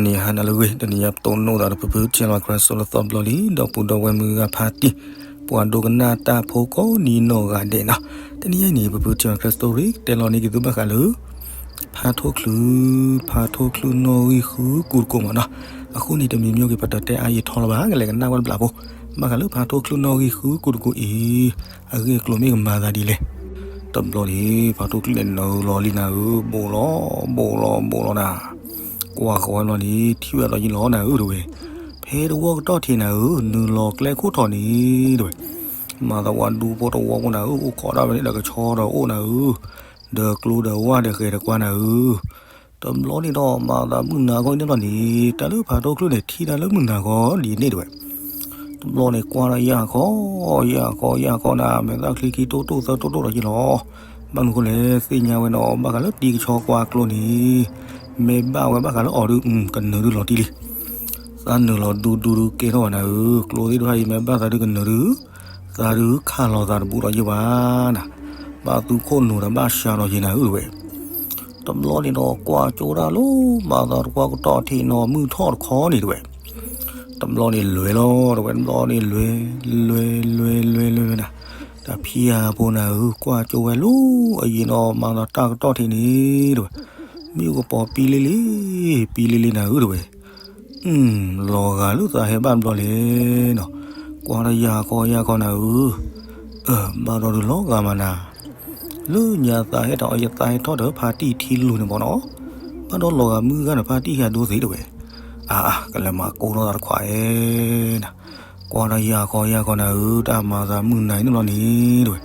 ဂီၤနံၤဟါနၤလၢအဂ့ၤ, တနံၤညါပတိၢ်နီၣ်သးဒီး ဖုဖုထံၣ်လီၤခရၢၣ်စိလၢသီဘျီလံ, ဒီပုၢ်ဒီဝဲၢ်မုၢ်ဂၤဖါတံၢ်, ပှၤဒိကနၣ်တၢ်ဖိကိးဒံနီၢ်ဂၤဒဲးနီၤ. တနံၤညါအံၤန့ၣ် ဖုဖုထံၣ်လီၤခရၢၣ်စိ တဲလီၤန့ၢ်က့ၤသုဘၣ်ဃးလၢ ဖါထိၣ်ချုး, ဖါထိၣ်ချုးနီၣ်ဂံၢ်ဃုကူတကိးမးနီၤ. အဃိန့ၣ် တမံၤမံၤက့ၤ ပတတဲအါယံာ်ထီလၢၤဘၣ်, ကလဲၤကနၣ်ဝဲတဘျီဖိ, ဘၣ်ဃးလၢဖါထိၣ်ချုးနီၣ်ဂံၢ်ဃုကူတကိးအံၤ အဂ့ၢ်အကျိၤမ့ၢ်ကမၤသးဒ်လဲၣ်. တဘျီန့ၣ် ဖါထိၣ်ချုးန့ၣ်နုာ်လီၤလံနၤဧၢ, ဘိးလီၤ ဘိးလီၤ ဘိးလီၤနၤ, ကွၢ်ဃီၤဝဲဘျီန့ၣ် ထံၣ်ဝဲအသိးယံာ်လီၤနၤဧၢ တဲဝဲ, ဖဲတဝီကတီၢ်ထံးနၤဧၢ, နုာ်လီၤကျဲခိၣ်ထီးန့ၣ် တဲဝဲ, မၤသးပှၤဒူဖိတဝီဖိနၤဧၢ, အိၣ်ခိးဒၣ်ဝဲန့ၣ်ဒီးကဆီဒီးအိၣ်နၤဧၢ, ဒီးကျိဒီးဝၣ်ဒီးဃဲၤဒီးကွၢ်နၤဧၢ. တဘျီန့ၣ်ဒီး မၤသးမုၢ်နၤခီအံၤန့ၣ်ဘျီန့ၣ် တၢ်လၢဖါထိၣ်ချုးန့ၣ် ထံၣ်တၢ်လၢမုၢ်နၤခီဒ်န့ၣ် တဲဝဲ. တဘျီန့ၣ် ကွၢ်ဒီးယၢ်ခီ, ယၢ်ခီ ယၢ်ခီနၤ, မဲာ်သၣ်ချံခံတိၢ်တိၢ်သၢတိၢ်တိၢ်ဒီးယံာ်လီၤ. ဘၣ်မနုၤဃိလဲၣ်, သ့ၣ်ညါဝဲနီၤ ဘၣ်ဃးလၢတံၤကဆီကွၢ်ကျိန့ၣ် မ့ၢ်ဘၣ်ဝဲဘၣ်ဃးလၢအီၤဒုး ကနၢၤဒုးလီၤတံၢ်လံ. သးနုာ်လီၤဒူဒူဒုးကဲထီၣ်ဘၣ်နၤဧၢ, ကျိသ့ၣ်တဖၣ်အံၤ မ့ၢ်ဘၣ်သးဒုးကနၢၤဒုး, သးဒုးခးလီၤသးတဘူးဒီးယံာ်ဘၣ်နၤ, ဘၣ်သူခိၣ်နူာ်ဒီးဘၣ်စှၤဒီးယံာ်နၤဧၢ တဲဝဲ. တဘျီန့ၣ်ဒီး ကွၢ်ကၠိဒၣ်လၢ မၤသးတဝီကတီၢ်ထံးနီၤ မုၢ်ထီၣ်တခီန့ၣ် တဲဝဲ. တဘျီန့ၣ်လဲၤလီၤ တဲဝဲ, တဘျီန့ၣ်လဲၤ, လဲၤ လဲၤ လဲၤ လဲၤ လဲၤနၤ, တၢ်ဖံးအဖိနၤဧၢ, ကွၢ်ကၠိဝဲလၢအယံာ်နီၤ မၤသးတၢ်ကတီၢ်ထံးန့ၣ် တဲဝဲ, မ့ၣ်အူကပီၤပံလ့လ့, ပံလ့လ့နၤဧၢ တဲဝဲ. လီၤဂာ်လၢသးဟဲဘၣ်တဘျီလဲၣ်နီၤ, ကွၢ်ဒီးယၢ်ခီယၢ်ခီနၤဧၢ, အၢ ဘၣ်ဒီးဒုးလီၤဂာ်မးနၤ, လၢညါသးဟဲထီၣ်အီၤ ယသးဟဲထီၣ်ဒီးဖါတံၢ်ထံလူၤန့ၣ်ဘၣ်နီၤ, ဘၣ်ဒီးလီၤဂာ်မုၢ်ဂၤဒီးဖါတံၢ်ဟဲဒိသ့ တဲဝဲ. အါအါ ကလဲၤမၤကိးထီၣ်သးတခွါအဲၣ်နၤ, ကွၢ်ဒီးယၢ်ခီယၢ်ခီနၤဧၢ, တၢ်မၤသးမုၢ်နၤအံၤန့ၣ်ဘျီန့ၣ် တဲဝဲ,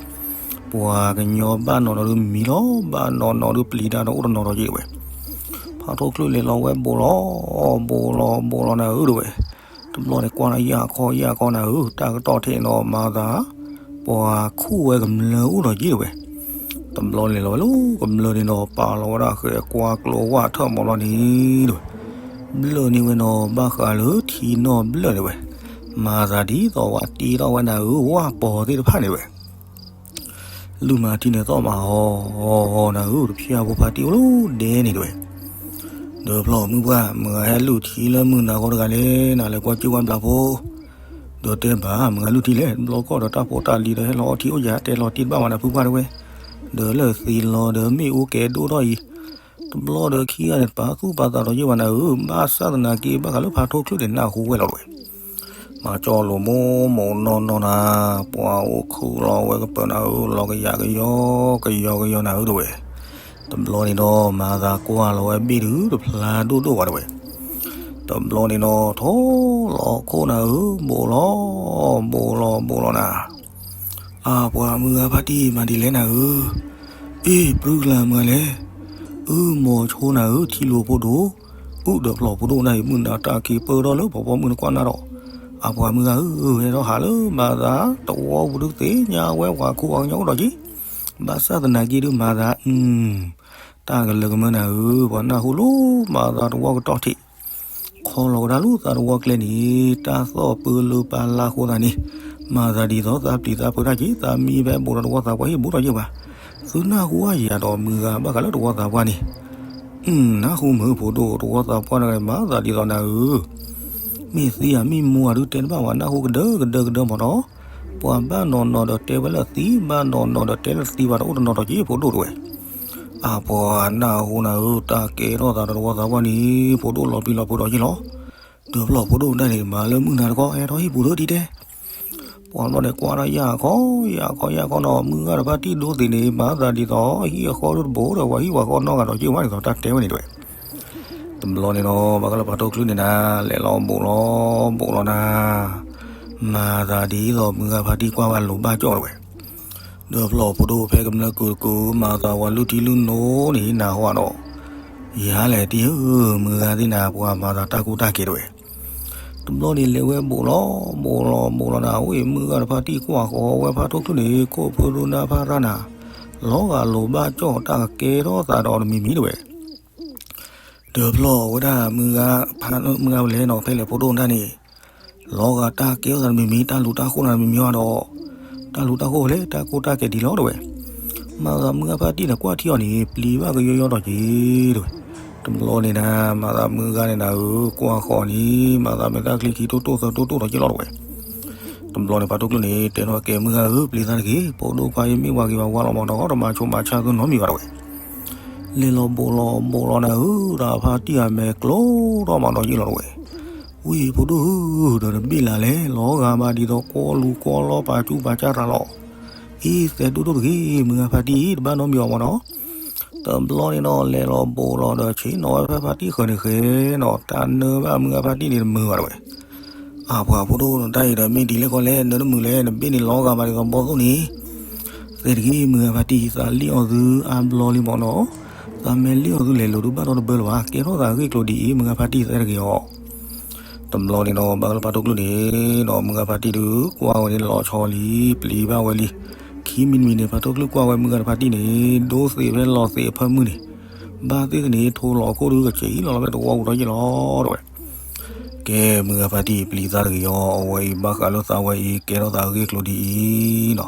ပှၤကညီဘၣ်နီၤနီၤဒုးမံလီၤ, ဘၣ်နီၤနီၤဒုးပျံၤတၢ်ဒီးအိၣ်တနီၤဒီးက့ တဲဝဲ. ဖါထိၣ်ချုးလဲၤလီၤဝဲဘိးလီၤ, ဘိးလီၤ ဘိးလီၤနၤဧၢ တဲဝဲ. တဘျီန့ၣ် ကွၢ်ဒီးယၢ်ခီယၢ်ခီနၤဧၢ, တၢ်ကတီၢ်ထံးနီၤ မၤသး ပှၤခူၣ်ဝဲကမျၢၢ်အိၣ်ဒီးက့ တဲဝဲ. တဘျီန့ၣ်လီၤဝဲလၢကမျၢၢ်န့ၣ်နီၤ ပာ်လီၤဝဲဒၣ်ဃဲၤကွၢ်ကျိဝၣ်ထၢၣ်မီၤလီၤန့ၣ် တဲဝဲ, ဘျၢၣ်န့ၢ်ဝဲနီၤ ဘၣ်ဃးလၢထံနီၣ်ဘျၢၣ် တဲဝဲ, မၤသးဒ်သိးဝဲတ့ထီၣ်ဝဲနၤဧၢ ဝၣ်ပီၤသ့ၣ်တဖၣ်န့ၣ် တဲဝဲ. လုၢ်မၤထံန့ၣ်သီၣ်မးဟီၣ်ဟီၣ်နၤဧၢ, တဖျၢၣ်ဖိဖါတံၢ်အိၣ်လၢဒဲန့ၣ် တဲဝဲ. ဒီးဖျီၣ်မုၢ်ပှၢ် မုၢ်ဂၤဟဲလုၢ်ထံလၢမုၢ်နၤဃီတဂၤလဲၣ်, နၤလဲၤကွၢ်ကၠိဝဲဘျးဖိ, ဒီးတဲဘၣ် မုၢ်ဂၤလုၢ်ထံလဲၣ်, တဘျီကီၢ်ဒီးတၢ်ဖိတၢ်လံၤဒီးဟဲလီၤအီထံအိၣ်ယၤ တဲလီၤတံၢ်တဘၣ်ဝဲနၤဖုပှၢ် တဲဝဲ, ဒီးလၢသံလီၤဒီးမ့ၣ်အူကဲဒိၣ်ထီၣ်အံၤ, တဘျီဒီးခံဂၤန့ၣ် ပာ်သူၣ်ပာ်သးဒီးယဲၢ်ဘၣ်နၤဧၢ, ဘၣ်ဆၣ်သနာ်က့ ဘၣ်ဃးလၢဖါထိၣ်ချုးန့ၣ် နၢ်ဟူဝဲလီၤ တဲဝဲ. မၤကၠီလိာ်မိၢ်မိၢ်နီၢ်နီၢ်နၤ, ပှၤအိၣ်ခုၣ်လီၤဝဲကပၢၤနၤဧၢ, လီၤကယၤကယီကယီကယီနၤဧၢ တဲဝဲ. တဘျီန့ၣ်ဒီး မၤသးကွၢ်လီၤဝဲဘ့ၣ်ဒုးတဖျါဒိၣ်ဒိၣ်ဘၣ် တဲဝဲ. တဘျီန့ၣ်ဒီး ထီၣ်လီၤခိၣ်နၤဧၢ, ဘိးလီၤ ဘိးလီၤ ဘိးလီၤနၤ. အါ ပှၤမုၢ်ဂၤဖါတံၢ်မၤဒ်လဲၣ်နၤဧၢ, အ့ၣ် ပြုၢ်ကလၤမုၢ်ဂၤလဲၣ်, အုၣ် မိၤဆိနၤဧၢ, ထံလူၤဖိဒိၣ်, အုၣ် ဒီးဖျီၣ်ဖိဒိၣ်နၤအံၤ မုၢ်နၤတၢ်က့ၤပၢၢ်ထီၣ်လၢပှၤပိာ်မုၣ်နကွၢ်နၢ်ဒီး, အါ ပှၤမုၢ်ဂၤဧၢ, ဟဲထီၣ်ဟးလၢမၤသးတဝီပူၤဒုးသ့ၣ်ညါဝဲပှၤခိၣ်ပှၤကညီအိၣ်ဒီးက့, ဘၣ်ဆၣ်သနာ်က့ဒုးမၤသး အုၣ် တၢ်ကလၢကမၢနၤဧၢ, ပှၤနၢ်ဟူလၢမၤသးတဝီကတီၢ်ထံး, ခီလီၤဝဲဒၣ်လၢသးတဝီကျဲန့ၣ် တၢ်သီၣ်ပၢလၢပာ်လၢ်အဃိသတးန့ၣ်, မၤသးဒ်သိးသးပျံၤသးဖုးတၢ်က့ၤ, သးမံဖဲဘိးဒီးတဝီသးပှၢ်ဟံၣ်ဘူးဒီးယဲၢ်ဘၣ်. သုနၢ်ဟူအါယၤဒီးမုၢ်ဂၤဘၣ်ဃးလၢတဝီသးပှၢ်န့ၣ်, အုၣ် နၢ်ဟူမုၢ်ဖိဒိၣ်တဝီသးပှၢ်တဂၤမၤသးဒ်သိးနၤဧၢ, မ့ၢ်သံဧါမ့ၢ်မိၢ်ဧါဒုးတဲတဘၣ်ဝဲ နၢ်ဟူကဒၢကဒၢကဒၢမးဒီး, ပှၤဘၣ်နီၢ်နီၢ်ဒီးတဲဝဲလၢသံ, ဘၣ်နီၢ်နီၢ်ဒီးတဲလၢသံဘၣ်ဒီးအိၣ်တနီၤဒီးက့ၤဖိဒိၣ်တဲဝဲ. အါ ပှၤနၢ်ဟူနၤဧၢ, တၢ်ကဲထီၣ်သးဒီးတဝီသးပှၢ်န့ၣ် ဖိဒိၣ်လီၤပျံၤလီၤဖုးဒီးယ့ၢ်လီၤ. ဒီးဖျီၣ်ဖိဒိၣ်တၢ်န့ၣ် မၤလၢမုၢ်နၤတခီ ဟဲထီၣ်ဟံၣ်ပူၤလၢဒ်တဲ, ပှၤဘျီန့ၣ်ကွၢ်ထီၣ်ယၢ်ခီယၢ်ခီယၢ်ခီနီၤ, မုၢ်ဂၤဒီးဖါတံၢ်ဒိသ့ၣ်န့ၣ် မၤသးဒ်သိးဟံၣ်အဃီဒိၣ်တဘိဒီး ပှၤဟံၣ်ပှၤဃီနီတဂၤဒီးက့ၤဝဲဒ်သိးတၢ်တဲဝဲန့ၣ်တဲဝဲ. တဘျီန့ၣ်ဒီး ဘၣ်ဃးလၢဖါထိၣ်ချုးန့ၣ်နၤ, လဲၤလီၤဘိးလီၤဘိးလီၤနၤ, မၤသးဒ်သိးမုၢ်ဂၤဖါတံၢ်ကွၢ်ဝဲလိၤဘၣ်ကၠီၣ်တဲဝဲ. ဒီးဖျီၣ်ဖိဒိၣ်ဖဲကမျၢၢ်ကုာ်တကုာ် မၤသးဝဲလုၢ်ထံလုၢ်နိန့ၣ် နၢ်ဟူဒီး, ယၤလဲၣ်တံၢ်ဧၢ, မုၢ်ဂၤသ့ၣ်နၤ ပှၤမၤသးတၢ်ကူတၢ်ကဲတဲဝဲ. တဘျီန့ၣ်လဲၤဝဲဘိးလီၤဘိးလီၤဘိးလီၤနၤ, အဝဲမုၢ်ဂၤဒီးဖါတံၢ်ကွၢ်ဃီဝဲဖါထိၣ်ချုးန့ၣ် ခိၣ်ဖၢဒိနါဖါရၣ်နၤ, လီၤဂာ်လိၤဘၣ်ကၠီၣ်တၢ်ကကဲထီၣ်သးဒီးတမံၤမံၤတဲဝဲ. ဒီးဖျီၣ်ဝဲဒၣ်မုၢ်ဂၤ, မုၢ်ဂၤဝဲလဲၣ်နီၤ ဖဲလဲၣ်ဖိဒိၣ်တၢ်န့ၣ်, လီၤဂာ်တၢ်ကဲထီၣ်သးတမံၤမံၤ တၢ်လူၤတၢ်ဃိၣ်နၤတမံၤမံၤဘၣ်ဒီး, တၢ်လူၤတၢ်ဃိၣ်ဝဲလဲၣ် တၢ်ကိၢ်တၢ်ကဲဒ်လီၤတဲဝဲ. မၤသးမုၢ်ဂၤဖါတံၢ်န့ၣ် ကွၢ်ထံအီၤန့ၣ် ပျံၤဘၣ်ကယီယီဒီးက့ၤတဲဝဲ. တဘျီန့ၣ်နၤ မၤသးမုၢ်ဂၤန့ၣ်နၤဧၢ ကွၢ်ဃီၤန့ၣ် မၤသးမဲာ်သၣ်ချံခံတိၢ်တိၢ်သၢတိၢ်တိၢ်ထီၣ်က့ၤလီၤတဝဲ. တဘျီန့ၣ်ဖါတိၢ်ကျိန့ၣ် တဲထီၣ်ကဲမုၢ်ဂၤဧၢ ပျံၤသးတဂ့ၤ ဖိဒိၣ်ခွါအံၤမ့ၢ်ပှၤဂ့ၤပှၤဝါလီၤမးဒီး တမၤဆိမၤဆါသုနီတမံၤဘၣ်တဝဲ. လဲၤလီၤဘိးလီၤဘိးလီၤနၤဧၢ ဒီးဖါတံၢ်အမဲာ်ကျိထီၣ်မးဒီးယံာ်လီၤတဝဲ. ဝံၤဖိဒိၣ်ဧၢ ဒီးနဘ့ၣ်လၢ်လဲၣ် လီၤဂာ်ဘၣ်ဒ်သိးကွီလူၤကွီလီၤပာ်ကူပာ်ကၢ်တၢ်လီၤ. အံၤသဲဒိၣ်ဒိၣ်တဂ့ၤ မုၢ်ဂၤဖါတံၢ်အံၤ တဘၣ်နီတမံၤအီၤမးနီၤ. တဘျီန့ၣ်ဒီး လဲၤလီၤဘိးလီၤဒီးဆ့ၣ်နီၤဝဲဖဲဖါတံၢ်ဃၢၤန့ၣ်ဃဲနီၤ တၢ်နၢဘၣ်မုၢ်ဂၤဖါတံၢ်န့ၣ်တမုာ်ဘၣ်တဝဲ. အပှၤဖိဒိၣ်တၢ်အံၤဒီးမ့ၢ်ဒ်လဲၣ်ဃီလဲၣ် နၢတမုာ်လဲၣ် နဘ့ၣ်န့ၣ်လီၤဂာ်ဘၣ်ဒ်သိးဘီသိၣ်န့ၣ် သဲတဂ့ၤ မုၢ်ဂၤဖါတံၢ် သးလံၣ်အီၣ်သုအါဘျီလံမးနီၤ. သးမဲာ်လံၣ်အီၣ်သုလဲၤလိာ်ဒုးဘၣ်ထီၣ်တဘၢလၢၤဘၣ် ကဲထီၣ်သးဂ့ၢ်ကျိၤဒ်အံၤ မုၢ်ဂၤဖါတံၢ်သဲတဂ့ၤအီၤ. တဘျီန့ၣ်ဒီး ဘၣ်ကလၢဖါတိၢ်ကျိန့ၣ်ဒီး မုၢ်ဂၤဖါတံၢ်ဒုးကွၢ်ဝဲန့ၣ်လီၤဆီလံ ပျံၤဘၣ်ဝဲလံ. ခံမံၤတမံၤန့ၣ် ဖါတိၢ်ကျိကွၢ်ဝဲမုၢ်ဂၤတဖါတံၢ်န့ၣ် ဒိသံးဖဲလီၤသံးအဖၢမုၢ်န့ၣ် ဘၣ်သ့ၣ်သန့ၣ် ထိလီၤခိၣ်ဒုးကစဲးအံၤလီၤလီၤဖဲတဝီပူၤထီၣ်ယံာ်လီၤတဝဲ. ကဲ မုၢ်ဂၤဖါတံၢ်ပျံၤသးတဂ့ၤအီၤ အဝဲအံၤဘၣ်ဃးလၢသးဝဲအံၤ ကဲထီၣ်သးဂ့ၢ်ကျိၤဒ်အံၤနီၤ.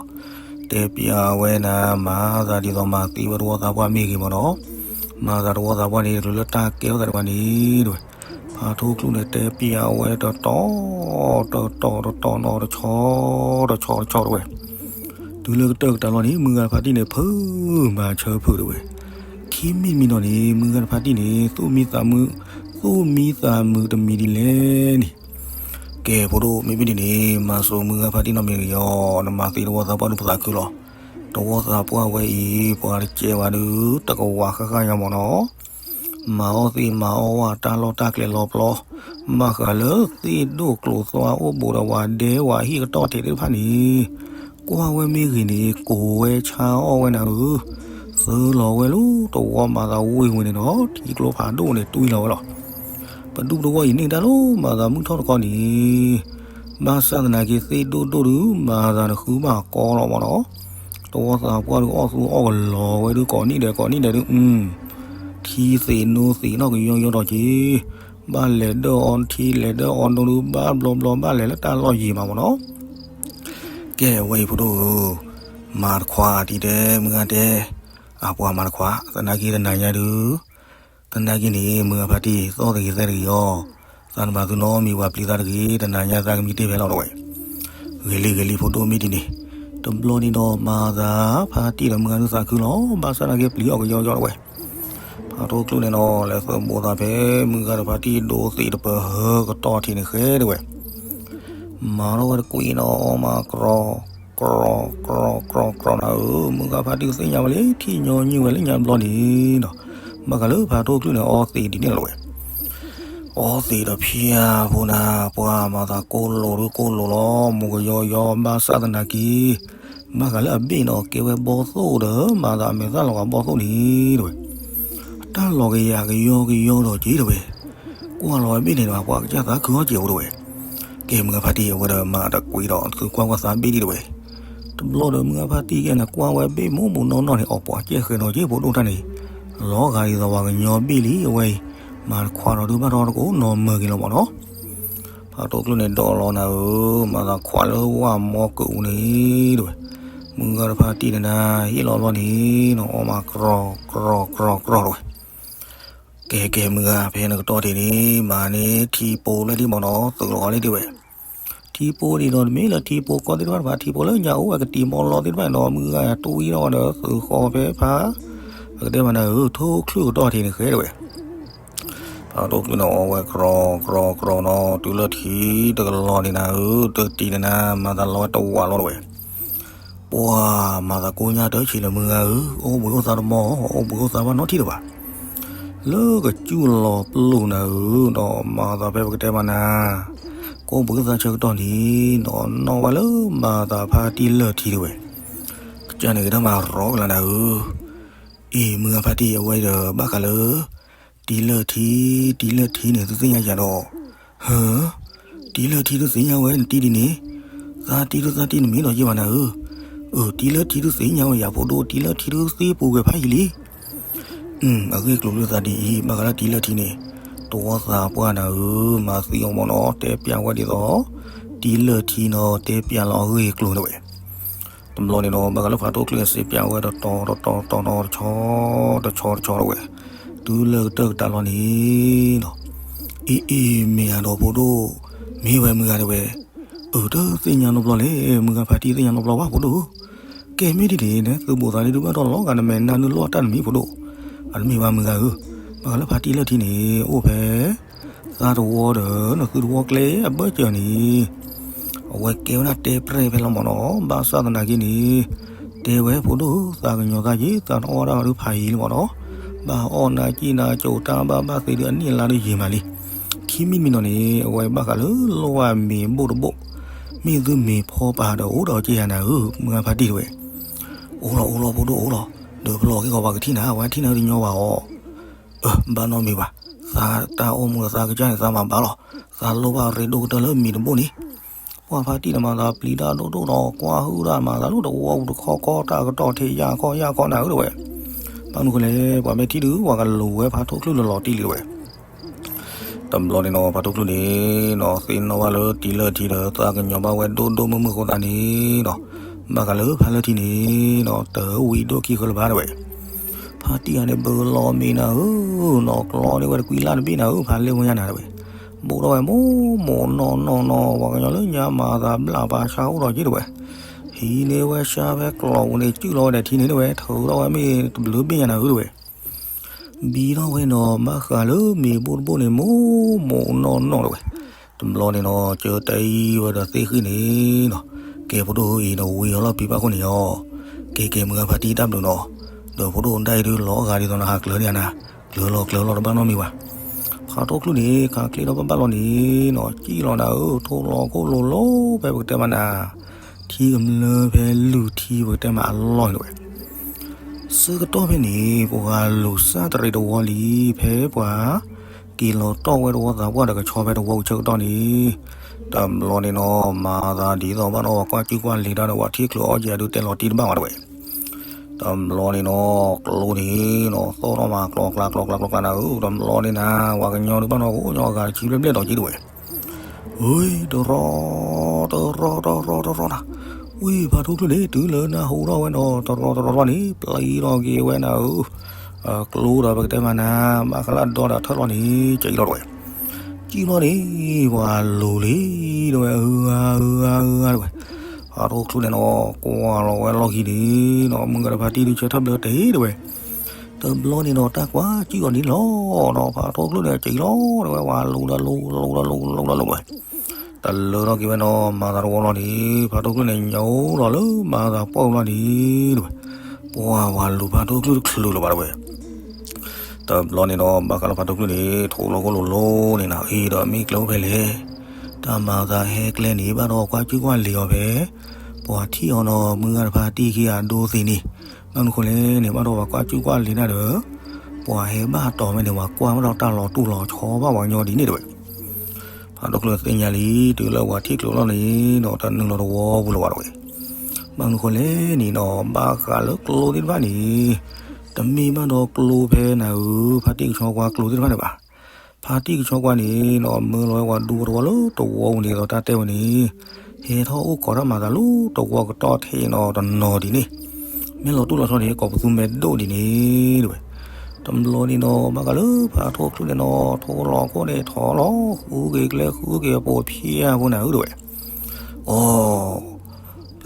တဲပျးဝဲနၤ မၤသးဒ်သိးမၤသံဝဲတဝီသးပှၢ်မ့ၢ်ဂ့ၤမးနီၤ. မၤသးတဝီသးပှၢ်န့ၣ် တုၤလၢတၢ်ကဲထီၣ်သးဒံးဘၣ်န့ၣ်တဝဲ. ဖါတိၢ်ကျိန့ၣ် တဲပျးဝဲတတီၤ တတီၤတတီၤနီၤ တဆီတဆီတဆီတဝဲ. တုၤလၢကတၢၢ်ကတၢၢ်လီၤန့ၣ် မုၢ်ဂၤတဖါတံၢ်န့ၣ် ဖုးမၤဆၢဖုးတဝဲ. ခံမံၤတမံၤနီၤန့ၣ် မုၢ်ဂၤတဖါတံၢ်န့ၣ် သူၣ်မံသးမုာ်, သူၣ်မံသးမုာ်တမံၤဒ်လဲၣ်န့ၣ်. ကဲ ဖိဒိၣ်မ့ၢ်ဘၣ်ဒ်န့ၣ် မၤစိၤမုၢ်ဂၤဖါတံၢ်နီတမံၤတဂ့ၤအီၤ, နမၤသံတဝီသးပှၢ်ဒုးပသးခုလီၤ. တဝီသးပှၢ်ဝဲအံၤ ပှၤတကဲဝဲဒုး တကဝးဃၣ်ဃၣ်ညါမးနီၤ. မၤအီၣ်သ့ၣ်မၤအီၣ်ဝဲတၢ်လီၢ်တၢ်ကျဲလီၤပျီ, ဘၣ်ဃးလၢသ့ၣ်ဒိၣ်ကျိၤသွါအိၣ်ဘူးဒီးဝၤဒဲဝၤဟံၣ်ကတီၢ်ထံးသ့ၣ်တဖၣ်န့ၣ်, ကွၢ်ဝဲမ့ၢ်ဂ့ၤန့ၣ် ကိးဝဲဆါအီၣ်ဝဲနၤဧၢ, သၢလီၤဝဲလၢတဝီမၤသးဝ့ၢ်ဝဲန့ၣ်ဒီး ထံကျိဖးဒိၣ်န့ၣ်တွံၢ်လီၤဝဲလီၤ. ပဒူၣ်တဝီအံၤန့ၢ်တၢ်လီၤ မၤသးမုၢ်ထီၣ်တခီန့ၣ်, ဘၣ်ဆၣ်သနာ်က့သ့ၣ်ဒိၣ်ဒိၣ်ဒုး မၤသးတဃုဘၣ်ကီလီၤမးနီၤ. တဝီသးပှၢ်ဒုးအီၣ်သူအီၣ်ကလီၤဝဲဒုး ကိးနံၣ်ဒဲးကိးနံၣ်ဒဲးဒုး, ထံသံးနိသံးနီၣ်ကယီယီထီၣ်က့ၤ, ဘၣ်လဲၤဒၢအီထံလဲၤဒၢအီနိဒုး ဘၣ်ဘျီဘျီဘၣ်လဲၤလၢတၢ်လီၢ်ယံၤမးမးနီၤ. ကဲဝဲအံၤဖိဒိၣ်ဧၢ, မၤတခွါအတံၤတဲမုၢ်ဂၤတဲ, အပှၤမၤတခွါ သနာ်က့တနၤညါဒုး, သနာ်က့န့ၣ် မုၢ်ဂၤဖါတံၢ်သီၣ်တဂ့ၤသဲတဂ့ၤအီၤ, သးနမၤသုနီတမံၤ ပှၤပျံၤသးတဂ့ၤ တနၤညါသးကမံတ့ၢ်ဖဲလီၤတဝဲ. ဂ့ၤလံဂ့ၤလံဖိဒိၣ်မ့ၢ်ဒ်န့ၣ်, တဘျီန့ၣ်ဒီးမၤသးဖါတံၢ်ဒီးမုၢ်ဂၤဒုးသးခုလီၤ ဘၣ်ဆၣ်သနာ်က့ပျံၤအီၣ်ကယီယီတဝဲ. ဖါတိၢ်ကျိန့ၣ်နီၤ လဲၤသုးဘူးသးဖဲမုၢ်ဂၤဒီးဖါတံၢ်ဒိသံးတပၢၤဟၢကတီၢ်ထံးန့ၣ်ဃဲတဝဲ. မၤထီၣ်ဝဲတကွံာ်နီၤ အီၣ်မးကြီ, ကြီ, ကြီ, ကြီ, ကြီနၤဧၢ, မုၢ်ဂၤဖါတံၢ်သ့ၣ်ညါဝဲလၢထံၣ်ညီနုၢ်ဝဲလၢညါဘျီန့ၣ်နီၤ, ဘၣ်ဃးလၢဖါတိၢ်ကျိန့ၣ် အီသံးဒ်န့ၣ်လီၤတဝဲ. အီသံးဒီးဖၠါဖိနၤ, ပှၤမၤသးကိၢ်လိာ်ဒုးကိၢ်လိာ်လီၤ မိၢ်ကယီယီ ဘၣ်ဆၣ်သနာ်က့ ဘၣ်ဃးလၢအဘ့ၣ်နီၤ ကဲဝဲဘီသိၣ်ဒီး မၤသးအမဲာ်သၣ်လီၤဂာ်ဘီသိၣ်န့ၣ်တဝဲ. တၢ်လီၤကယၤကယီကယီဒီးက့ၤတဝဲ. ကွၢ်လီၤဝဲဘ့ၣ်န့ၣ် ပှၤကစၢ်သးခုအီၣ်စဲးအိၣ်တဝဲ. ကဲမုၢ်ဂၤဖါတံၢ်အဝဲဒီးမၤတကွံာ်ဒီးသုကွၢ်ကွၢ်သးဘ့ၣ်ဒံးတဝဲ. တဘျီဒီးမုၢ်ဂၤဖါတံၢ်ကဲန့ၣ် ကွၢ်ဝဲဘ့ၣ်မိၢ်မိၢ်နီၢ်နီၢ်န့ၣ် အီၣ်ပှၤကဲဃဲနီၤက့ဖိဒိၣ်တၢ်န့ၣ်, လီၤဂာ်ဒ်သိးပှၤကညီဘ့ၣ်လံအဝဲအံၤ, မၤတခွါဒီးဒုးဘၣ်ထီၣ်တကိးနီၢ်မၢက့ၤလီၤမးနီၤ. ဖါတိၢ်ကျိန့ၣ်ဒီးလီၤနၤဧၢ, မၤသးခွါလၢဝၣ်မီကၢးအူန့ၣ်တဝဲ. မုၢ်ဂၤတဖါတံၢ်န့ၣ်နၤ ဟ့ၣ်လီၤဘျီန့ၣ်နီၤ အီၣ်မးကြီ, ကြီ, ကြီ, ကြီတဝဲ. ကဲကဲမုၢ်ဂၤ ဖဲနကတီၢ်ထံးန့ၣ် မၤန့ၢ်ထံပိလၢဒံးမးနီၤ သုးလီၤအီၤလၢဒံးဝဲ. ထံပိန့ၣ်ဒီးတမ့ၢ်လၢထံပိကီၢ်သ့ၣ်တဖၣ်တဖၣ် ထံပိလၢညါအိၣ်ဝဲကတံၤမီလီသ့ၣ်တဖၣ်န့ၣ်ဒီး မုၢ်ဂၤတွံၢ်ထီၣ်ဝဲဒီးသုးဃီဖဲဖါ, ပကတဲမးနၤဧၢ ထိၣ်ချုၣ်ကတီၢ်ထံးန့ၣ်ဃဲတဝဲ. ဖါတိၢ်ကျိန့ၣ်အီၣ်ဝဲကြီကြီကြီနီၤ တုၤလၢထံတကလီၤန့ၣ်နၤဧၢ တကတံၤန့ၣ်နၤ မၤသးလီၤဝဲတဝးလီၤတဝဲ. ပှၤမၤသးကိညါတၢ်ဆံးလၢမုၢ်ဂၤဧၢ, အိၣ်ဘှံးအိၣ်သါတမီၢ်, အိၣ်ဘှံးအိၣ်သါဘၣ်နီတထံၣ်လၢၤဘၣ်. လၢကစူၢ်လီၤပလိာ်နၤဧၢ, ဒီးမၤသးဖဲပကတဲမးနၤ, ကိးဘှံးအိၣ်သါဆၢကတီၢ်န့ၣ် ဒီးနီၣ်ဝဲလၢမၤသးဖါတံၢ်လၢၢ်ထံတဝဲ. ကစၢ်န့ၣ်က့ၤတၢ်မၤရီကလာ်နၤဧၢ. အ့ၣ် မုၢ်ဂၤဖါတံၢ်အဝဲဒီးဘၣ်ဃးလၢ တံၤလၢၢ်ထံ, တံၤလၢၢ်ထံန့ၣ် သုသ့ၣ်ညါယၤဒီး, ဟၢ, တံၤလၢၢ်ထံဒုးသ့ၣ်ညါဝဲနတံၤဒ်န့ၣ်, သးတံၤဒုးသးတံၤနမ့ၢ်ဒီးယ့ၢ်ဘၣ်နၤဧၢ. အၢ တံၤလၢၢ်ထံဒုးသ့ၣ်ညါဝဲယၤဖိဒိၣ် တံၤလၢၢ်ထံဒုးသ့ပူၤကွံာ်ဖးယံာ်လံ. အဂ့ၢ်ကျိၤလၢသးဒ်အံၤ ဘၣ်ဃးလၢတံၤလၢၢ်ထံန့ၣ်, တဝီသးပှၢ်နၤဧၢ, မၤသံအီၤမ့ၢ်နီၤ တဲပျးဝဲဒ်သိး, တံၤလၢၢ်ထံနီၤ တဲပျးလီၤအဂ့ၢ်ကျိၤတဝဲ. တဘျီန့ၣ်ဒီး ဘၣ်ဃးလၢဖါတိၢ်ကျိစံးပျးဝဲတတီၤတတီၤတတီၤနီၤ တဆီတဆီတဆီတဝဲ. တုၤ တုၤလၢကတၢၢ်ကတၢၢ်လီၤန့ၣ်လီၤ. အ့ အ့ မ့ၢ်အဒီးဖိဒိၣ်, မ့ၢ်ဝဲမုၢ်ဂၤတဲဝဲ, အၢ တသ့ၣ်ညါနီတဘျီလဲၣ်, မုၢ်ဂၤဖါတံၢ်သ့ၣ်ညါနီတဘျီဘၣ်ဖိဒိၣ်ဧၢ. ကဲမ့ၢ်ဒ်န့ၣ် နသုးဘူးသးဒုးဘၣ်ဒီးလီၤဂာ် နမဲာ်နါနုာ်လီၤတၢ်တမံၤဖိဒိၣ်, အတမ့ၢ်ဘၣ်မုၢ်ဂၤဧၢ, ဘၣ်ဃးလၢဖါတံၢ်လၢထံန့ၣ် အိၣ်ဖဲ သးတဝီဒီး နသုးတဝီကျဲအဘၢၣ်စၢၤန့ၣ် အဝဲကဲဝဲဒၣ်တဲပြဲၢ်ဖဲလီၤမၢ်နီၤ, ဘၣ်ဆၣ်သနာ်က့န့ၣ် တဲဝဲဖိဒိၣ်ဧၢ, သးကညီၤသးက့ၤ သးတအီၣ်ဒၣ်ဝဲဒုးဖးယံၤလံမၢ်နီၤ, ဘၣ်အီၣ်နၤစံၣ်နၤကိၤတၢ်ဘၣ်ဘၣ်သ့ဒုးအနံၣ်အလါဒုးယံာ်မးလံ. ခံမံၤမံၤနီၤန့ၣ် အဝဲဘၣ်ဃးလၢလိၣ်ဝဲမ့ၤဘိၣ်တဘိၣ်, မ့ၢ်သုမ့ၤဖီပာ်ဒီးအိၣ်ဒီးက့ၤယၤနၤဧၢ, မုၢ်ဂၤဖါတံၢ်တဲဝဲ. အိၣ်လီၤအိၣ်လီၤဖိဒိၣ်အိၣ်လီၤ, ဒီးပလီၢ်က့ၤဂီၤပှၤကထံၣ်နၤ, ပှၤထံၣ်နၤဒုးညီဘၣ်အီၤ အၢ ဘၣ်နီတမံၤဘၣ်, သးတၢ်အိၣ်မူဒီးသးကစၢ်န့ၣ် သးမၤဘၣ်လီၤ, သးလိၣ်ဘၣ်ရ့ဒိၣ်ကတၢၢ်လၢမ့ၤတဘိၣ်န့ၣ်. ပှၤဖါတံၢ်န့ၣ်မၤသးပျံၤတၢ်ဒိၣ်ဒိၣ်ဒီး ကွၢ်ဟုၣ်တၢ်မၤသးလၢတဝီပူၤတခီခီ တၢ်ကတီၢ်ထံးယၢ်ခီယၢ်ခီနၤဧၢတဲဝဲ. ဘၣ်မနုၤဃိလဲၣ်, ပှၤမ့ၢ်ထံၣ်ဒုး ပှၤကလူၤဝဲဖါထိၣ်ချုၣ်လၢလီၤတံၢ်လံတဲဝဲ. တဘျီန့ၣ်နီၤ ဖါထိၣ်ချုၣ်န့ၣ်နီၤ သ့ၣ်နီၣ်ဘၣ်လၢတံၤလၢထံဒီး သးကညီၤဘၣ်ဝဲဒိၣ်ဒိၣ်မုၢ်မုၢ်အဃိသတးန့ၣ်နီၤ, ဘၣ်ဃးလၢဖါလၢထံန့ၣ်နီၤ တဝံၤဒိၣ်ခံဃၢလၢၤဘၣ်တဲဝဲ. ဖါတံၢ်ဂၤန့ၣ် ဘုးလီၤမ့ၤနၤဧၢနီၤ, ကျီန့ၢ်ဝဲတကွံလၢ်တဘ့ၣ်နၤဧၢ, ဖါလဲၢ်ဝဲညါနၤတဲဝဲ. ဘူးထီၣ်ဝဲမိၢ်မိၢ်နီၢ်နီၢ်နီၤ, ပှၤကညီလၢညါမၤသးဘျၣ်ပာ်ဆါအိၣ်ဒီးက့တဲဝဲ. ဟံးန့ၢ်ဝဲဆါဖဲကျီၢ်ပူၤန့ၣ် စုၣ်လီၤဝဲဒီးထံန့ၣ်တဲဝဲ, ထုးထီၣ်ဝဲမ့ၢ်တဘျုးဘ့ၣ်ညါနၤဧၢတဲဝဲ. ဘံထီၣ်ဝဲနီၤ ဘၣ်ဃးလၢမ့ၤဘိၣ်တဘိၣ်န့ၣ် မိၢ်မိၢ်နီၢ်နီၢ်တဲဝဲ. တဘျီန့ၣ်နီၤ ကၢတအံၤဝဲဒီးသ့ၣ်ဃံၣ်န့ၣ်နီၤ, ကဲဖိဒိၣ်ဧၢအံၤ နဝံၤအီၤလီၤပံၤဘၣ်ဃိန့ၣ်အီၤ, ကဲကဲမုၢ်ဂၤဖါတံၢ်တၢ်ဘျုးနီၤ, ဒီးဖိဒိၣ်ဒၣ်အံၤဒုးလီၤအဂၤဒ်သိးနဟးကျၢၤန့ၣ်နၤ, ကျၢၤလီၤကျၢၤလီၤတဘၣ်နီတမံၤဘၣ်. ဖါထိၣ်ချုၣ်န့ၣ် ခးချ့ထီၣ်ဘၣ်ဘၣ်လီၤန့ၣ်နီၤ, စံၣ်လီၤနၤဧၢ, ထိၣ်လီၤခိၣ်လိၤလိၤဖဲပကတဲမးနၤ, ထံကမျၢၢ်ဖဲလုၢ်ထံပကတဲမးအလီၢ်န့ၣ်တဲဝဲ. ဆၢကတီၢ်ဖဲန့ၣ် ပှၤလူၤစၢ်တရံးတဝီလံ, ဖဲပှၤက့ၤလီၤတီၢ်ဝဲတဝီသးပှၢ်ဒီးကဆီဖဲတဝီအဆၢကတီၢ်န့ၣ်, တဘျီန့ၣ်နီၤ မၤသးဒ်သိးဘၣ်ဒီးပှၤကွၢ်ကူၣ်ကွၢ်လဲၤတၢ်ဒီး ပှၤထံၣ်ချုးအီၣ်က့ၤအဒုးတဲလီၤတံၢ်တဘၣ်ဝဲတဲဝဲ. တဘျီန့ၣ်နီၤ ကျိန့ၣ်နီၤ သီၣ်ထီၣ်မးကျီကျါကျီကျါကျီကျါနၤဧၢ, တဘျီန့ၣ်နၤ ပှၤကညီဒုးဘၣ်နီၤ ကအိၣ်ညီအဂၤတဆံဘျဲၣ်ဘျဲၣ်ဒီးက့တဲဝဲ. ဝံၤ တရီ တရီ တရီ တရီနၤ, ဝံၤ ဖါထိၣ်ချုၣ်န့ၣ် တုၤလၢနၢ်ဟူထီၣ်ဝဲဒီး တရီတရီတရီန့ၣ် ပျံၤထီၣ်က့ၤဝဲနၤဧၢ, ကျိဒီးပကတဲမးနၤ ဘၣ်ဃးလၢအဒီဒီးထၢၣ်လီၤန့ၣ် ကံၣ်လီၤတဲဝဲ. ကံၣ်လီၤန့ၣ် ပှၤလူၤလံ တဲဝဲ, အၢ အၢ အၢ အၢ တဲဝဲ. ဖါထိၣ်ချုၣ်န့ၣ်နီၤ ကွၢ်လီၤဝဲလီၢ်ခံန့ၣ်နီၤ မုၢ်ဂၤဒီးဖါတံၢ်ဒုးဆၢထၢၣ်ဘျၢတ့ၢ်တဲဝဲ. တဘျီန့ၣ်နီၤ တၢ်ကွၢ်ကံၣ်အီၤန့ၣ်လီၤနီၤ ဖါထိၣ်ချုၣ်န့ၣ် ကံၣ်လီၤတဲဝဲ, ဝၤလူၤဒီးလူၤ လူၤဒီးလူၤ လူၤဒီးလူၤဝဲ. တလၢထီၣ်က့ၤဝဲနီၤ မၤသးတဝီလီၤန့ၣ် ဖါထိၣ်ချုၣ်န့ၣ် ညိလီၤလၢမၤသးပှၢ်လီၤန့ၣ်တဲဝဲ. ပှၤ ပှၤလူၤဖါထိၣ်ချုၣ်တချုးလၢၤဘၣ်တဲဝဲ. တဘျီန့ၣ်ဒီး ဘၣ်ဃးလၢဖါထိၣ်ချုၣ်န့ၣ် ထိၣ်လီၤခိၣ်လိၤလိၤန့ၣ်နၤ အံၤဒီးမ့ၢ်ကျဲအိၣ်ဖဲလဲၣ်. တၢ်မၤသးဟဲကျဲန့ၣ် ဘၣ်ဒီးကွၢ်ကူၣ်ကွၢ်လဲၤအီၤဖဲ ပှၤထံၣ်အီၤနီၤ မုၢ်ဂၤဒီးဖါတံၢ်ခံဂၤအဒိသ့ၣ်န့ၣ်, ဘၣ်မနုၤဃိလဲၣ်န့ၣ် ဘၣ်ဒီးပှၤကွၢ်ကူၣ်ကွၢ်လဲၤတၢ်ဒီး ပှၤဟဲဘၣ်တီၤဝဲန့ၣ် ပှၤကွၢ်ဝဲဒီးတၢ်လီၤတူၢ်လီၤဆီဘၣ်ပှၤကညီဒ်န့ၣ်တဲဝဲ. ဖါထိၣ်ချုၣ်သ့ၣ်ညါလံ တုၤလၢပှၤထံၣ်ချုးလီၤန့ၣ်နီၤ တနုာ်လီၤတဝီပူၤလၢၤဘၣ်တဲဝဲ. ဘၣ်မနုၤဃိလဲၣ်န့ၣ်နီၤ ဘၣ်ဃးလၢကျိသ့ၣ်တဖၣ်န့ၣ် တမ့ၢ်ဘၣ်ဒီးကျိဖဲနၤဧၢ ဖါတံၢ်ကဆီကွၢ်ကျိသ့ၣ်တဖၣ်န့ၣ်ဘၣ်. ဖါတံၢ်ကဆီကွၢ်န့ၣ်နီၤ မၢလီၤဝဲပှၤဒူပှၤတဝီလၢတဝီပူၤန့ၣ်ဒီးတၢ်တဲဝဲန့ၣ် ဟဲထီၣ်အိၣ်ခိးတၢ်မၤသးလၢတဝီကတီၢ်ထဲနီၤ တနီၤဒ်န့ၣ် မ့ၢ်လီၤတူၢ်လီၤဆီန့ၣ် ကိးပသူမဲာ်ဒိၣ်ဒ်န့ၣ်တဲဝဲ. တဘျီန့ၣ်နီၤ ဘၣ်ဃးလၢဖါထိၣ်ချုၣ်န့ၣ်နီၤ ထိၣ်လီၤခိၣ်န့ၣ်ထီၣ်လီၤ ဃုက့ၤကျဲဃုက့ၤအပိာ်ဖျဲၣ်ဖိနၤဧၢတဲဝဲ. အိ တၢ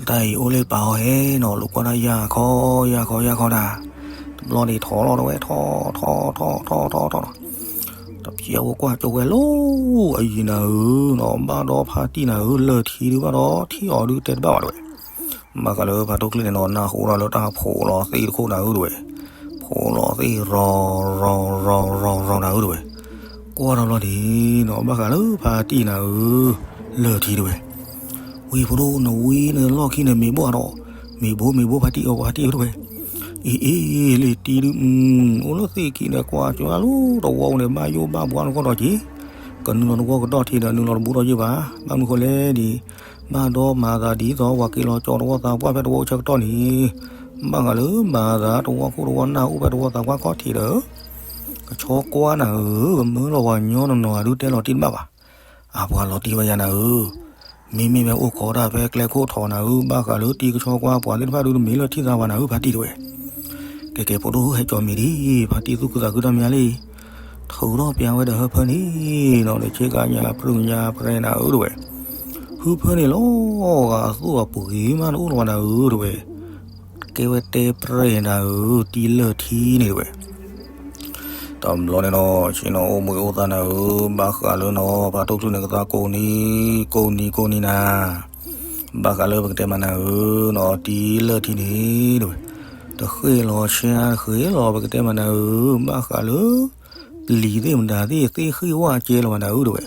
်အံၤအိၣ်လၢပာ်အီၤဟဲနီၤ လူၤကွၢ်တၢ်ယၢ်ခီယၢ်ခီယၢ်ခီနၤ. တဘျီန့ၣ်ထီၣ်လီၤတဲဝဲ ထီၣ်ထီၣ်ထီၣ်ထီၣ်ထီၣ်ထီၣ်နီၤ. တဖျဲးဝဲကွၢ်ကၠိဝဲလီၤ အယံၤနၤဧၢနီၤ ဘၣ်ဒီးဖါတံၢ်နၤဧၢ လၢၢ်ထံဒုးဘၣ်ဒီးထံၣ်အီၤဒုးတဲတဘၣ်ဘၣ်တဲဝဲ. ဘၣ်ဃးလၢဖါထိၣ်ချုၣ်န့ၣ်နီၤ နၢ်ဟူဒီးလၢတၢ်ဖိးလီၤသ့ၣ်တခိၣ်နၤဧၢတဲဝဲ. ဖိးလီၤသ့ၣ်ရီၤရီၤရီၤရီၤရီၤနၤဧၢတဲဝဲ. ကွၢ်ထီၣ်ဘျီန့ၣ်နီၤ ဘၣ်ဃးလၢဖါတံၢ်နၤဧၢ လၢၢ်ထံတဲဝဲ. ဝံၤဖိဒိၣ် နဝံနလီၢ်ခံန့ၣ်မ့ၤဘိၣ်ဒီး, မ့ၤဘိမ့ၤဘိဖါတံၢ်ဧၢ ဖါတံၢ်ဧၢတဲဝဲ. အ့ အ့ လံာ်တံဒုး အိၣ်လၢသ့ၣ်ခံန့ၣ် ကွၢ်ကၠိလၢတဝီပူၤန့ၣ် ဘၣ်ယိၣ်ဘၣ်ဘှါနဂီၢ်ဒီးက့ၤ, ကနုာ်လီၤတဝီကတီၢ်ထံဒီးနုာ်လီၤတဘူးဒီးယ့ၢ်ဘၣ်. ဘၣ်မနုၤဃိလဲၣ်ဒီး ဘၣ်ဒီးမၤသးဒ်သိးပှၤက့ၤလီၤကၠိတဝီသးပှၢ်ဖဲတဝီအဆၢကတီၢ်န့ၣ်, ဘၣ်ဃးလၢမၤသးတဝီခိၣ်တဝီနၢ်အိၣ်ဖဲတဝီသးပှၢ်ခီၣ်ထံးဒီး ကဆီကွၢ်နၤဧၢ, ကမၢလီၤပှၤညီနီၢ်နီၢ်အဒုးတဲလီၤတံၢ်တဘၣ်ဘၣ်. အပှၤလီၤတံၢ်ဝဲယၤနၤဧၢ, မ့မ့ၢ်ဝဲအိၣ်ခိးတၢ်ဖဲကျဲခိၣ်ထီၣ်နၤဧၢ, ဘၣ်ဃးလၢတံၤကဆီကွၢ်ပှၤသ့ၣ်တဖၣ်ဒုးတမ့ၢ်လၢထံၣ်သးဝဲနၤဧၢ ဖါတံၢ်တဲဝဲ. ကဲကဲ ဖိဒိၣ်ဧၢ ဟဲကၠီမံၤဒံး, ဖါတံၢ်သူၣ်ခုသးခုတၢ်မံၤလံ, ထုးထီၣ်ပျးဝဲဒီးဟၢဖၢန့ၣ်နီၤ, ဒီးဆ့ကၤညါပြူညါပြဲနၤဧၢ တဲဝဲ, ဟၢဖၢန့ၣ်လီၤဂာ်အသိၣ်အပှ့ၤမး တအိၣ်လီၤဘၣ်နၤဧၢ တဲဝဲ, ကဲဝဲတဲပြဲနၤဧၢ တံၤလၢၢ်ထံန့ၣ် တဲဝဲ. တဘျီန့ၣ်နီၤ ဆ့ၣ်နီၤအိၣ်ဘှံးအိၣ်သါနၤဧၢ, ဘၣ်ဃးလၢနီၤ ဖါထိၣ်ချုၣ်န့ၣ် ကသါကိးနံၤကိးနံၤကိးနံၤနၤ, ဘၣ်ဃးလၢပကတဲမးနၤဧၢနီၤ တံၤလၢၢ်ထံန့ၣ် တဲဝဲ, တဃ့ၢ်လီၤဆါတဃ့ၢ်လီၤ ပကတဲမးနၤဧၢ, ဘၣ်ဃးလၢ ပျံၤသ့ၣ်မတၤသ့ၣ် သ့ၣ်ဃ့ၢ်ဝဲကဲလီၤဘၣ်နၤဧၢ တဲဝဲ.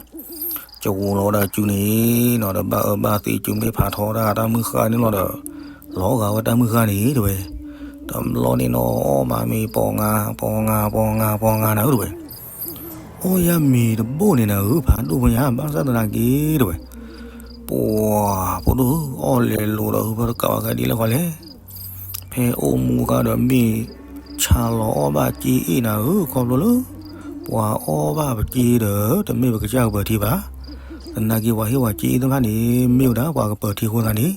ကဝီၤလီၤဝဲဒၣ်စုန့ၣ်နီၤ ဒီးဘၣ်အၢဘၣ်သီစုမ့ၢ်ဖးထီတၢ်တၢ်မုၢ်ဃၢ်န့ၣ်လီၤဒီး လီၤဂာ်ဝဲတၢ်မုၢ်ဃၢ်န့ၣ် တဲဝဲ. တဘျီန့ၣ်နီၤ အီၣ်မးမ့ၤပီၤငါ ပီၤငါ ပီၤငါ ပီၤငါနၤဧၢ တဲဝဲ. အီၣ်ယၢ်မ့ၤတဘိၣ်န့ၣ်နၤဧၢ ဖးဒိၣ်ဖိညါ ဘၣ်ဆၣ်သနာ်က့ တဲဝဲ. ပှၤ ဖိဒိၣ်ဧၢ အီၣ်လဲၤလိၤဒီး ဟၢဖၢတကးဘၣ် ကဲဒ်လဲၣ်ဃီလဲၣ်. ဖဲအိၣ်မူဃါဒီးမ့ၢ်ဆါလီၤအီၣ်ဘၣ်စ့အ့ၣ်နၤဧၢ ခီဖျိလၢ ပှၤအီၣ်ဘၣ်ပစ့ဒီး တမ့ၢ်ပကစၢ်ကပၢၤထံဘၣ်. သနာ်က့ ပှၤဟ့ၣ်ဝဲစ့အ့ၣ်သ့ၣ်တဖၣ်န့ၣ် မ့ၢ်ဝဲဒၣ်ပှၤကပၢၤထံအဃိသတးန့ၣ်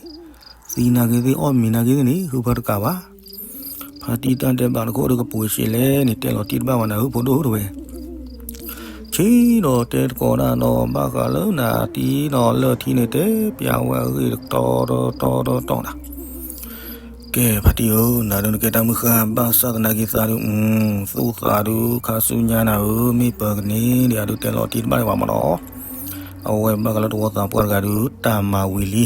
သံနာ်က့သ့ၣ် အီၣ်မ့ၤနာ်က့သ့ၣ်န့ၣ် ဟၢဖၢတကးဘၣ်. ဖါတံၢ်တၢ်ဒဲးဘးတခိၣ်ဒီး ကပူၤစ့လဲၣ်န့ၣ် တဲလီၤတံၢ်တဘၣ်ဘၣ်နၤဧၢ ဖိဒိၣ်ဧၢ တဲဝဲ. ဆ့ၣ်နီၤတဲတကိးဒၣ်နီၤ ဘၣ်ဃးလၢနၤတံၤနီၤ လၢၢ်ထံန့ၣ် တဲပျးဝဲအဂ့ၢ်တတီတတီတတီနၤ. ကဲ ဖါတံၢ်ဧၢ, နၤဒုးနကဲတၢ်မုၢ်ဃၢ် ဘၣ်ဆၣ်သနာ်က့သးဒုး သူၣ်သးဒုး ခါဆူညါနၤဧၢ, မ့ၢ်ပၢၤကန့ၢ်ဒီး အဒုးတဲလီၤတံၢ်တဘၣ်ဘၣ်မးနီၤ. အဝဲဘၣ်ဃးလၢတဝီသးပှၢ်တဂၤဒုး တၢ်မၤဝံၤလံ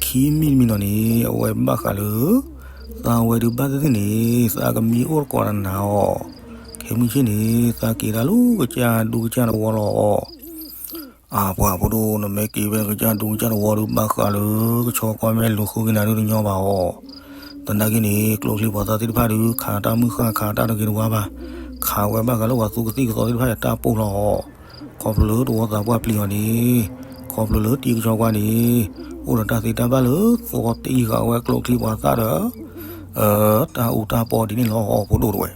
ခံမံၤတမံၤနီၤန့ၣ် အဝဲဘၣ်ဃးလၢ သးဝဲဒုးဘၣ်သ့ၣ်သ့ၣ်န့ၣ် သးကမံအိၣ်တကိးဒီးနၤအီၤ, ခဲမုၢ်ဆ့ၣ်န့ၣ် သးက့ၤတၢ်လၢကစၢ်ဒူကစၢ်တဝီလီၤအီၤ. အပှၤဖိဒိၣ် နမ့ၢ်က့ၤဝဲကစၢ်ဒူကစၢ်တဝီဒုး ဘၣ်ဃးလၢ ကဆီကွၢ်မဲာ်လူၤဃုက့ၤနၤဒုးတညီဘၣ်အီၤ. သနာ်က့န့ၣ် ကျိချံပှၤသၣ်သ့ၣ်တဖၣ်ဒုး ခးတၢ်မုၢ်ဃၢ်ခးတၢ်တဂ့ၤတဝါဘၣ်, ခးဝဲဘၣ်ဃးလၢပှၤသူကသံၣ်ကသီသ့ၣ်တဖၣ်အတၢ်ပိၢ်လီၤအီၤ. ခီဖျိလၢတဝီသးပှၢ်ပျံၤအီၤန့ၣ် ခီဖျိလၢတံၤကဆီကွၢ်န့ၣ် အိၣ်ဒီးတၢ်သ့တၢ်ဘၣ်လၢ သီတံၢ်ဃာ်ဝဲကျိချံပှၤသၣ်ဒီး တၢ်အူတၢ်ပီဒ်န့ၣ်လီၤအီၤ ဖိဒိၣ်တဲဝဲ.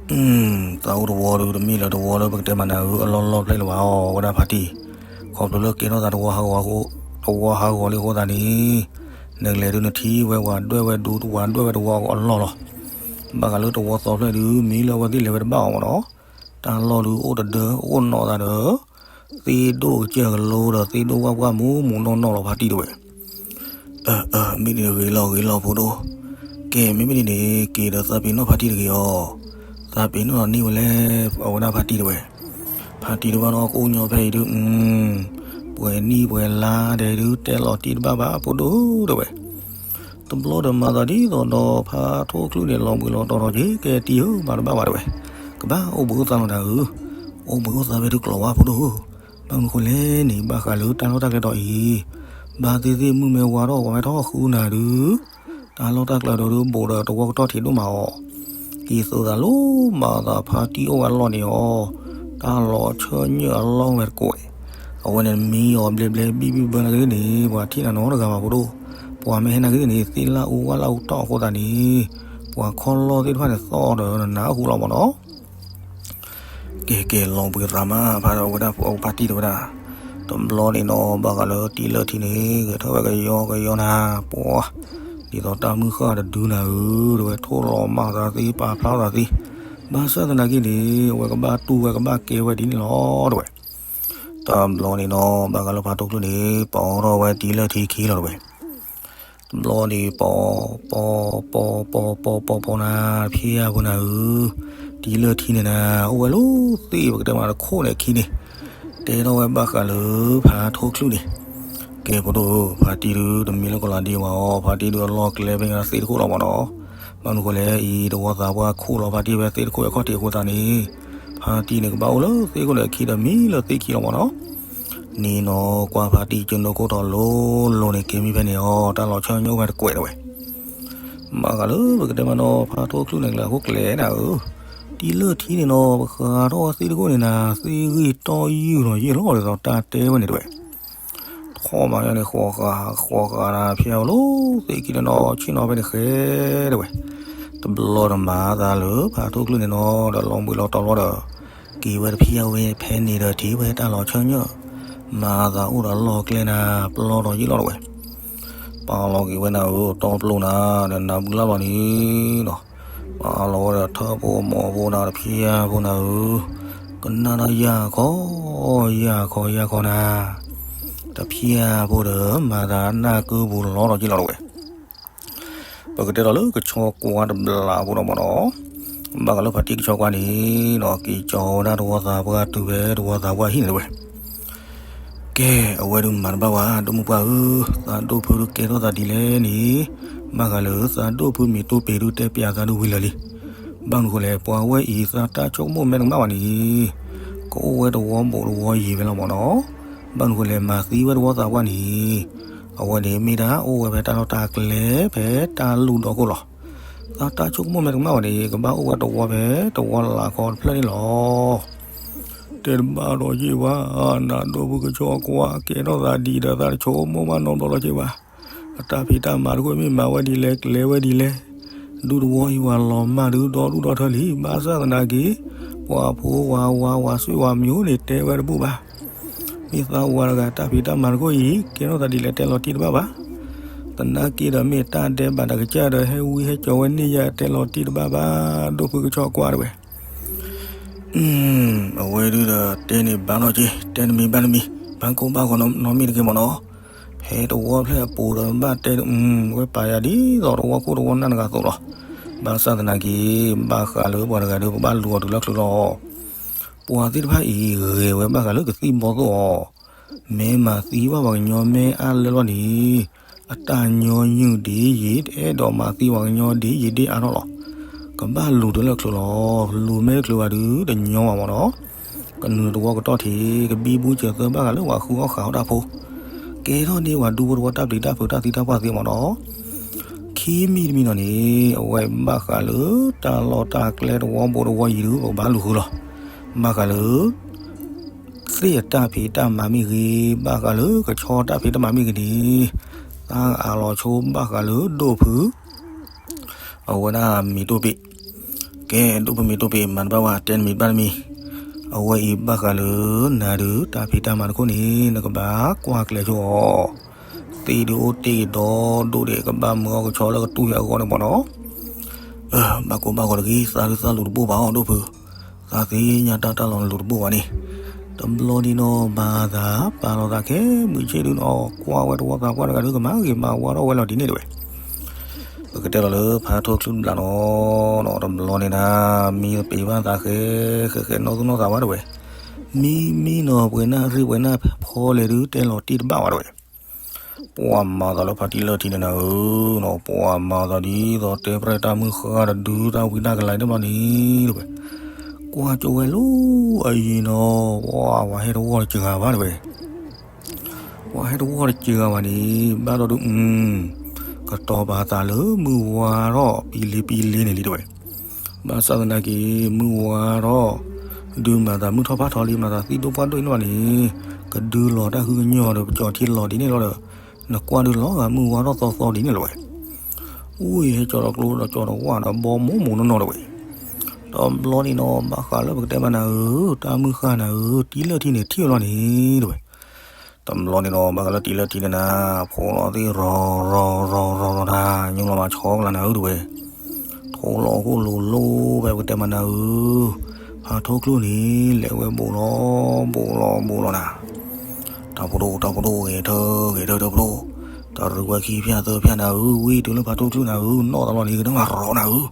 သးအိၣ်တဝီဒုး တမ့ၢ်လၢတဝီလၢပကတဲမးနၤဧၢ အလီၢ်လီၢ်ဖျဲၣ်လၢၤဘၣ်အီၤ ဝဲဒၣ်ဖါတံၢ်, ခီဖျိလၢကဲထီၣ်သးတဝီဟးဂီၤအဃိ, တဝီဟးဂီၤလံအဃိသတးန့ၣ် နကလဲၤဒုးနထံၣ်ဝဲပှၤဒွဲၣ်ဝဲဒူ ပှၤဒွဲၣ်ဝဲတဝီအလီၢ်လီၤ. ဘၣ်ဃးလၢတဝီသီဖျၢၣ်ဒုး မ့ၢ်လၢအဝဲသ့ၣ်လဲၤဝဲတဘၣ်အီၤမးနီၤ, တၢ်လီၢ်ဒုးအိၣ်တဒၢ အိၣ်နီၢ်သးဒီး သ့ၣ်ဒိၣ်ကစၢၢ်ကလိဒီး သ့ၣ်ဒိၣ်ဝၣ်ပှၢ်မူးမူးနီၢ်နီၢ်လီၤ ဖါတံၢ်တဲဝဲ. အၢ အၢ မ့ၢ်ဒ်န့ၣ်ဂ့ၤလီၤ ဂ့ၤလီၤ ဖိဒိၣ်. ကဲ မ့မ့ၢ်ဒ်န့ၣ် က့ၤဒီးသးပ့ၤနီၣ်ဖါတံၢ်တဂ့ၤအီၤ. သးပ့ၤနီၣ်လီၤန့ၢ်ဝဲလဲၣ် အဝဲဒၣ်ဖါတံၢ်တဲဝဲ. ဖါတံၢ်တဘၣ်နီၣ် ကအိၣ်ညီဖဲအံၤဒုး ပှဲၤနံၣ်ပှဲၤလါဒဲးဒုး တဲလီၤတံၢ်တဘၣ်ဘၣ် ဖိဒိၣ်တဲဝဲ. တဘျီဒီးမၤသးဒ်သိးဒီး ဖါထိၣ်ချုးန့ၣ် လီၤဘှံးလီၤတီၤလီၤက့ၤ ကဲတံၢ်ဧၢ မၤတဘၣ်ဘၣ်တဲဝဲ. ကဘၣ်အိၣ်ဘှံးအိၣ်သါလီၤနၤဧၢ. အိၣ်ဘှံးအိၣ်သါဖဲဒုးကျိၤဝါ ဖိဒိၣ်ဧၢ. ဘၣ်မနုၤဃိလဲၣ်န့ၣ် ဘၣ်ဃးလၢတၢ်လီၢ်တၢ်ကျဲဒီးအံၤ ဘၣ်သ့ၣ်သ့ၣ်မုၢ်မ့ၢ်ဝါထီၣ် ပှၤမ့ၢ်ထီၣ်ဃုနၤဒုး တၢ်လီၢ်တၢ်ကျဲဒီးဒုး ဘူးဒီးတဝီကတီၢ်ထံးဒိၣ်မးအီၤ. က့ၤသိးသးလိၣ်မၤသးဖါတံၢ်အိၣ်ဝဲအလီၢ်န့ၣ်အီၤ, တၢ်လီၤဆၢညၢၣ်အလီၢ်ဝဲတကွဲး, အဝဲန့ၣ်မံအီၤဘျဲဘျဲဘံၣ်ဘံၣ်ဘၢနာ်က့သ့ၣ်န့ၣ် ပှၤထံၣ်နၤနီတဂၤဘၣ် ဖိဒိၣ်. ပှၤမ့ၢ်ဟဲနာ်က့သ့ၣ်န့ၣ် သ့ၣ်လၣ်အူဝၣ်လၣ်အူတီၢ်အဃိသတးန့ၣ် ပှၤခီၣ်လီၢ်သ့ၣ်တဖၣ်န့ၣ်သီၣ်ဒီးနနၢ်ဟူလီၤမးနီၤ. ကဲကဲ လီၤဘှံးသးမး ဖါဝဲဒၣ် ဖါတံၢ်တဲဝဲဒၣ်. တဘျီန့ၣ်နီၤ ဘၣ်ဃးလၢတံၤလၢထံန့ၣ် ဂဲၤထၢၣ်ဝဲကယီကယီနၤ ပှၤ ဒ်သိးတၢ်မုၢ်ဃၢ်တဒုနၤဧၢ တဲဝဲ ထိၣ်လီၤမၤသးသ့ ပာ်ဖျါသးသ့, ဘၣ်ဆၣ်သနာ်က့န့ၣ် အဝဲကဘၣ်တူၢ်ဝဲကဘၣ်ကဲဝဲဒ်န့ၣ်လီၤ တဲဝဲ. တဘျီန့ၣ်နီၤ ဘၣ်ဃးလၢဖါထိၣ်ချုးန့ၣ် ပီထီၣ်ဝဲတံၤလၢထံခံလီၤ တဲဝဲ. တဘျီန့ၣ် ပီ ပီ ပီ ပီ ပီ ပီ ပီနၤ ဖဲအပူၤနၤဧၢ, တံၤလၢထံန့ၣ်နၤ အိၣ်ဝဲလၢသ့ၣ်ပကတဲမးတခိၣ်န့ၣ်ခံန့ၣ်, တဲထီၣ်ဝဲဘၣ်ဃးလၢဖါထိၣ်ချုးန့ၣ်, ကဲ ဖိဒိၣ်ဧၢ, ဖါတံၢ်ဒုးတမံၤလၢကီးလီၤဒံးဝဲအီၤ, ဖါတံၢ်ဒုးအလီၢ်ကျဲဖဲသ့ၣ်တခိၣ်လီၤမးနီၤ, ဘၣ်မနုၤဃိလဲၣ် အံၤတဝီသးပှၢ်ခိၣ်လီၤဖါတံၢ်ဖဲသ့ၣ်တခိၣ်အခီၣ်ထံးအဃိသတးန့ၣ်, ဖါတံၢ်န့ၣ်ကဘၣ်အိၣ်လၢသ့ၣ်ခိၣ်န့ၣ်အခံဒီးမံလၢသ့ၣ်ခံလီၤမးနီၤ. န့ၣ်နီၤ ကွၢ်ဖါတံၢ်ကၠိနိၣ်ခိၣ်ထီၣ်လိၤလိၤန့ၣ် က့ၤမံဖဲန့ၣ်အီၤ တၢ်လီၤဆၢညိၣ်ဖဲတကွဲးတဲဝဲ. ဘၣ်ဃးလၢပကတဲမးနီၤ ဖါထိၣ်ချုးန့ၣ် ကျဲၤခိၣ်ကျဲၤနၤဧၢ, တံၤလၢထံန့ၣ်နီၤ ပဃးထီၣ်ဝဲသ့ၣ်တခိၣ်န့ၣ်နၤ သ့ၣ်ဂံၢ်တီယုၢ်နီၤ ယံာ်လီၤဒ်သိးတၢ်တဲဝဲန့ၣ်တဲဝဲ. ထီၣ်မးယါန့ၣ် ဃီဃာ် ဃီဃာ်နၤ ဖျဲဝဲလီၤ သ့ၣ်ခံန့ၣ်နီၤ ဆ့ၣ်နီၤဖဲန့ၣ်ဃဲတဲဝဲ. တဘျီဒီးမၤသးလၢဖါထိၣ်ချုးန့ၣ်နီၤ ဒီးလီၤဘှံးလီၤတီၤလီၤဒီး က့ၤဝဲတဖံးအဝဲဖဲန့ၣ်ဒီးထံၣ်ဝဲတၢ်လီၤဆၢညိၣ်, မၤသးအိၣ်ဒီးလီၢ်ကျဲနၤ ပျီထီၣ်ယံာ်လီၤတဲဝဲ. ပာ်လီၤက့ၤဝဲနၤဧၢ တီပျိနၤ ဒီးနၤဘုလၢ်လီၤန့ၣ်နီၤ, ပ အလီၤဝဲဒီးထၢၣ်ဖိမိၢ်ဖိနၤတဖျၢၣ်ဖိနၤဧၢ, ကနၣ်ဒီးယၢ်ခီ, ယၢ်ခီယၢ်ခီနၤ, တဖျၢၣ်ဖိဒီးမၤသးနၢ်ကုပူၤလီၤဒီးက့လီၤတဝဲ ပကတဲဒီးလၢကဆီကွၢ်တဘျီဖိဒီးမ့ၢ်နီၤ, ဘၣ်ဃးလၢဖါတံၢ်ကဆီကွၢ်န့ၣ်နီၤ က့ၤကၠီဝဲဒၣ်တဝီသးပှၢ်တုၤဖဲတဝီသးပှၢ်ဟံၣ်န့ၣ်တဝဲ ကဲ, အဝဲဒုးမၤတဘၣ်ဝဲ ဒိၣ်မုၣ်ပှၢ်ဧၢ, သးဒိၣ်ဖုဒုးကဲထီၣ်သးဒ်လဲၣ်န့ၣ်, ဘၣ်ဃးလၢသးဒိၣ်ဖုမ့ၢ်တိၢ်ပ့ၤဒုးတဲပျးသးဒုးဝံၤလၢာ်လံ. ဘၣ်မနုၤဃိလဲၣ် ပှၤဝဲအံၤသးတၢ်ဆိကမိၣ်မဲာ်တကမၣ်ဘၣ်န့ၣ်, ကအိၣ်ဝဲတဝီဘူးတဝီယံၤဝဲလီၤမ့ၢ်နီၤ, ဘၣ်မနုၤဃိလဲၣ် မၤသံဝဲတဝီသးပှၢ်န့ၣ်, အဝဲန့ၣ်မ့ၢ်ဒၣ်အိၣ်ဝဲဖဲတၢ်လီၢ်တၢ်ကျဲဖဲတၢ်လူၢ်ဒီခိၣ်လီၤ. သးတၢ်ဆိကမိၣ်မဲာ်တကမၣ်ဘၣ်န့ၣ် ကဘၣ်အိၣ်ဝဲတဝီဖဲတဝီလၢ်ခီတဖျၢၣ်န့ၣ်လီၤ. တဲတဘၣ်ဒီးယ့ၢ်ဘၣ်, နၤဒိၣ်ဖုကဆီကွၢ် ကဲထီၣ်သးဒ်ဒီးသးတဆိကမိၣ်ဘၣ်နီတဘျီလီၤက့ဘၣ်. အတၢ်ဖံးတၢ်မၤတခိၣ်မ့ၢ်မၤဝဲဒ်လဲၣ် ကျဲဝဲဒ်လဲၣ်, ဒူတဝီအံၤဝၤလီၤမၢ်ဒုးဒီဒူၣ်ဒီထၢလံ, ဘၣ်ဆၣ်သနာ်က့ ပှၤဖိဝၤဝၤဝၤဆွေဝၤမျိုးန့ၣ်တဲဝဲတဘူၣ်ဘၣ်. မ့ၢ်သးဝၤတဂၤတၢ်ဖံးတၢ်မၤတခိၣ်အံၤ ကဲထီၣ်သးဒ်လဲၣ်တဲလီၤတံၢ်တဘၣ်ဘၣ်. သနာ်က့ဒီးမ့ၢ်တၢ်ဒဲးဘးတကစၢ်ဒီး ဟဲဝံဟဲကၠီၤဝဲန့ၢ်ယၤတဲလီၤတံၢ်တဘၣ်ဘၣ်, ဒိၣ်ဖုကဆီကွၢ်တဝဲ အဝဲဒုးဒီးတဲန့ၣ်ဘၣ်နီၢ်က့, တဲတမံၤဘၣ်တမံၤ, ဘၣ်ကိၢ်ဘၣ်ဂီၤနီတမံၤတက့ၢ်မ့ၢ်နီၤ. ဖဲတဝီဖျၢၣ်အပူၤဒီးဘၣ်တဲ, ဝဲပာ်ယၤဒ်သိးတဝီခိၣ်တဝီနၢ်တဂၤအသိးလီၤ. ဘၣ်ဆၣ်သနာ်က့ ဘၣ်ဃးလၢပှၤတဂၤဒီး ပဘၣ်လူၤအီၤတုၤလၢချုးလီၤ. ပှၤသ့ၣ်တဖၣ်အံၤ ဂဲၤဝဲဘၣ်ဃးလၢကသံၣ်ဘီသိၣ်အီၤ, မ့ၢ်မၤသံဘၣ်ပှၤကညီမ့ၢ်အါလၢလီၤန့ၣ်, အတၢ်ညီနုၢ်ဒ်ယံၤ တအဲၣ်ဒိးမၤသံပှၤကညီဒ်ယံၤဒ်အါထီၣ်လီၤ. ကဘၣ်လူၤတုၤလၢချုးလီၤ, လူၤမ့ၢ်ချုးဘၣ်ဒုးတညီဘၣ်မ့ၢ်နီၤ. ကနုာ်တဝီကတီၢ်ထံး ကဘံဘူစၢၤသၢဘၣ်ဃးလၢပှၤဃုအီၣ်ဃုအီတၢ်ဖိ, ကဲထီၣ်န့ၢ်ပှၤဒူဖိတဝီတၢ်ပျံၤတၢ်ဖုးတၢ်သံတၢ်ပှၢ်သ့မ့ၢ်နီၤ. ခံမံၤတမံၤနီၤန့ၣ် အဝဲဘၣ်ဃးလၢတၢ်လီၢ်တၢ်ကျဲတဝီဘူးတဝီယံၤဒုး ပကဘၣ်လူၤဃုလီၤ. ဘၣ်ဃးလၢ သ့ၣ်အတၢ်ဖံးတၢ်မၤမ့ၢ်ဂ့ၤ, ဘၣ်ဃးလၢကဆီတၢ်ဖံးတၢ်မၤမ့ၢ်ဂ့ၤန့ၣ်, သးအးလီၤဆိဘၣ်ဃးလၢဒိၣ်ဖု အဝဲဒၣ်မ့ၤတိၢ်ပ့ၣ်, ကဲဒိၣ်ဖုမ့ၤတိၢ်ပ့ၣ် မၤတဘၣ်ဝဲ တဲတမံၤဘၣ်တမံၤ, အဝဲအံၤဘၣ်ဃးလၢနၤဒုး တၢ်ဖံးတၢ်မၤတခိၣ်န့ၣ် နကဘၣ်ကွၢ်ကျဲၤဆိအီၤ, သ့ၣ်ဒုးအိၣ်တ့ၢ်ဒီးဒိၣ်ဒဲး ကဘၣ်မၢအီၣ်ကဆီလၢကတူၢ်ယၤအဂီၢ်န့ၣ်မ့ၢ်နီၤ. ဘၣ်ကိၢ်ဘၣ်ဂီၤတဂ့ၤ, သးဒုးသးလူၤတဘိၣ်ဘၣ်အီၤဒိၣ်ဖု, သးသ့ၣ်ညါတၢ်တၢ်လီၤနလူၤတဘိၣ်ဘၣ်န့ၣ်, တဘျီန့ၣ်နီၤ ဘၣ်သးပာ်လီၤသးခဲမုၢ်ဆ့ၣ်ဒုးနီၤ ကွၢ်ဝဲတဝီသးပှၢ်တဂၤဒုး ကမၤဂ့ၤမၤဝါထီၣ်ဝဲလီၤဒ်န့ၣ်တဝဲ. ပကတဲလီၤလၢဖးထိၣ်ချုးတဘျီနီၤ, တဘျီန့ၣ်ဒၣ် မံသပ့ၤဘၣ်သးဃဲ ဃဲဃဲနီၢ်သူၣ်နီၢ်သးဝဲတဝဲ, မံမံနီၤ ပှဲၤနၢ်ရ့ၣ်ပှဲၤနၢ်ဖီလဲၣ်ဒုး တဲလီၤတံၢ်တဘၣ်ဝဲတဝဲ. ပှၤမၤသးလၢဖါတံၢ်လၢထံန့ၣ်နၤဧၢ, ပှၤမၤသးဒ်သိးတဲပြဲၢ်တၢ်မုၢ်ဃၢ်တဒုတၢ်ဝံတၢ်ကလၤတဘျီန့ၣ်တဝဲ, ကွၢ်ကၠိဝဲလၢအယံၤနီၤ, ပှၤဟဲတဝီတစှၤဘၣ်တဝဲ, ပှၤဟဲတဝီတစှၤဘၣ်န့ၣ် ဘၣ်ဒီးဒုး ကတီၤပာ်သးလၢမုၢ်ဝါထီၣ်ပံလ့ပံလ့န့ၣ်လံတဝဲ. ဘၣ်ဆၣ်သနာ်က့ မုၢ်ဝါထီၣ် ဒုးမၤသးမုၢ်ထီၣ်ဖးထီလံ မၤသးသံဒိၣ်ပှၢ်ဒိၣ်အံၤန့ၣ်ဘၣ်န့ၣ်, ကဒုးလီၤတၢ်ဃုကညီၤဒီး ပကၠီၤထံလီၤဒ်န့ၣ်လီၤဒီး, နကွၢ်ဒုးလီၤဂာ်မုၢ်ဝါထီၣ်သီသီဒ်န့ၣ်လီၤဝဲ. အူအံၤဟဲကၠီၤဒီးကျိဒီးကၠီၤဒီးဝၣ်ဒီး ဘီမူမူနီၢ်နီၢ်တဝဲ. တဘျီန့ၣ်နီၤ ဘၣ်ဃးလၢပကတဲမးနၤဧၢ, တၢ်မုၢ်ဃၢ်နၤဧၢ, တံၤလၢထံန့ၣ်ထံၣ်ဝဲလီၤန့ၣ်တဝဲ. တဘျီန့ၣ်နီၤ ဘၣ်ဃးလၢတံၤလၢထံန့ၣ်နၤ, ဖိလီၤသ့ၣ်ရီၤရီၤရီၤရီၤရီၤတၢ် ညိလီၤမးဆီကလၤနၤဧၢတဝဲ. ထိလီၤခိၣ်လိၤလိၤဖဲပကတဲမးနၤဧၢ, ဖးထိၣ်ချုးန့ၣ် လဲၤဝဲဘူးလီၤ ဘူးလီၤဘူးလီၤနၤ. တၢ်ဖိဒိၣ်တၢ်ဖိဒိၣ်ဂဲၤထၢဂဲၤထၢတၢ်ဖိဒိၣ်, တရံးဝဲခံဖၠၣ်သၢဖၠၣ်နၤဧၢ, ဝံၤတုၤလၢဖးထိၣ်ချုးနၤဧၢ, နီၢ်တၢ်လီၢ်န့ၣ် ကဒၢမးရီၤနၤဧၢ.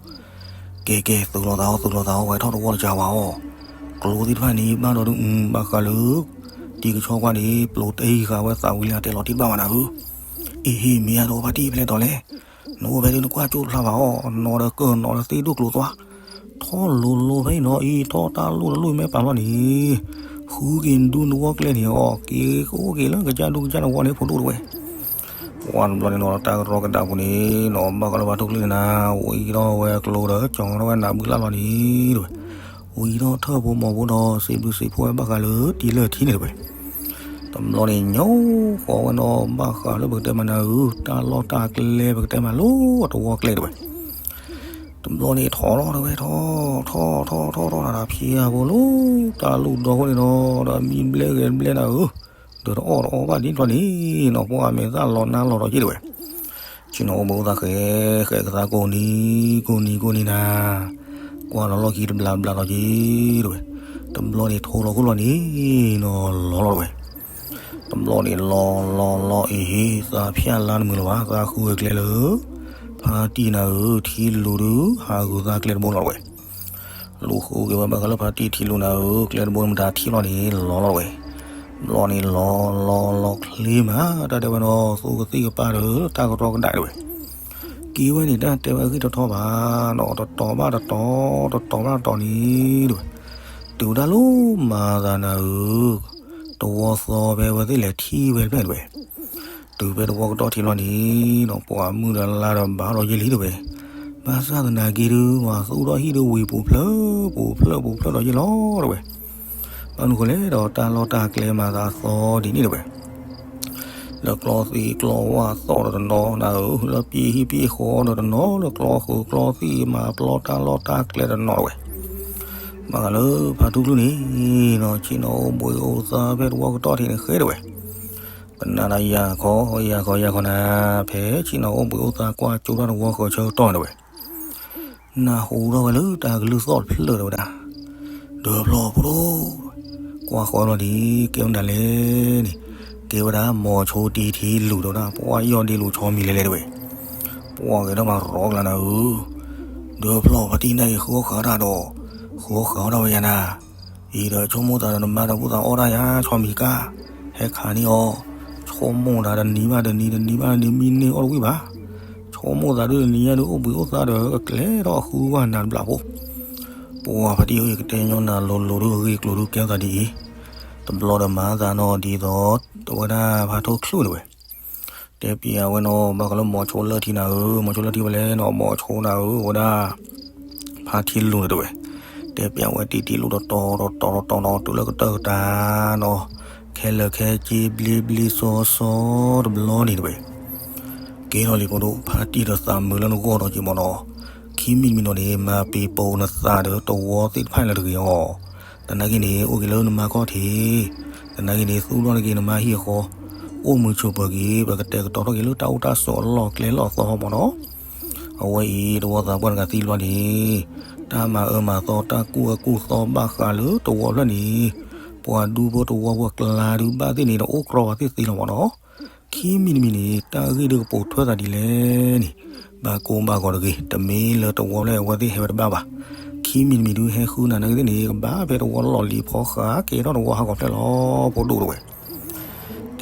ကဲကဲ သုးလီၤသးအီၤ သုးလီၤသးအီၤ ဝဲထီၣ်တဝီတကၢ်ဝဲအီၤ, ကျိသ့ၣ်တဖၣ်န့ၣ် ဘၣ်ဒီးဒုး ဘၣ်ဃးလၢ တံၤကဆီကွၢ်န့ၣ် ပျိးတဟံးဃာ်ဝဲသးဝံၤလံ အတဲလီၤတံၢ်တဘၣ်ဝဲနၤဧၢ. အ့ဟ့ၣ် မ့ၢ်အဒိးဖါတံၢ်ဖဲလဲၣ်တီၤလဲၣ်, နအိၣ်ဖဲဒုးနကွၢ်ကၠိဖျါဘၣ်အီၤ, နီၢ်ဒီးကၢၢ်နီၢ်ဒီးသ့ၣ်ဒိၣ်ကျိၤသွါ, ထီၣ်လိၤလိၤဖဲအံၤနီၤအံၤ ထီၣ်တၢ်လိၣ်တလိၣ်မ့ၢ်ပာ်လီၤန့ၣ်, ဃုက့ၤဒူနဝီကျဲန့ၣ်အီၤ, က့ၤကအိၣ်က့ၤလၢကစၢ်ဒူကစၢ်နဝီန့ၣ် ဖိဒိၣ်တဝဲ. ပှၤတဘျီန့ၣ်နီၤ တၢ်ကရီကဒးပူၤန့ၣ်နီၤ ဘၣ်ဃးလၢဖးထိၣ်ချုးန့ၣ်နၤ, ဝံၤဒီးဝဲကျိဒီးကၠီၤထီၣ်ဝဲနးဘုလၢ်လီၤန့ၣ်တဝဲ, ဝံၤဒီးထၢၣ်ဖိမီၤဖိဒီး စံးဘျုးစံးဖှိၣ်ဝဲဘၣ်ဃးလၢတံၤလၢထံန့ၣ်တဝဲ. တဘျီန့ၣ် ညီဃီဝဲနီၤ ဘၣ်ဃးလၢပကတဲမးနၤဧၢ, တၢ်လီၢ်တၢ်ကျဲပကတဲမးလၢအတဝီကျဲတဝဲ. တဘျီန့ၣ်ထီၣ်လီၤတဝဲ ထီၣ်ထီၣ်ထီၣ်ထီၣ်ထီၣ်တၢ်ဖံးအပူၤလီၤ, တၢ်လူၢ်ဒီခိၣ်န့ၣ်နီၤ ဒီးမံဘျဲဂဲၤဘျဲနၤဧၢ, ဒီးတအီၣ်တအီဘၣ်ဒ်တဘျီန့ၣ်နီၤ ပှၤမဲာ်သၣ်လီၤနါလီၤဒီးက့တဝဲ. ဆ ဆ့ၣ်နီၤအိၣ်ဘှံးအိၣ်သါဃဲ ဃဲကသါကိးနံၤ ကိးနံၤကိးနံၤနၤ, ကွၢ်လီၤလီၢ်ခံတဘျီဘျီလီၤက့ၤတဝဲ, တဘျီန့ၣ်ထိလီၤခိၣ်လီၤန့ၣ်နီၤ လီၤလီၤတဝဲ, တဘျီန့ၣ်လီၤလီၤလီၤအံၤ သးဖၠၣ်လါတမုာ်လၢၤဘၣ် သးဃုဝဲကျဲလၢ ဖါတံၢ်နၤဧၢ ထံလူၤဒုး ဟးဂုာ်သးကျဲတဘိလီၤတဝဲ လူၤဃုက့ၤဝဲဘၣ်ဃးလၢဖါတံၢ်ထံလူၤနၤဧၢ ကျဲတဘိမတၤထံလီၤန့ၣ် လီၤလီၤတဝဲ, ဘျီန့ၣ်လီၤလီၤလီၤချ့မး တၢ်တဲဝဲနီၤ သိကသံၣ်ကပၢ်ဒီးတၢ်ကတြီကဒၣ်တဝဲ, က့ၤဝဲန့ၣ်တၢ်တဲဝဲအဂ့ၢ်တထီဘၣ်နီၤ တတီၤဘၣ်တတီၤ တတီၤဘၣ်တတီၤန့ၣ်တဝဲ, တုၤဝဲဒၣ်လၢမၤသးနၤဧၢ တဝီသီဖဲဝဲသ့ၣ်လဲၤထံၣ်ဝဲတဖျၢၣ်တဝဲ တုၤဖဲတဝီကတီၢ်ထံလီၤန့ၣ်ဒီး ပှၤမုၢ်ဒီးလါဒီးဘၣ်ဒီးယဲၢ်လံတဝဲ, ဘၣ်ဆၣ်သနာ်က့ဒုး မၤသူၣ်ထီၣ်ဟံၣ်ဒုးဝံၤပူၤဖျၢၣ်ပူၤဖျၢၣ်ပူၤဖျၢၣ်ဒီးယဲၢ်လီၤတဝဲ, ဘၣ်မနုၤဃိလဲၣ်ဒီးတၢ်လီၢ်တၢ်ကျဲမၤသးသီဒ်န့ၣ်တဝဲ လၢကျီသံးကျီဝၣ်သီၣ်ဒီးတနီၤနၤဧၢ လၢပှ့ၤဟံၣ်ပှ့ၤဃီဒီးတနီၤ လၢကျီဃုာ်ကျီသံၣ်မၤပျီတၢ်လီၢ်တၢ်ကျဲတနီၤတဝဲ, ဘၣ်ဃးလၢဖါထူၣ်ကလုၢ်န့ၣ်နီၤ ဆ့ၣ်နီၤအိၣ်ဘှံးအိၣ်သါဖဲတဝီကတီၢ်ထံးန့ၣ်ဃဲတဝဲ, ပနာ်ဒီးယၤခီယၤခီယၤခီနၤ, ဖဲဆ့ၣ်နီၤအိၣ်ဘှံးအိၣ်သါကွၢ်ကၠိထီၣ်တဝီဃုာ်ဆၢကတီၢ်န့ၣ်တဝဲ နၢ်ဟူထီၣ်ဝဲလၢတၢ်ကလုၢ်သီၣ်တဖျၢၣ်တဲဝဲဒၣ်, ဒၢဖျီၣ်ဖိဒိၣ်, ကွၢ်ဃီလီၤဒ် ကဲမနုၤလဲၣ်န့ၣ်, ကဲဝဲဒၣ်မိၤဆိတံၤထံလူၤတဲဝဲဒၣ် ပှၢ်ယီၢ်ဒ့လူၤဆီမံၤလဲၤလဲၤတဲဝဲ, ပှၢ်ဂဲၤထီၣ်မးရီကလၤနၤဧၢ, ဒၢဖျီၣ်ဖါတံၢ်နၤအံၤဃုအီၣ်ဃုအီဒၣ်ဒီး, ဃုအီၣ်ဃုအီဒၣ်ဝဲယၤနၤ, အံၤဒီးဆိကမိၣ်သးဒီးနမါဒီးဖိသၣ်အီၣ်တၢ်ယၤ ဆီမံၤကါ, ဟဲခးန့ၢ်အီၤ, ဆိကမိၣ်သးတနံၤဘၣ်တနံၤ တနံၤဘၣ်တနံၤ မံန့ၢ်အီၣ်တဝံၣ်ဘၣ် ဆိကမိၣ်သးဒုးတနံၤညါဒုးအိၣ်ဘှံးအိၣ်သါဒီးကကျဲထီၣ်ဃုဝဲနၤတဘျီဖိ, ပှၢ်ဖါတံၢ်ဧၢ ယကတဲညီနၤလိၤလိၤဒုးအဂ့ၢ်ကျိၤဒုးကဲထီၣ်သးဒ်အံၤ, တဘျီဒီးမၤသးနီၤဒ်သိး, တဝဲဒၣ်ဖါထူၣ်ချုးတဝဲ, တဲပျးဝဲနီၤ ဘၣ်ဃးလၢမိၤဆိလၢထံနၤဧၢ မိၤဆိလၢထံဝဲလဲၣ်နီၤ မိၤဆိနၤဧၢ ဝဲဒၣ် ဖါထံလူၤန့ၣ်တဝဲ, တဲပျးဝဲတံၤတံၤလူၤတတီၤတတီၤတတီၤနီၤ တုၤလၢကတၢၢ်ကတၢၢ်နီၤ, ခဲလၢာ်ခဲဆ့ဘျ့ဘျ့စီစီတဘျီန့ၣ်တဝဲ ကဲထီၣ်လံဖိဒိၣ် ဖါတံၢ်ဒီးသးမုာ်လၢနဂီၢ်ဒီးက့ၤမးနီၤ, ခံမံၤတမံၤနီၤန့ၣ် မၤပံၤပိာ်နသးဒီးတဝီသ့ၣ်တဖၣ်လၢတဂ့ၤအီၤ, သနာ်က့န့ၣ် အိၣ်က့ၤလၢနမါခီၣ်ထံး, သနာ်က့န့ၣ် သူၣ်ထီၣ်က့ၤနမါဟံၣ်အဃီ, အိၣ်မုာ်ဆိးပၢၤက့ၤ ပကတဲာ်ကတီၤထီၣ်က့ၤလၢတၢ်အိၣ်တၢ်ဆိးအလီၢ်ကျဲလီၢ်သီမးနီၤ အဝဲအံၤ တဝီသးပှၢ်တဂၤသံလီၤန့ၣ်, တၢ်မၤအၢမၤသီတၢ်ကူၣ်အၢကူၣ်သီဘၣ်ဃးလၢတဝီဖျၢၣ်န့ၣ်, ပှၤဒူဖိတဝီဖိအကျါဒုးဘၣ်သ့ၣ်န့ၣ်ဒီးအိၣ်ကြီဝဲသ့ၣ်သ့လီၤမးနီၤ, ခံမံၤတမံၤန့ၣ် တၢ်ဂ့ၢ်ဒုးကပိာ်ထွဲသးဒ်လဲၣ်န့ၣ်, ဘၣ်ကိၢ်ဘၣ်ဂီၤတဂ့ၤ တမ့ၢ်လၢတဝီဖျၢၣ်အဝဲသ့ၣ်ဟဲဝဲတဘၣ်ဘၣ်, ခံမံၤတမံၤဒုးဟဲဃုနၤနာ်က့သ့ၣ်န့ၣ် ကဘၣ်ဖဲတဝီလီၢ်လံၤဖီဃးကဲထီၣ်တဝီဟးဂီၤဖျၢၣ်လီၤ ဖိဒိၣ်တဝဲ တဲ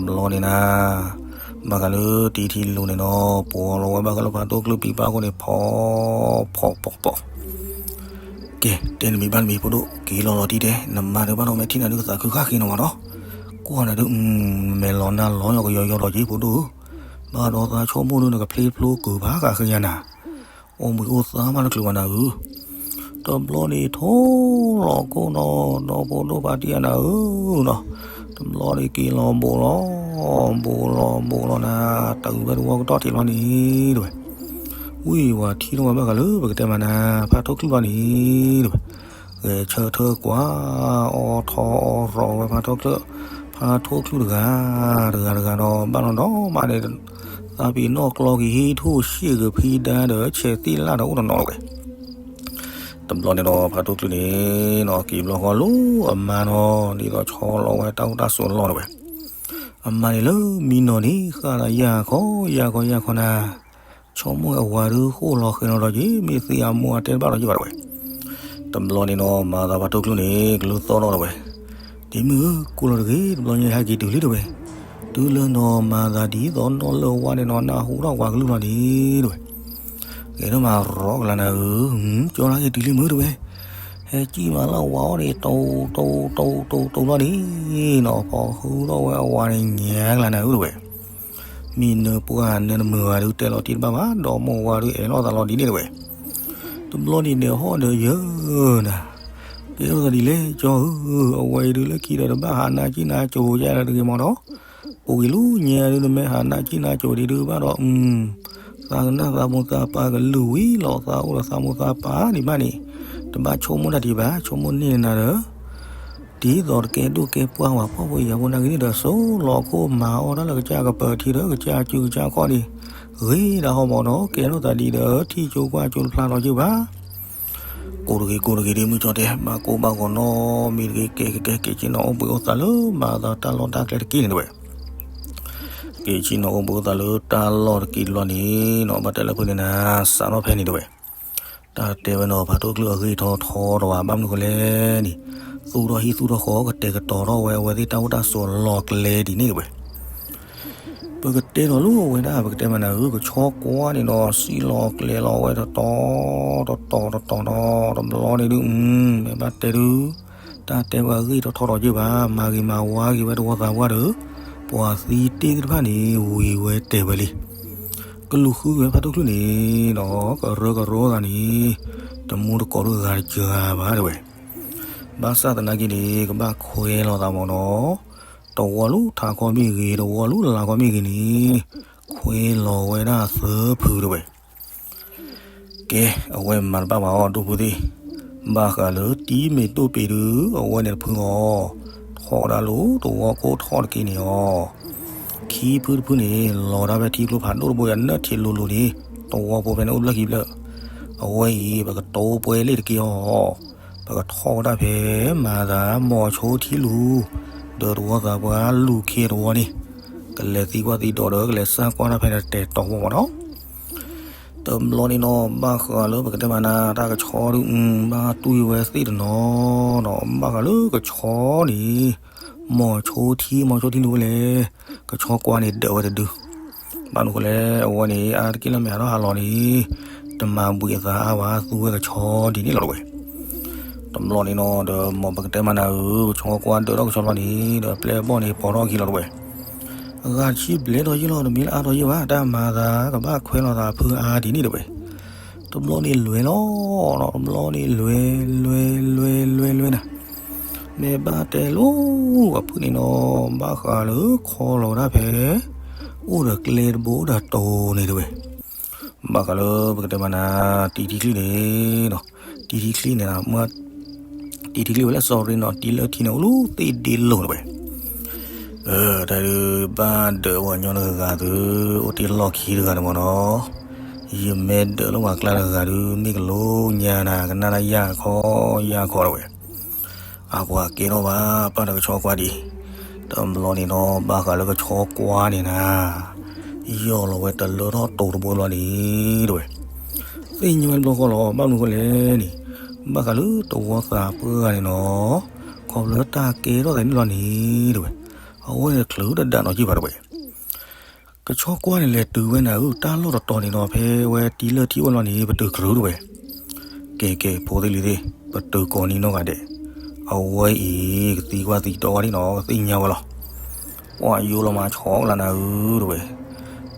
လီၤသးဘၣ်နၢ်ဘၣ်နၢ်နီၤ တဘျီန့ၣ်နၤ, ဘၣ်ဃးလၢတံၤထံလူၤန့ၣ်နီၤ ပှီၤလီၤဝဲဘၣ်ဃးလၢဖါတိၢ်ကျုပံၤပၢ်အဃိန့ၣ် ဖီဖီဖီဖီ, ကဲ တဲနမံၤဘၣ်နမံၤဖိဒိၣ် က့ၤလီၤလီၤတံၢ်တဲ နမါဒုးဘၣ်ဒီးမဲာ်ထံၣ်နၤဒုးကသးခုခါဃ့နီၤမးနီၤ, ကွၢ်နၤဒုး မဲာ်လီၤနၢ်လီၤညီကယီယီလီၤက့ၤဖိဒိၣ်ဧၢ, ဘၣ်ဒီးသးဆိကမိၣ်ဒုးနကဖျ့ဖျိကုာ်ဖးဃာ်ဃ့ယၤနၤ အိၣ်ဘှံးအိၣ်သါမးလၢချုးဘၣ်နၤဧၢ, တဘျီန့ၣ်ထိလီၤခိၣ်နီၤ ဒီဖိဒိၣ်ဖါတံၢ်အနၤဧၢနီၤ, တဘျီန့ၣ်က့ၤလီၤဘိးလီၤ, ဘိးလီၤဘိးလီၤနၤ, တုၤဖဲတဝီကတီၢ်ထံးလီၤန့ၣ်တဝဲ, ဝံၤဝၤထံထီၣ်ဝဲဘၣ်ဃးလၢပကတဲမးနၤ ဖါထိၣ်ချုးလီၤန့ၣ်တဝဲ, ဂဲၤဆၢထၢၣ်ကွၢ် အီထီအီရီၤဝဲဖါထိၣ်ချုး, ဖါထိၣ်ချုးတဂၤ, တဂၤတဂၤဒီး ဘၣ်နီၤဒီးမးန့ၣ် သးပ့ၤနီၣ်ကျီက့ၤဟံးထူၣ်ရှ့ၣ်က့ၤဖံဒါဒီး ဆဲးသ့ၣ်လၣ်ဒီးအိၣ်တနီၤလီၤဝဲ. တဘျီန့ၣ်ဒီး ဖါထိၣ်ချုးန့ၣ်နီၤ က့ၤဘျီဃီလၢအမါနီၤ ဒ်သိးဆီလီၤဝဲတၢ်အိၣ်တၢ်ဆိးအလီၢ်န့ၣ်ဝဲ. အမါန့ၣ်လၢမံနီၤန့ၣ် ဃၣ်ဒီးယၢ်ခီယၢ်ခီယၢ်ခီနၤ ဆိကမိၣ်အဝၤဒုးဃိၣ်လီၤဃဲၤနီၤဒီးက့ၤ မ့ၢ်သ့အမိၢ်အတဲတဘၣ်ဒီးက့ၤဘၣ်တဝဲ. တဘျီန့ၣ်နီၤ မၤသးဖါထိၣ်ချုးန့ၣ် ကလုၢ်သီၣ်ထီၣ်တဝဲ. ဒ်မုၢ်ဧၢ ကိၢ်လီၤတဂ့ၤ တဘျီညါဟဲက့ၤတုၤလံတဝဲ. တုၤလၢနီၤမၤသးဒ်သိးနီၢ်လၢဝါန့ၣ်နီၤ နၢ်ဟူထီၣ်ဝၤကလုၢ်လီၤန့ၣ်တဝဲ. ဂဲၤထီၣ်မးရီကလၤနၤဧၢ, ကၠီလၢက့ၤတုၤလံမုၢ်တဝဲ. ဟဲကံၣ်မးလၢအဝၤအီၤန့ၣ် တိတိတိတိတိလီၤန့ၣ်နီၤ ဖီဃုထီၣ်ဝဲအဝၤန့ၣ်ညါကလၤနၤဧၢတဝဲ. မ့ၢ်နၢပှၢ်နၢတမုာ်ဂၤဒုးတဲလီၤတံၢ်တဘၣ်ဘၣ် ဒီးမိၢ်ဝၤဒုးအဲၣ်လိာ်သးလီၤဒ်န့ၣ်တဝဲ. တဘျီန့ၣ်ဒီးဟီၣ်ဒီးယၢၤနၤ ကဲထီၣ်သးဒ်လဲၣ်ကၠီဧၢ, အဝဲအံၤဒုးလၢခံဒီးတဘၣ်ဟးနးကံၣ်နးကိၤယါလၢတဂ့ၤမးဒီး, ပူၤကွံာ်လၢညါဒုးနမ့ၢ်ဟးနးကံၣ်နးကိၤဒံးဒုးဘၣ်ဒီး, သးကနၣ်သးမိၢ်သးပၢ်ကလုၢ်ဝံၤလီၤ သးအိၣ်ဒီးသးမိၢ်သးပၢ်ဒံးဘၣ်န့ၣ်, တဘၣ်ဆိကမိၣ်တၢ်ဒံးဘၣ် ဆိကမိၣ်န့ၢ်နၤဒီး ဒ်သိးတကဲဒိၣ်ကဲပှၢ်ဝဲ ဖှီၣ်ဖိယာ်ဖိနာ်က့န့ၣ်ဒီး စိာ်လီၤခိၣ်မၤအီၣ်တၢ်လၢကစၢ်ကပၢၤထံဒီး ကစၢ်အစုကစၢ်ခီၣ်န့ၣ် ဂ့ၤဒၣ်ဟီၣ်မးနီၤ. ကဲထီၣ်သးဒ်ဒီး ထံၣ်ကၠိကွၢ်ကၠိတဖျါလီၤက့ၤဘၣ်. ကိးတဂ့ၤ ကိးတဂ့ၤဒ်မုၢ်ကၠီတဲ ဘၣ်ကိၢ်ဘၣ်ဂီၤနီတမံၤတဂ့ၤ ကဲကဲကဲ က့ၤဆ့ၣ်နီၤအိၣ်ဘှံးအိၣ်သါလၢ မၤသးတၢ်လီၢ်တၢ်ကျဲတက့ၢ်န့ၣ်တဝဲ က့ၤဆ့ၣ်နီၤအိၣ်ဘှံးအိၣ်သါလၢတၢ်လီၢ်တက့ၢ်တဘျီန့ၣ်နီၤ ဘၣ်တဲလၢဖုန့ၣ်နၤ စးထီၣ်ဖဲန့ၣ်တဝဲ တၢ်တဲဝဲနီၤ ဖးဒိၣ်ကျုၢ်အဂ့ၢ်ထီထီတဝဲ ဘၣ်မနုၤဃိလဲၣ်န့ၣ် သူၣ်ထီၣ်ဟံၣ်သူၣ်ထီၣ်ဃီ ကတဲာ်ကတီၤထီၣ်ဝဲအဝဲသ့ၣ်တၢ်အိၣ်တၢ်ဆိးလီၤကျဲဒ်န့ၣ်တဝဲ ပကတဲထီၣ်လိာ်ဝဲဒၣ် ပကတဲမးနၤဧၢ ကဆီကွါန့ၣ်ဒီး စံၣ်လီၤကျဲလီၤဝဲတတီၤတတီၤတတီၤဒီး တဘျီန့ၣ်ဒုး မ့ၢ်ဘၣ်တဲဒုး တၢ်တဲဝဲအဂ့ၢ်ထီထီဒီးယ့ၢ်ဘၣ် မၤဂ့ၤမၤဝါဂ့ၤဝဲတဝီသးပှၢ်ဒီး ပှၤသံတ့ၢ်သ့ၣ်တဖၣ်န့ၣ် ဝံၤဝဲတဲာ်ဝဲလံ ကလူၤဃုက့ၤဝဲဖးဒိၣ်ကျုၢ်န့ၣ်ဒီး ကရၢကရိသးန့ၣ် တမူတကိးဒုးဂၤတစှၤဘၣ်တဲဝဲ ဘၣ်ဆၣ်သနာ်က့န့ၣ် ကဘၣ်ခွဲလီၤသးမးနီၤ တဝီလူၤထးခီမ့ၢ်ဂ့ၤ တဝီလူၤလၤခီမ့ၢ်ဂ့ၤန့ၣ် ခွဲလီၤဝဲဒၣ်သၢဖုတဲဝဲ ကဲ အဝဲမၤတဘၣ်ဘၣ်အီၤ ဒိၣ်ဖုသ့ၣ် ဘၣ်ဃးလၢတံၤမ့ၢ်တိၢ်ပ့ၤဒုး အဝဲန့ၣ်တဖုအီၤ ထီၣ်ဒၣ်လိၤ တဝီကိၢ်ထီၣ်တက့ၢ်န့ၣ်အီၤ ခံဖုတဖုန့ၣ် လီၤဒၣ်ဖဲထံကျိဖးဒိၣ်တဘိဒီး နၢၣ်ထံးလိၤလိၤန့ၣ် တဝီဖိဖဲန့ၣ်အိၣ်ဘျၢၣ်ခံဘျၢၣ် အဝဲအံၤ ပကတိၤပှဲၤလ့ၣ်တက့ၢ်အီၤ ပကထီၣ်ဝဲဒၣ်ဖဲ မၤသး မိၤဆိထံလူၤ ဒီးတဝီသးပှၢ်လူၤခ့တဝီန့ၣ် ကလဲၤသံကွၢ်သံဒိးဒီး ကလဲၤစၢ်ကွၢ်တၢ်ဖဲန့ၣ်တဲာ်တီၤဝဲမးနီၤ တဘျီန့ၣ်နီၤ ဘၣ်ဃးလၢပကတဲမးနၤ တၢ်ကဆီဒုး ဘၣ်တူၢ်ဝဲသ့ၣ်တနီၤနီၤ ဘၣ်ဃးလၢကဆီန့ၣ် မိၤဆိထံ မိၤဆိထံလူၤဝဲလဲၣ် ကဆီကွါန့ၣ် ဒၢးဝဲတဒု ဘၣ်မနုၤဃိလဲၣ် အဝဲန့ၣ် အါတက့ၢ်လၢမဲာ်ဟးထီၣ်ဟးလီၤန့ၣ် တမၤဘှံးအသးအါဘၣ် သူဝဲကဆီဒ်န့ၣ်လီၤတဝဲ တဘျီန့ၣ်နီၤ ဒီးမ်ပကတဲမးနၤဧၢ ကဆီကွါဒၢးထီၣ်ကဆီတဘျီန့ၣ် ဒီးပျဲၢ်ဘီၣ်န့ၣ်ပိာ်ထီၣ်အခံလီၤတဝဲ အဂၤတဆံဘျဲၣ်ထီၣ်ယ့ၢ်လီၤ တမ့ၢ်လၢအါထီၣ်ယ့ၢ်ဘၣ် တၢ်မၤသးကဘၣ်ခွဲလီၤသးဖုအါဒ်န့ၣ်တဝဲ တဘျီန့ၣ်လွဲၤလီၤနီၤ တဘျီန့ၣ်လွဲၤ လွဲၤ လွဲၤ လွဲၤ လွဲၤနၤ မ့ၢ်ဘၣ်တဲလိၤ အဖုန့ၣ်နီၤ ဘၣ်ဃးလၢခီလီၤဝဲဒၣ်ဖဲ အိၣ်ဒီးကျဲတဘိဒီးတိၤန့ၣ်တဝဲ ဘၣ်ဃးလၢပကတဲမးနၤ တံၤထံချံန့ၣ်နီၤ တံၤထံချံန့ၣ် တံၤထံချံဝဲလၢစီၤရ့နီၤ တံၤလၢထံန့ၣ် အိၣ်လၢသ့ၣ်ဒ့လိၤတဝဲ တၢ်ဒုးဘၣ်ဒၢးပှၤကညီတဂၤသု အိၣ်တ့ၢ်လီၢ်ခံတဂၤန့ၣ်မ့ၢ်နီၤ ယမ့ၢ်ဒၢးလၢပှၤကျါတဂၤဒုး မ့ၢ်ကလိညါနၤ ကနၣ်တၢ်ယၢ်ခီယၢ်ခီတဝဲ အပှၤကဲထီၣ်ဘၣ် ပၢ်ဒီးကဆီကွါဒံး တဘျီန့ၣ်နီၤ ဘၣ်ဃးလၢကဆီကွါန့ၣ်နၤ ယီၢ်လီၤဝဲတလၢထီၣ်တိၤတဘိဘျီန့ၣ်တဝဲ သ့ၣ်ညါဝဲတဘျီဃီလီၤ ဘၣ်မနုၤဃိလဲၣ်န့ၣ် ဘၣ်ဃးလၢတဝီသးပှၢ်န့ၣ်နီၤ ခီဖျိတၢ်ကဲထီၣ်သးန့ၣ်လီၤန့ၣ်တဝဲ အဝဲန့ၣ်ချုးတဒၣ်နီၤက့ဘၣ်တဝဲ ကဆီကွါန့ၣ်လဲၤတုၤဝဲနၤဧၢ တၢ်လီၢ်တတီၤန့ၣ်နီၤ ဖဲဝဲတံၤလၢထံအိၣ်လီၤန့ၣ် ပတုၤကရၢတဝဲ ကဲကဲ ဖိသ့ၣ်လံၤသ့ၣ် ပတုၤကိးနံၤနီၢ်ဂၤဒဲး အဝဲအံၤ ကသံကွၢ်သံတီဝဲဒၣ်နီၤ ကသ့ၣ်ညါဝဲလီၤ ပှၤယိလီၤမၤဆီကလးနၤဧၢတဝဲ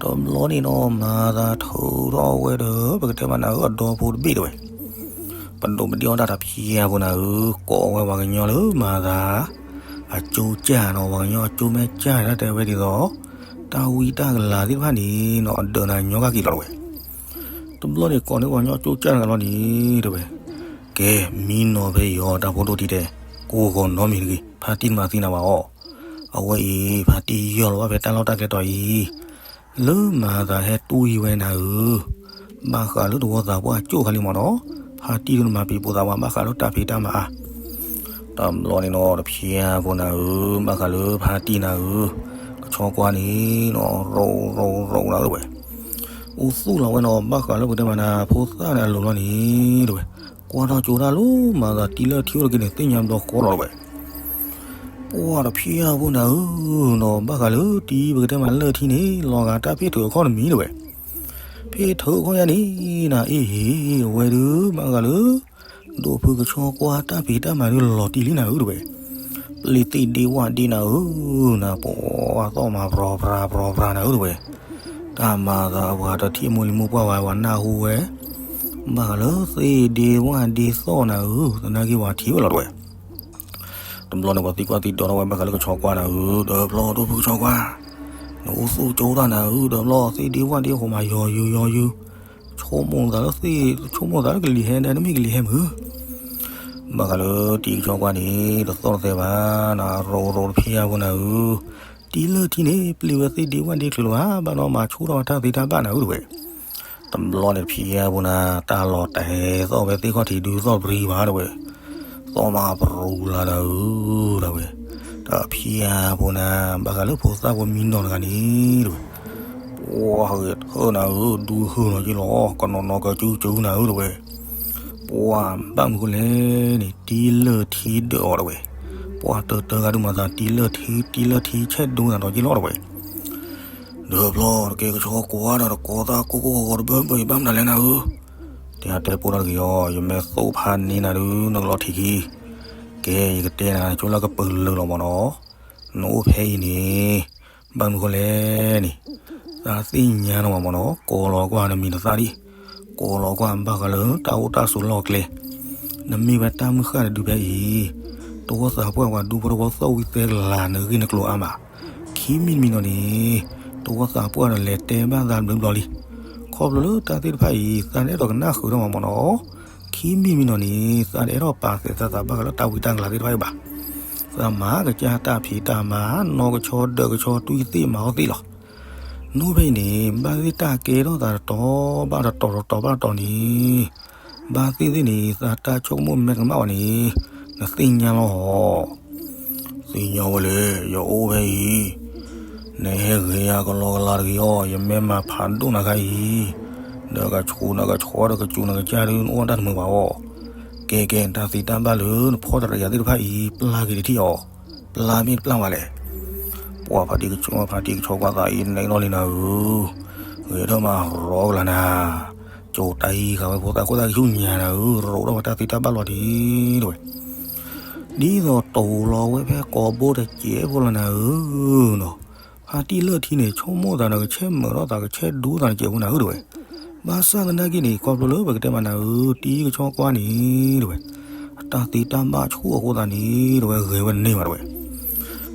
တဘျီန့ၣ်နီၤ မၤသးထုးထီၣ်ဝဲဒီး ပကတဲမးနၤဧၢ အဒီဖိတဘ့ၣ်တဝဲ ပဒိးပဒ့ၣ်အီၣ်တၢ်တဖျါဖိနၤဧၢ ကိးဝဲပှၤကညီလၢမၤသး အကၠိကၢ်နီၤ ပှၤကညီအကၠိမဲာ်ကၢ်န့ၣ် တၢ်တဲဝဲဒ်သိး တၢ်ဝံတၢ်ကလၤသ့ၣ်တဖၣ်န့ၣ်နီၤ အဒၢးနၤညီကက့ၤလီၤတဝဲ တဘျီန့ၣ်ကိးန့ၢ်ပှၤကညီကၠိကၢ်တဂၤလီၤန့ၣ်တဝဲ ကဲ မံနီၤဖဲအံၤအီၤ တၢ်ဖိဒိၣ်ထံတဲ ကိးဂီၤနီတမံၤတဂ့ၤ ဖါတံၢ်မၤသံနၤဘၣ်အီၤ အဝဲအံၤဖါတံၢ်ယီၢ်လီၤဘၣ်ဖဲတၢ်လီၢ်တၢ်ကျဲတီၤအံၤ လၢမၤသးဟဲတူၢ်ယံၤဝဲနၤဧၢ ဘၣ်ဃးလၢတဝီသးပှၢ်ကၠိၣ်ခါလံမ့ၢ်နီၤ ဖါတံၢ်ဒုးနမၤပံၤပိာ်သးဝဲဘၣ်ဃးလၢတၢ်ဖံးတၢ်မၤအါ တဘျီန့ၣ်နီၤ တဖျါဖိနၤဧၢ ဘၣ်ဃးလၢဖါတံၢ်နၤဧၢ ကဆီကွါန့ၣ်နီၤ ရိရိရိနၤဧၢတဝဲ အိၣ်သူၣ်လီၤဝဲနီၤ ဘၣ်ဃးလၢပကတဲမးနၤ ဖိသၣ်န့ၣ်အလိၤလီၤန့ၣ်တဝဲ ကွၢ်ထီၣ်ကၠိတၢ်လီၤ မၤသးတံၤလၢထံအိၣ်တက့ၢ်န့ၣ် သ့ၣ်ညါဘျီဃီလီၤတဝဲ ပှၢ်တဖျါဖိနၤဧၢနီၤ ဘၣ်ဃးလၢတံၤပကတဲမးလၢထံန့ၣ် လီၤဂာ်တၢ်ဖ့ၣ်ထုးအခီၣ်တမံၤတဝဲ ဖ့ၣ်ထုးအခီၣ်ယါန့ၣ် နၤအ့ၣ်ဟ့ၣ် အဝဲဒုး ဘၣ်ဃးလၢ ဒိၣ်ဖုကဆီကွၢ်တၢ်ဖံးတၢ်မၤဒုးလီၤတံၢ်လံနၤဧၢတဝဲ ပျံၤသ့ၣ်ဒ့ဝၣ်ဒ့နၤဧၢ နၤပှၤသီၣ်မၤပြီၤပြၤပြီၤပြၤနၤဧၢတဝဲ တၢ်မၤသးပှၤတထံၣ်မိၢ်လံၤမိၢ်ပှၢ်ဝဲ ပှၤနၢ်ဟူဝဲ ဘၣ်ဃးလၢသ့ၣ်ဒ့ဝၣ်ဒ့သီၣ်နၤဧၢ သနာ်က့ပှၤထံၣ်ဝဲလီၤတဝဲ တဘျီန့ၣ်ပှၤသံကွၢ်သံဒိးထီၣ်ဝဲဘၣ်ဃးလၢကဆီကွၢ်နၤဧၢ ဒီးဘျီဒိၣ်ဖုကဆီကွၢ် နအိၣ်သူၣ်ကၠိတၢ်နၤဧၢ ဒီးဘျီသ့ၣ်ဒ့ဝၣ်ဒ့ဃိမးယီၤယုၤယီၤယုၤ ဆိကမိၣ်သးလၢသ့ၣ် ဆိကမိၣ်သးလၢကလံၤဟဲဒၣ် တမ့ၢ်ကလံၤဟဲမုၢ် ဘၣ်ဃးလၢတံၤကဆီကွၢ်န့ၣ် တသီၣ်တသဲဘၣ်နၤ, ရိရိတဖံယါဖိနၤဧၢ, တံၤလၢထံန့ၣ် ပျံၤဝဲသ့ၣ်ဒ့ဝၣ်ဒ့ချုးလၢၤဘၣ်, ဘၣ်ဒီးမၤဆူၣ်ထီၣ်ဝဲတၢ်သ့တၢ်ဘၣ်နၤဧၢတဝဲ. တဘျီန့ၣ်တဖံယါဖိနၤ တၢ်လီၤတဲာ်သီၣ်ဝဲသ့ၣ်ခီၣ်ထံးဒုးသီၣ်တပရံၤဘၣ်တဝဲ, သီၣ်မးပရူၤလၢ်နၤဧၢတဝဲ. တဖံယါဖိနၤ ဘၣ်ဃးလၢဖိသၣ်ဖိမံနီၤတဂၤန့ၣ်တဝဲ, ပှၤဂဲၤထၢၣ်နၤဧၢ, ဒူဟုၣ်နီၤက့လီၤ, ကနီၤနီၤကစုကစုနၤဧၢတဝဲ. ပှၤဘၣ်မနုၤဃိလဲၣ်န့ၣ် တံၤလၢထံဒၢးအီၤတဝဲ, ပှၤတၢတၢဂၤဒုးမၤသး တံၤလၢထံ တံၤလၢထံဆဲးဒိနၤဒီးက့လီၤတဝဲ. ဒီးဖျီတကဲကဆီကွၢ်ဒီး တကိးသးကိးကိးဂီၤဂီၤတဘၢဘၢ ယဘၣ်မနုၤလဲၣ်နၤဧၢ. တဲတဲပိၢ်ဒီးတက့ၢ်အီၤ, ယမ့ၢ်သိၣ်ဖးန့ၢ်နၤဒုး နကလီၤထံးခံ, ကဲ ယကတဲနၤ ဆိလၢကပၢၤလၢာ်လီၤမ့ၢ်နီၤ, နအိၣ်ဖဲအံၤန့ၣ် ဘၣ်မနုၤဃိလဲၣ်န့ၣ် သးသ့ၣ်ညါလီၤမ့ၢ်နီၤ, ကိးလီၤကွၢ်နမံၤနသၣ်ဒံး, ကိးလီၤကွၢ်ဘၣ်ဃးလၢတၢ်အိၣ်တၢ်ဆိးလီၢ်ကျဲ, နမ့ၢ်ဝဲတၢ်မုၢ်ဃၢ်တဒုဖဲအံၤ, တဝီသးပှၢ်ပှၤဒူဖိတဝီသီၣ်ဝံသဲကလၤ နဂ့ၢ်နကျိၤအါမး, ခံမံၤတမံၤနီၤန့ၣ် တဝီသးပှၢ်ဒီးလဲၤတဲဘၣ်သးဘျုးဘျီလံ. ခီဖျိလၢတၢ်သ့ၣ်တဖၣ်အံၤ သးတအဲၣ်ဒိးကနၣ်ဃုာ်ထီၣ်မ့ၢ်နီၤ, ခံမံၤတမံၤနီၤန့ၣ် သးတအဲၣ်ဒိးပာ်သဲးသးသးဘၣ်ဃးလၢတၢ်ဝံတၢ်ကလၤသ့ၣ်တဖၣ်အံၤဘၣ်. သးမၤကစၢ်တၢ်ဖံးတၢ်မၤ နီၢ်ကဆီဒၢးကဆီ တွံၢ်သ့ၣ်မၤအီၣ်သ့ၣ်လီၤ. နအိၣ်ဖဲအံၤန့ၣ် ဘၣ်သ့ၣ်တၢ်ကဲထီၣ်သးတတီၤဘၣ်တတီၤ တတီၤဘၣ်တတီၤန့ၣ်, ဘၣ်သ့ၣ်သ့ၣ်န့ၣ် သးတၢ်ဆိကမိၣ်မဲာ်ကမၣ်ဘၣ်န့ၣ် နသ့ၣ်ညါလီၤ. သ့ၣ်ညါဝဲလဲၣ်, ယအိၣ်ဖဲအံၤ နဟဲဂ့ၤယၤကလီကလီတဂ့ၤအီၤ, ယမ့ၢ်မၤဖးဒိၣ်နၤခါအံၤ, ဒီးကဆူးနကဆှီဒီးကစူးနကစၢ်ဒုး နအိၣ်တၢ်တမုာ်ဘၣ်အီၤ. ကဲကဲ တၢ်သ့တၢ်ဘၣ်လၢနဖီၣ်တရံးယၤသ့ၣ်တဖၣ်အံၤ ပျၢ်က့ၤတထံၣ်အီၤ, ပျၢ်မ့ၢ်တပျၢ်ဘၣ်လဲၣ်. ပှၤဖါတံၢ်ကဆီ ဖါတံၢ်ကဆီကွၢ်သးအံၤ နဲၣ်နီၣ်လံနၤဧၢ, ဂဲၤထၢၣ်မးရီကလၤနၤ, ကၠိတၢ်အံၤဃာ်ဝဲဖိသၣ်ခိၣ်သၣ်ကဆူၣ်ညါနၤဧၢ, ရိးထီၣ်ဝဲတၢ်သ့တၢ်ဘၣ်လီၤဒံးတဝဲ. ဒ်သိးတိၤလီၤဝဲဖဲကိာ်ဘိတစဲးဖိလီၤနၤဧၢနီၤ, ဖါတံၢ်လၢထံန့ၣ် ဆိကမိၣ်သးဒီးကဆဲးမုာ်ထီၣ်သး ကဆဲးဒူသးတစဲးဖိနၤဧၢတဝဲ. ဘၣ်ဆၣ်သနာ်က့န့ၣ် ခီဖျိလၢပကတဲမးနၤဧၢ တံၤကဆီကွၢ်န့ၣ်တဝဲ, အတၢ်သ့တၢ်ဘၣ်ဆူၣ်အဃိသးန့ၣ်တဝဲ ဂဲၤဝဲတန့ၢ်ဘၣ်တဝဲ.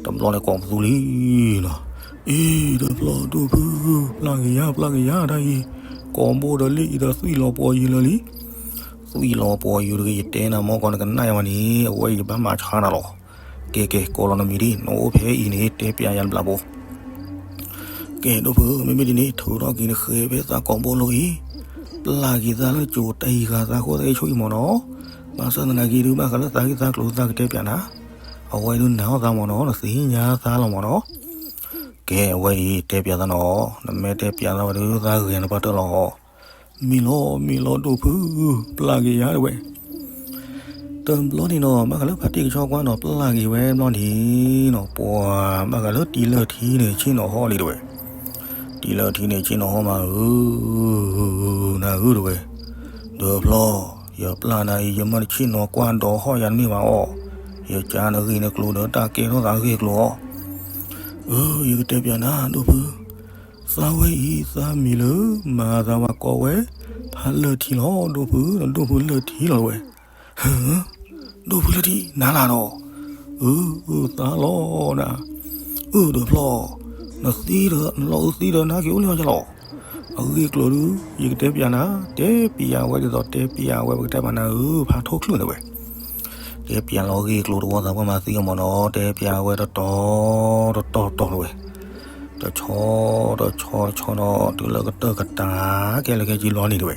တဘျီန့ၣ်ကိးပသူလံနီၤ, အ့ ဒီးဖျီဒိၣ်ဖု, ပျၢ်က့ၤယၤ ပျၢ်က့ၤယၤတၢ်အံၤ, ကိာ်ဘိဒီးလံအံၤဒီးသွံၣ်လီၤပှီၤယံၤလၢာ်လံ. သွံၣ်လီၤပှီၤယံၤတဂ့ၤ ယတဲနၤမ့ၢ်ကီးနကနၣ်ယၤဝဲန့ၣ် အဝဲအံၤယဘၣ်မၤဆါနၤလီၤ. ကဲကဲ ကိးလီၤနမံၤဒ် နအိၣ်ဖဲအံၤန့ၣ် တဲပျးယၤတဘျီဖိ. ကဲ ဒိၣ်ဖု မ့မ့ၢ်ဒ်န့ၣ် ထုးထီၣ်က့ၤနဃဲၤဖဲသးကိာ်ဘိလိၤအံၤ, ပျၢ်က့ၤသးလၢကၠိတၢ်အံၤဃာ်သးခိၣ်သၣ်အ့ၣ်ဆိအံၤမ့ၢ်နီၤ. ဘၣ်ဆၣ်သနာ်က့ဒုး ဘၣ်ဃးလၢသးဂ့ၢ်သးကျိၤသးကတဲပျးနၤ, အဝဲဒုးနာ်အီၣ်သးမ့ၢ်နီၤ နသ့ၣ်ညါသးလီၤမ့ၢ်နီၤ. ကဲ အဝဲအံၤတဲပျးသးနီၤ, နမ့ၢ်တဲပျးသးဝဲဒုး သးဂ့ၤနပှၤတၢၢ်လီၤ. မ့ၢ်လီၤ မ့ၢ်လီၤဒိၣ်ဖု, ပျၢ်က့ၤယၤတဝဲ. တဘျီန့ၣ်နီၤ ဘၣ်ဃးလၢဖါတံၢ်ကဆီကွၢ်နီၤ ပျၢ်က့ၤဝဲဘျီန့ၣ်နီၤ ပှၤဘၣ်ဃးလၢတံၤလၢထံန့ၣ် ဆ့ၣ်နီၤဟီၣ်လံတဝဲ. တံၤလၢထံန့ၣ် ဆ့ၣ်နီၤဟီၣ်မးဧၢ, နၤဧၢတဝဲ. ဒီးဖျီ, ယပျၢ်နၤအံၤ ယမ့ၢ်တဆ့ၣ်နီၤကွၢ်ဒီးဟီၣ်ယၤတမ့ၢ်ဘၣ်အီၤ, ယကၢနဂ့ၢ်နကျိၤဒီးတၢ်ကဲထီၣ်သးဂ့ၢ်ကျိၤအီၤ. အၢ ယကတဲပျးနၤ ဒိၣ်ဖု, သးဝဲအံၤ သးမံၤလၢ မၤသးဝဲကိးဝဲ ဖါလၢၢ်ထံလီၤ ဒိၣ်ဖု, နဒိၣ်ဖုလၢၢ်ထံလီၤတဝဲ. ဒိၣ်ဖုလၢၢ်ထံ နၤလၢ်ဒီး, အၢ သးလီၤနၤ, အၢ ဒီးဖျီ, နသံဒီး နလီၤအုးသံဒီး နဟဲက့ၤအိၣ်လၢယၤလီၤ. အဂ့ၢ်ကျိၤဒုး ယကတဲပျးနၤ, တဲပျးဝဲဒ်သိး တဲပျးဝဲ ပကတဲမးနၤဧၢ ဖါထိၣ်ချုၣ်တဝဲ. တဲပျးလီၤဂ့ၢ်ကျိၤတဝီသးပှၢ်မၤသံအီၤမ့ၢ်နီၤ တဲပျးဝဲတတီၤ တတီၤတတီၤတဝဲ. တဆီ တဆီ တဆီနီၤ တုၤလၢကတၢၢ်ကတၢၢ် ကဲလၢကဲကံလီၤန့ၣ်တဝဲ.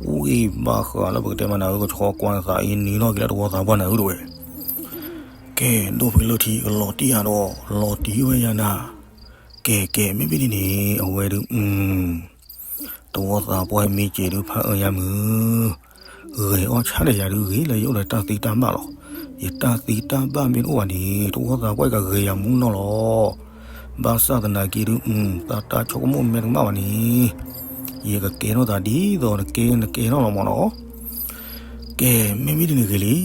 ဝံၤဘၣ်ဃးလၢပကတဲမးနၤဧၢ ကဆီကွၢ်နသးအံၤနံၤနီၣ်က့ၤလၢတဝီသးပှၢ်နၤဧၢတဝဲ. ကဲ ဒိၣ်ဖုလၢၢ်ထံကလီၤတံၢ်ယၤဒီး လီၤတံၢ်ဝဲယၤနၤ. ကဲ ကဲ မ့မ့ၢ်ဒ်န့ၣ် အဝဲဒုး တဝီသးပှၢ်မ့ၢ်စဲးဒုးဖးအၢယၤမုၢ်, ဂဲၤအီၣ်ဆၣ်ဒီးယၤဒုးဂ့ၤလၢယအိၣ်ဒီးတၢ်သံတၢ်ဘၣ်လီၤ. ယတၢ်သံတၢ်ဘၣ်မ့ၢ်တအိၣ်ဘၣ်န့ၣ် တဝီသးပှၢ်ကဂ့ၤယၤမူနီၢ်လီၤ. ဘၣ်ဆၣ်သနာ်က့ဒုး သးတၢ်ဆိကမိၣ်မဲာ်တကမၣ်ဘၣ်န့ၣ် ယကကဲထီၣ်သးဒ်သိးနကဲနကဲထီၣ်လီၤမ့ၢ်နီၤ. ကဲ မ့မ့ၢ်ဒ်န့ၣ်ဂ့ၤလံ,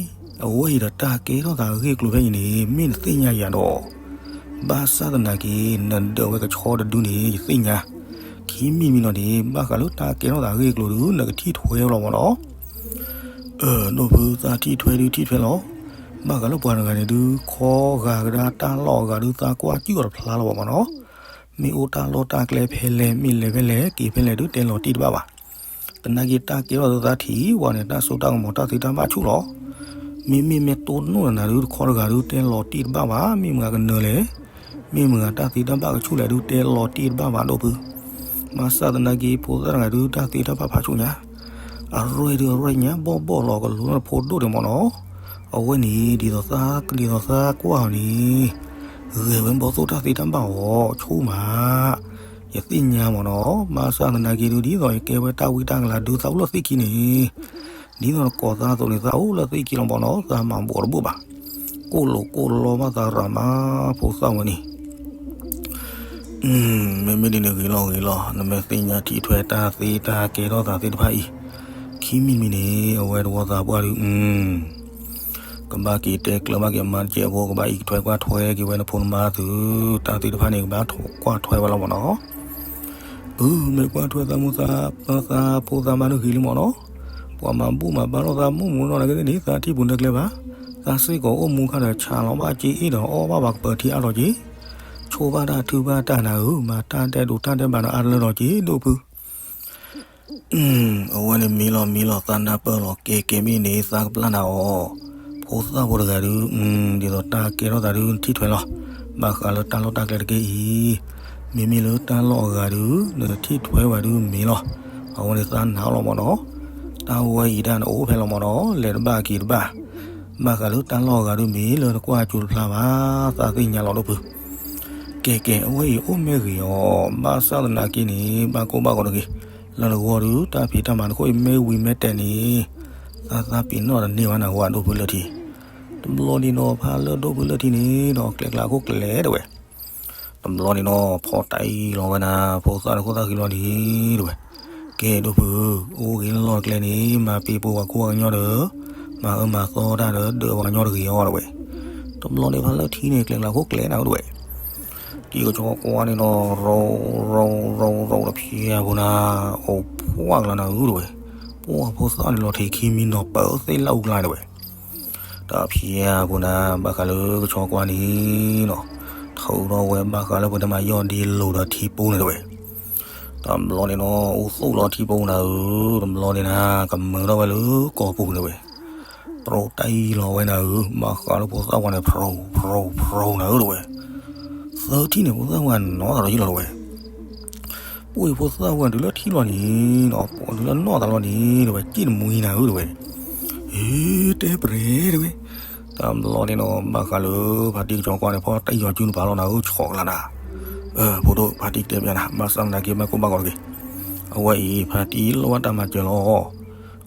အဝဲအံၤဒီးတၢ်ကဲထီၣ်သးအဂ့ၢ်ကျိၤဖဲအံၤန့ၣ် မ့ၢ်နသ့ၣ်ညါယၤဒီး, ဘၣ်ဆၣ်သနာ်က့ နဒၢးဝဲကဆီတဒုန့ၣ် ယသ့ၣ်ညါ, ခံမံၤမံၤနီၤန့ၣ် ဘၣ်ဃးလၢတၢ်ကဲထီၣ်သးအဂ့ၢ်ကျိၤဒု နကထံၣ်ထွဲလီၤမ့ၢ်နီၤ. အၢ ဒိၣ်ဖု သးထံၣ်ထွဲဒုထံၣ်ထွဲလီၤ. ဘၣ်ဃးလၢပှၤတဂၤန့ၣ်ဒု ခီဂာ်ကဒါတၢ်လီၢ်အဂၤဒု သးကွၢ်ကံၣ်အီၤတဖျါလီၤမ့ၢ်နီၤ. မ့ၢ်အိၣ်တၢ်လီၢ်တၢ်ကျဲဖဲလဲၣ် မ့ၢ်လဲၤဖဲလဲၣ် က့ၤဖဲလဲၣ်ဒု တဲလီၤတံၢ်တဘၣ်ဘၣ်. သနာ်က့တၢ်ကဲထီၣ်သးထံၣ်ဝဲန့ၣ် တၢ်စိတၢ်ကမီၤတၢ်သ့တၢ်ဘၣ်ဆူၣ်လီၤ. မ့မ့ၢ်မ့ၢ်တိၢ်နီၣ်နၤဒုး တခီတဂၤဒုး တဲလီၤတံၢ်တဘၣ်ဘၣ်, မ့ၢ်မတၤကနၢၤလဲၣ်, မ့ၢ်မတၤတၢ်သ့တၢ်ဘၣ်ကဆူၣ်လဲၣ်ဒုး တဲလီၤတံၢ်တဘၣ်ဘၣ် ဒိၣ်ဖု. ဘၣ်ဆၣ်သနာ်က့ ဖိသၣ်တဂၤဒုး တၢ်သ့တၢ်ဘၣ်ဖးဆူၣ်ညါ, အရဲၣ်ဒုးအရဲၣ်ညါ ဘီၣ်ဘီၣ်လီၤ ကလူၤနီၢ်တဖိဒိၣ်ဒံးမ့ၢ်နီၤ. အဝဲန့ၣ် ဒ်သိးသး ဒ်သိးသးကွၢ်အီၤန့ၣ် ဂဲၤဝဲဘီၣ်သိၣ်တၢ်သ့တၢ်ဘၣ်အီၤ ဆူၣ်မး ယသ့ၣ်ညါမ့ၢ်နီၤ. ဘၣ်ဆၣ်သနာ်က့ဒုး ဒ်သိးယကဲဝဲတၢ်ဝံတၢ်ကလၤဒုး သးအိၣ်လၢသ့ၣ်ခံန့ၣ်, ဒ်သိးနကိးသးအသိးန့ၣ် သးအိၣ်လၢသ့ၣ်ခံလီၤမ့ၢ်နီၤ, သးမၤဘူးတဘူးဘၣ်, ကိၣ်လိာ်ကိၣ်လီဘၣ်သးရၤမး ဖိသၣ်ဝဲန့ၣ်. မ့မ့ၢ်ဒ်န့ၣ်ဂ့ၤလီၤဂ့ၤလီၤ, နမ့ၢ်သ့ၣ်ညါထံၣ်ထွဲတၢ်သ့တၢ်ကဲထီၣ်သးသ့ၣ်တဖၣ်အံၤ, ခံမံၤမံၤန့ၣ် အဝဲတဝီသးပှၢ်ဒုး ကဘၣ်က့ၤတဲကျၢၤဘၣ်က့ၤမၤတကဲးဖိ ကဘၣ်အံးကထွဲကွၢ်ထွဲက့ၤဝဲနဖိနမါသု, တၢ်သ့ၣ်တဖၣ်န့ၣ် ကဘၣ်ကွၢ်ထွဲဝဲလီၤမ့ၢ်နီၤ. အၢ မ့ၢ်ကွၢ်ထွဲသးမိၢ်သးပၢ်သးဖိသးမါန့ၣ်ဂ့ၤလံမ့ၢ်နီၤ, ပှၤမၤဘူၣ်မၤဘါထီၣ်သးမိၢ်မူနီၢ်နၤကသ့ၣ်န့ၣ် သးထံၣ်ပူၤနၢ်ကျဲဘၣ်, သးစ့ၢ်ကီးအိၣ်မူခါဒီးဆးလီၤဘၣ်က့ၤအ့ၣ်ဒီးအီၣ်ဘၣ်ပှၤကပၢၤထံအါထီၣ်က့ၤ, ဆိဘၣ်တၢ်ထုဘၣ်တၢ်နၤဧၢ, မၤတၢ်ဒဲးဒိးတၢ်ဒဲးဘးဒီးအါတလၢထီၣ်က့ၤ ဒိၣ်ဖု. အဝဲန့ၣ်မ့ၢ်လီၤမ့ၢ်လီၤ သးနၢ်ပၢၢ်လီၤ ကဲကဲမ့ၢ်န့ၣ် သးကပျၢ်နၤအီၤ, ဖိသၣ်ဖိတဂၤဒုး ဒ်သိးတၢ်ကဲထီၣ်သးဒုး နထံၣ်ထွဲလီၤ, ဘၣ်ဃးလၢတၢ်လီၢ်တၢ်ကျဲတက့ၢ်အံၤ, မ့မ့ၢ်လၢတၢ်လီၢ်အဂၤဒုး နထံၣ်ထွဲဝဲဒုးမ့ၢ်လီၤ, အဝဲန့ၣ်သးနာ်အီၤလီၤမ့ၢ်နီၤ, တၢ်ဝဲအံၤဒၣ်နအိၣ်ဖဲလီၤမ့ၢ်နီၤ လဲၤတဘၣ်က့ၤတဘၣ်, ဘၣ်ဃးလၢတၢ်လီၢ်အဂၤဒုးမ့ၢ်လၢနကွၢ်ကၠိတဖျါဘၣ်, သးသ့ၣ်ညါလီၤဒိၣ်ဖု. ကဲကဲ အဝဲအံၤအိၣ်မ့ၢ်ဂ့ၤအီၤ, ဘၣ်ဆၣ်သနာ်က့န့ၣ် ဘၣ်ကိၢ်ဘၣ်ဂီၤတဂ့ၤ, လၢနဂီၢ်ဒုး တၢ်ဖံးတၢ်မၤနခိၣ်အံၤမ့ၢ်ဝံၤမ့ၢ်တဲာ်န့ၣ်, သးသးပ့ၤနီၣ်တန့ၢ်ဘၣ်နၤဝဲဒိၣ်ဖုလၢထံ, တဘျီဒံးနီၤ ဖးလၢဒိၣ်ဖုလၢထံန့ၣ်ဒီး ကျဲကျါခိၣ်ကျဲတဲဝဲ, တဘျီန့ၣ်နီၤ ဖီတၢ်အံၤလီၤဝဲနၤ ဖိသၣ်တခိၣ်သၣ်ဃံလီၤန့ၣ်တဲဝဲ, ကဲဒိၣ်ဖုဧၢ, အိၣ်ဂ့ၤလီၢ်ကျဲန့ၣ် မၤပ့ၤပိာ်ဝဲခိၣ်ဝဲကညီဒီး, မၤအၢမၤသီတၢ်ဒီး ဒၢးဝဲကညီတဂ့ၤအီၤတဲဝဲ, တဘျီန့ၣ်ဖးလၢထံန့ၣ် ကျဲကျါခိၣ်ကျဲနၤဧၢတဲဝဲ, တံၤကဆီကွါန့ၣ်နီၤ ရိရိရိတဖျဲၣ်ဖိနၤ, အိၣ်ဖှၣ်ကျါနၤဧၢတဲဝဲ, ပှၢ်ဖိသၣ်န့ၣ်လီၤထံးခံမံနီၤပၢၢ်သ့ၣ်လၢအူကျါတဲဝဲ တဖျဲၣ်ဖိနၤ ဘၣ်ဃးလၢကဆီကွါန့ၣ်နီၤ, ထုးထီၣ်ဝဲဘၣ်ဃးလၢပှၤတမၤယီၢ်ဒ့လိၤဒီးထံပူၤန့ၣ်တဲဝဲ, တဘျီန့ၣ်နီၤ အိၣ်သူၣ်လီၤထံပူၤနၤဧၢ, တဘျီန့ၣ်နၤ ကမၢထီၣ်ဝဲလၢကီၢ်ပူၤန့ၣ်တဲဝဲ, တြီတၢ်အံၤလီၤဝဲနၤဧၢ, ဘၣ်ဃးလၢဖိသၣ်ဝဲန့ၣ် ဖရိဖရိနၤဧၢတဲဝဲ, သၢထံၣ်န့ၣ် ဖိသၣ်ဝဲနီၤသးလီၤယံလီၤတဲဝဲ ပှၢ်ဖိသၣ်ဝဲတုၤလၢထံလီၤန့ၣ်နီၤ, ပှၤတုၤလၢနီၢ်သးလီၤန့ၣ်တဲဝဲ, စံၣ်တမှံနၤဧၢတဲဝဲ, ဟ့ တဲပရဲတဲဝဲ, တဘျီန့ၣ်နီၤ ဘၣ်ဃးလၢ ဖါတံၢ်ကဆီကွါန့ၣ် ဖီတၢ်အံၤလီၤကၠူနပၤလီၤနၤဧၢ ဆီကလါနၤ, ဖိဒိၣ် ဖါတံၢ်တဲပျးနၤ ဘၣ်ဆၣ်သနာ်က့ ဘၣ်ကိၢ်ဘၣ်ဂီၤတဂ့ၤ, အဝဲအံၤ ဖါတံၢ်လိၣ်ဘၣ်တၢ်မၤစၢၤလီၤ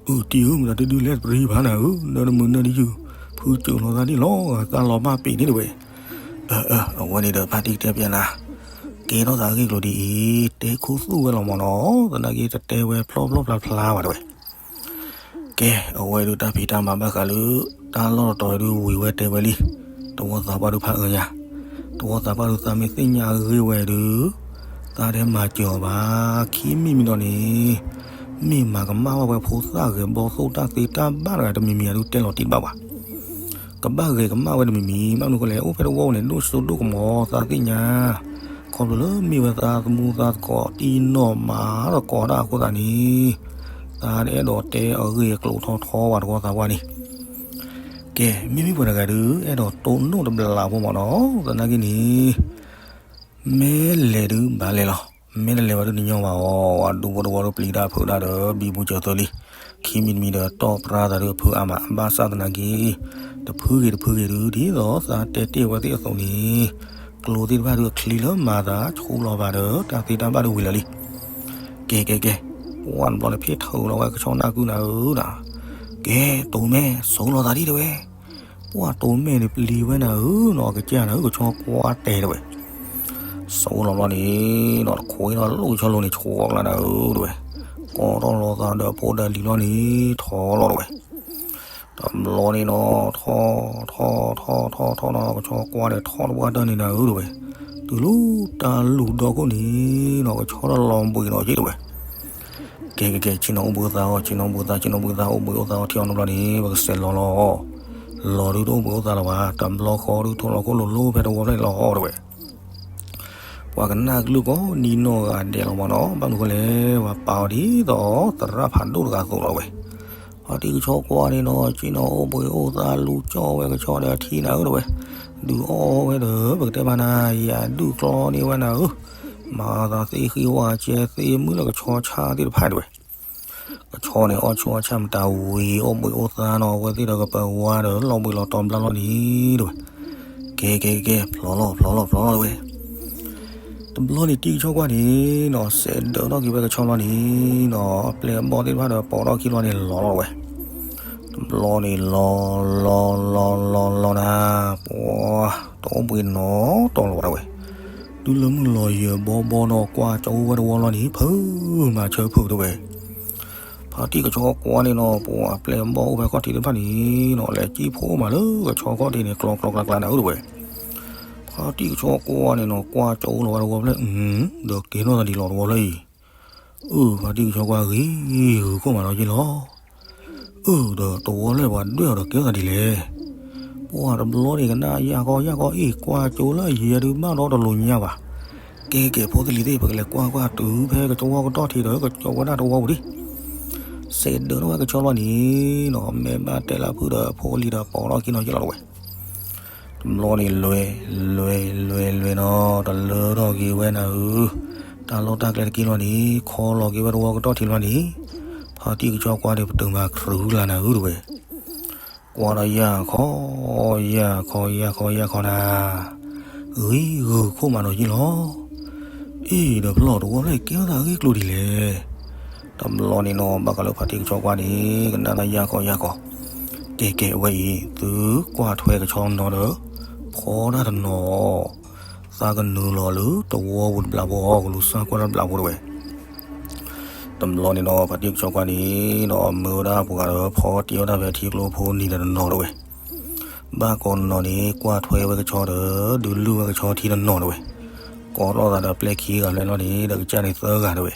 အုၣ်တံၢ်ဧၢ မတၤတဒုးလဲၤတပရံၤဖးနၤဧၢ, နၢတမုာ်နၢတယုၢ်, ဖုစၢၤလီၤသးဒ်လီၤဂာ်သးလီၤဘၣ်ပ့ၤန့ၣ်တဲဝဲ, အဝဲန့ၣ်ဒီးဖါတံၢ်ကတဲပျးနၤ, ကဲထီၣ်သးအဂ့ၢ်ကျိၤဒ်အံၤ, တဲခူသူၣ်ဝဲလီၤမ့ၢ်နီၤ, သနာ်က့တတဲဝဲဖျီဖျီဖျါဖျါဘၣ်တဲဝဲ ကဲ, အဝဲဒုးတၢ်ဖံးတၢ်မၤဘၣ်ဃးလၢ တၢ်လီၢ်တတီၤဒုးဝံၤဝဲတဲဝဲလံ, တဝီသးပှၢ်ဒုးဖးအၢညါ, တဝီသးပှၢ်ဒုးသးမ့ၢ်သ့ၣ်ညါအဂ့ၢ်ဝဲဒုး, သးတဟဲမၤစၢၤအီၤဘၣ်, ခံမံၤမံၤဒီးန့ၣ်, မ့ၢ်မၤကမၣ်ဘၣ်ဝဲဖိသၣ်ဂဲၤဘီသိၣ်တၢ်သ့တၢ်ဘၣ်တဂၤတမံၤမံၤ အဒုးတဲလီၤတံၢ်တဘၣ်ဘၣ် ကဘၣ်ဂဲၤကမၣ်ဝဲတမံၤမံၤ, ဘၣ်မနုၤဃိလဲၣ်, အိၣ်ဖဲတဝီန့ၣ် ဒိၣ်စိဒိၣ်ကမီၤသးသ့ၣ်ညါ, ခီဖျိလၢမ့ၢ်ဝဲသးသမူသးသကိး တံၢ်နီၢ်မၤသကိးတၢ်အဃိသတးန့ၣ်, သးအဲၣ်ဒိးတဲအဂ့ၢ်အကျိၤထီထီဝဲတဝီသးပှၢ်န့ၣ်, ကဲ, မ့မ့ၢ်ပှၤတဂၤဒုး အဲၣ်ဒိးတိၢ်နီၣ်တဘျီဖိမ့ၢ်နီၤ, သနာ်က့န့ၣ် မ့ၢ်လဲၤဒုးဘၣ်လဲၤလီၤ, မ့ၢ်တလဲၤဘၣ်ဒုးတညီဘၣ်အီၤ, အဒူဖိတဝီဒုးပျံၤတၢ်ဖုးတၢ်ဒီး ဘံဘူစၢၤသၢလံ, ခံမံၤတမံၤဒီးတီၢ်ပြါသးဒုးအဖုအါမး, ဘၣ်ဆၣ်သနာ်က့ တဖုဂ့ၤတဖုဂ့ၤဒုး ဒ်သိးသးတဲတ့ၢ်ဝဲသ့ၣ်အသိးန့ၣ်, ကျိသ့ၣ်တဖၣ်ဒုးအချံလၢမၤသးဆူလီၤဘၣ်ဒီး တၢ်သ့တၢ်ဘၣ်ဒုးဝံၤလၢာ်လံ ကဲကဲကဲ, ပှၢ်တဘျီန့ၣ် ဖ့ၣ်ထုးလီၤဝဲကဆီနၢ်ကုနၤဧၢနၤ, ကဲ, တိၤမဲာ် စိလီၤသးဒံးတဲဝဲ, ပှၢ်တိၤမဲာ်န့ၣ်ပျံၤဝဲနၤဧၢနီၤ, ကစၢ်နၤဧၢ ကဆီကွၢ်တဲတဲဝဲ, စိလီၤဘျီန့ၣ်နီၤ တခွ့နီၤ လိၣ်ကဆီလိၤန့ၣ် ဆှီကျါနၤဧၢတဲဝဲ, ကိးထီၣ်လီၤသးဒီးဖိဒီးလံၤဘျီန့ၣ် ထီၣ်လီၤတဲဝဲ တဘျီန့ၣ်နီၤ ထီၣ် ထီၣ် ထီၣ် ထီၣ် ထီၣ်နီၤ ကဆီကွၢ်ဒီးထီၣ်တပှၢ်တၢၢ်န့ၣ်နၤဧၢတဲဝဲ, တုၤလၢတၢ်လူၢ်ဒီခိၣ်န့ၣ်နီၤ ကဆီထီၣ်လီၤဘှံးနီၤက့တဲဝဲ, ကဲကဲကဲ ဆ့ၣ်နီၤအိၣ်ဘှံးအိၣ်သါအီၤ ဆ့ၣ်နီၤအိၣ်ဘှံးအိၣ်သါ ဆ့ၣ်နီၤအိၣ်ဘှံးအိၣ်သါ အိၣ်ဘှံးအိၣ်သါအီၤထံအီၤနီတဘျီန့ၣ် ပကစဲးလီၤလီၤအီၤ, လီၤဒုးတအိၣ်ဘှံးအိၣ်သါလၢၤဘၣ် တဘျီဃီဒုးထိၣ်လီၤခိၣ်လိၤလိၤဖဲတဝီဖျၢၣ်န့ၣ်လီၤအီၤတဲဝဲ ပှၤကနၣ်ကလုၢ်ကိးနံၤနီၢ်ဂၤဒဲးလီၤမ့ၢ်နီၤ ဘၣ်မနုၤဃိလဲၣ် ပှၤပာ်အီၤဒ်သိးသရၣ်ဖးဒိၣ်တဂၤအသိးလီၤတဲဝဲ, ဖါတံၢ်ကဆီကွၢ်န့ၣ်နီၤ က့ၤနီၤ အိၣ်ဘှံးအိၣ်သါလူၤကၠီဝဲကဆီဒီးအထံနၤဧၢ တဲဝဲ, ဒုးအီၣ်ဝဲဒီး ပကတဲမးနၤ ယၤဒုးကျီန့ၢ်ဝဲနၤဧၢ, မၤသးသ့ဃံဝါကဲသ့မုၢ်လၢကဆီဆၣ်သ့ၣ်တဖၣ်တဲဝဲ, ကဆီန့ၣ် အီၣ်ဆူၣ်အီၣ်ဆၣ်မတၤဝံၤ အိၣ်ဘှံးအိၣ်သါနီၤ အဝဲသ့ၣ်ဒီးကပၢၤဝါဒီး လီၤဘှံးလီၤတီၤဘျါလီၤန့ၣ်တဲဝဲ, ကဲကဲကဲ ဖျီလီၤဖျီလီၤဖျီလီၤတဲဝဲ တဘျီန့ၣ် တံၢ်ကဆီကွၢ်န့ၣ်နီၤ စဲးဒၢးထီၣ်က့ၤဝဲကဆီလီၤန့ၣ်နီၤ အပျဲၢ်အဘီၣ်သ့ၣ်တဖၣ်ဒီး ပိာ်ထီၣ်ခံလီၤန့ၣ်လီၤလီၤဝဲ, တဘျီန့ၣ်လီၤလီၤလီၤလီၤလီၤနၤ ပှၤ တအိၣ်ဘှံးနီတီၤလီၤဝဲဒၣ်ဝဲ, တုၤလၢမုၢ်လီၤယၢၤဘီဘီနီၤ ကွၢ်ကၠီဝဲတဝီလီၤန့ၣ် ဖုးမၤဆၢဖုးတဲဝဲ ဖါတံၢ်ကဆီကွၢ်န့ၣ်နီၤ ပှၤအပျဲၢ်အဘီၣ်အိၣ်ဖဲခီၣ်ထံးသ့ၣ်တဖၣ်န့ၣ်နီၤ လဲၤကံၣ်ဖိမးလၢကဆီခီၣ်ထံးန့ၣ် ကျီကျီကျါကျါနၤဧၢတဲဝဲ, ဖါတံၢ်ကဆီကွၢ်န့ၣ်နီၤ ကွၢ်ကၠီလီၤဝဲတဝီဖျၢၣ် ဒီးကဲထီၣ်သးဒ်လီၤတဝီဖျၢၣ်အံၤ, အၢ ဖါတံၢ်ကဆီကွၢ်ဂ့ၤဂုာ်ခိၣ်မးနီၤယ့ၢ်လီၤ, အၢ ဒီးတဝီဖျၢၣ်ပှၤဒွဲၣ်အီၤဒီးကဲထီၣ်သးဒ်လဲၣ် ပှၤတဘျီန့ၣ်ကနၣ်ယၢ်ခီယၢ်ခီအ့ၣ် ကွၢ်ကၠိလၢအယံၤဒုးဘၣ်ဒီတလိၤညါဘၣ်, ကဲကဲဖိသ့ၣ်လံၤသ့ၣ် ပကလဲၤကွၢ်ကွၢ်တုၤဖဲကဆီဝီကတီၢ်ထံးဒီး ကဆီဝဲဒၣ်တဝီပူၤဒံး, စဲးဒၢးထီၣ်ဝဲကဆီလီၤန့ၣ်နီၤ မဲာ်ဘၣ်တဲလၢဖုဒီးဖိလံၤဒီးပိာ်ထီၣ်ခံနီၤယ့ၢ်လီၤတဲဝဲ, တဘျီန့ၣ်လွဲၤ လွဲၤ လွဲၤ လွဲၤနီၤ တလၢထီၣ်က့ၤဝဲနၤဧၢ, တၢ်လီၢ်တၢ်ကျဲတက့ၢ်လီၤန့ၣ် ခီလီၤက့ၤဝဲတဝီကတီၢ်ထံးလီၤန့ၣ်, ဖါတံၢ်ကဆီကွၢ်ဒီး ပတုာ်မၤခြုလၢ်နၤဧၢတဲဝဲ, ကွၢ်ဒီးယၢ်ခီ ယၢ်ခီ ယၢ်ခီ ယၢ်ခီနၤ, ဂ့ၤဂုာ်ခိၣ်မးနီၤယ့ၢ်လီၤ, အ့ၣ်ဒီးဖျီၣ်တဝီဖျၢၣ်ကဲထီၣ်သးဂ့ၢ်ကျိၤဒ်လဲၣ်, တဘျီန့ၣ်နီၤ ဘၣ်ဃးလၢဖါတံၢ်ကဆီကွၢ်န့ၣ် ကနၣ်တၢ်ယၢ်ခီယၢ်ခီ, ကဲကဲဝဲအံၤ သုကွၢ်ထွဲကဆီနီၤဒီး ဖီတၢ်တနီၤ သးကနုာ်လီၤလၢတဝီပူၤတဘျီဖိ ကလူၤစၢ်ကွၢ်တၢ်တဘျီဖိတဲဝဲ, တဘျီန့ၣ်နီၤ ဖါတံၢ်ကဆီကွၢ်န့ၣ်နီၤ မၢဝဲဒၣ်ပှၤဒီးဖီတံၢ်ဝဲဒၣ်ဖဲထံကျိဖိနံၤဒီးတနီၤတဲဝဲ, ဘၣ်ကိးနီၤန့ၣ် ကွၢ်ထွဲဝဲကဆီဒီး ဒုးလုၢ်ဝဲကဆီထံတနီၤတဲဝဲ, ကိးထီၣ်သးဒီးပျဲၢ်ခံဂၤဖျၢၣ်လီၤန့ၣ် ဒီးကစၢ်န့ၣ်သၢဂၤတဲဝဲ,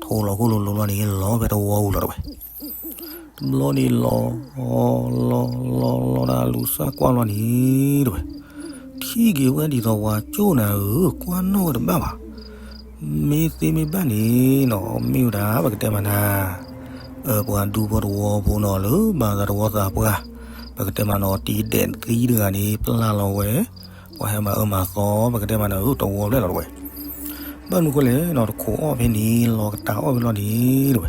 ထိလီၤခိၣ်လိၤလိၤလီၤန့ၣ် လီၤဖဲတဝီပူၤလီၤတဲဝဲ တဘျီန့ၣ်လီၤ လီၤ လီၤ လီၤ လီၤ လီၤဒၣ်လူၤစၢ်ကွၢ်လီၤန့ၣ်တဲဝဲ, ထံၣ်က့ၤဝဲဒ်သိးပှၤကၠိၣ်နၤဧၢ ကွၢ်နီၣ်ဝဲတဘၣ်ဘၣ်, မ့ၢ်သ့မ့ၢ်ဘၣ်န့ၣ်နီၤ မ့ၢ်ဝဲဒၣ်ပကတဲမးနၤ, ပှၤဒူဖိတဝီဖိနီၤ လၢဘၣ်သးတဝီသးပှၢ်, ပကတဲမးနီၤ တံၤဒဲးသံတဂၤန့ၣ် ပျၢ်လီၤဝဲ, ပှၤဟဲမၤအၢမၤသီ ပကတဲမးနၤဧၢ တဝီဖျၢၣ်လီၤတဲဝဲ ဘၣ်မနုၤဃိလဲၣ်နီၤ တခိးအီၣ်ဖဲန့ၣ် လီၤကတၢ်အီၣ်ဖဲလီၤန့ၣ်တဲဝဲ,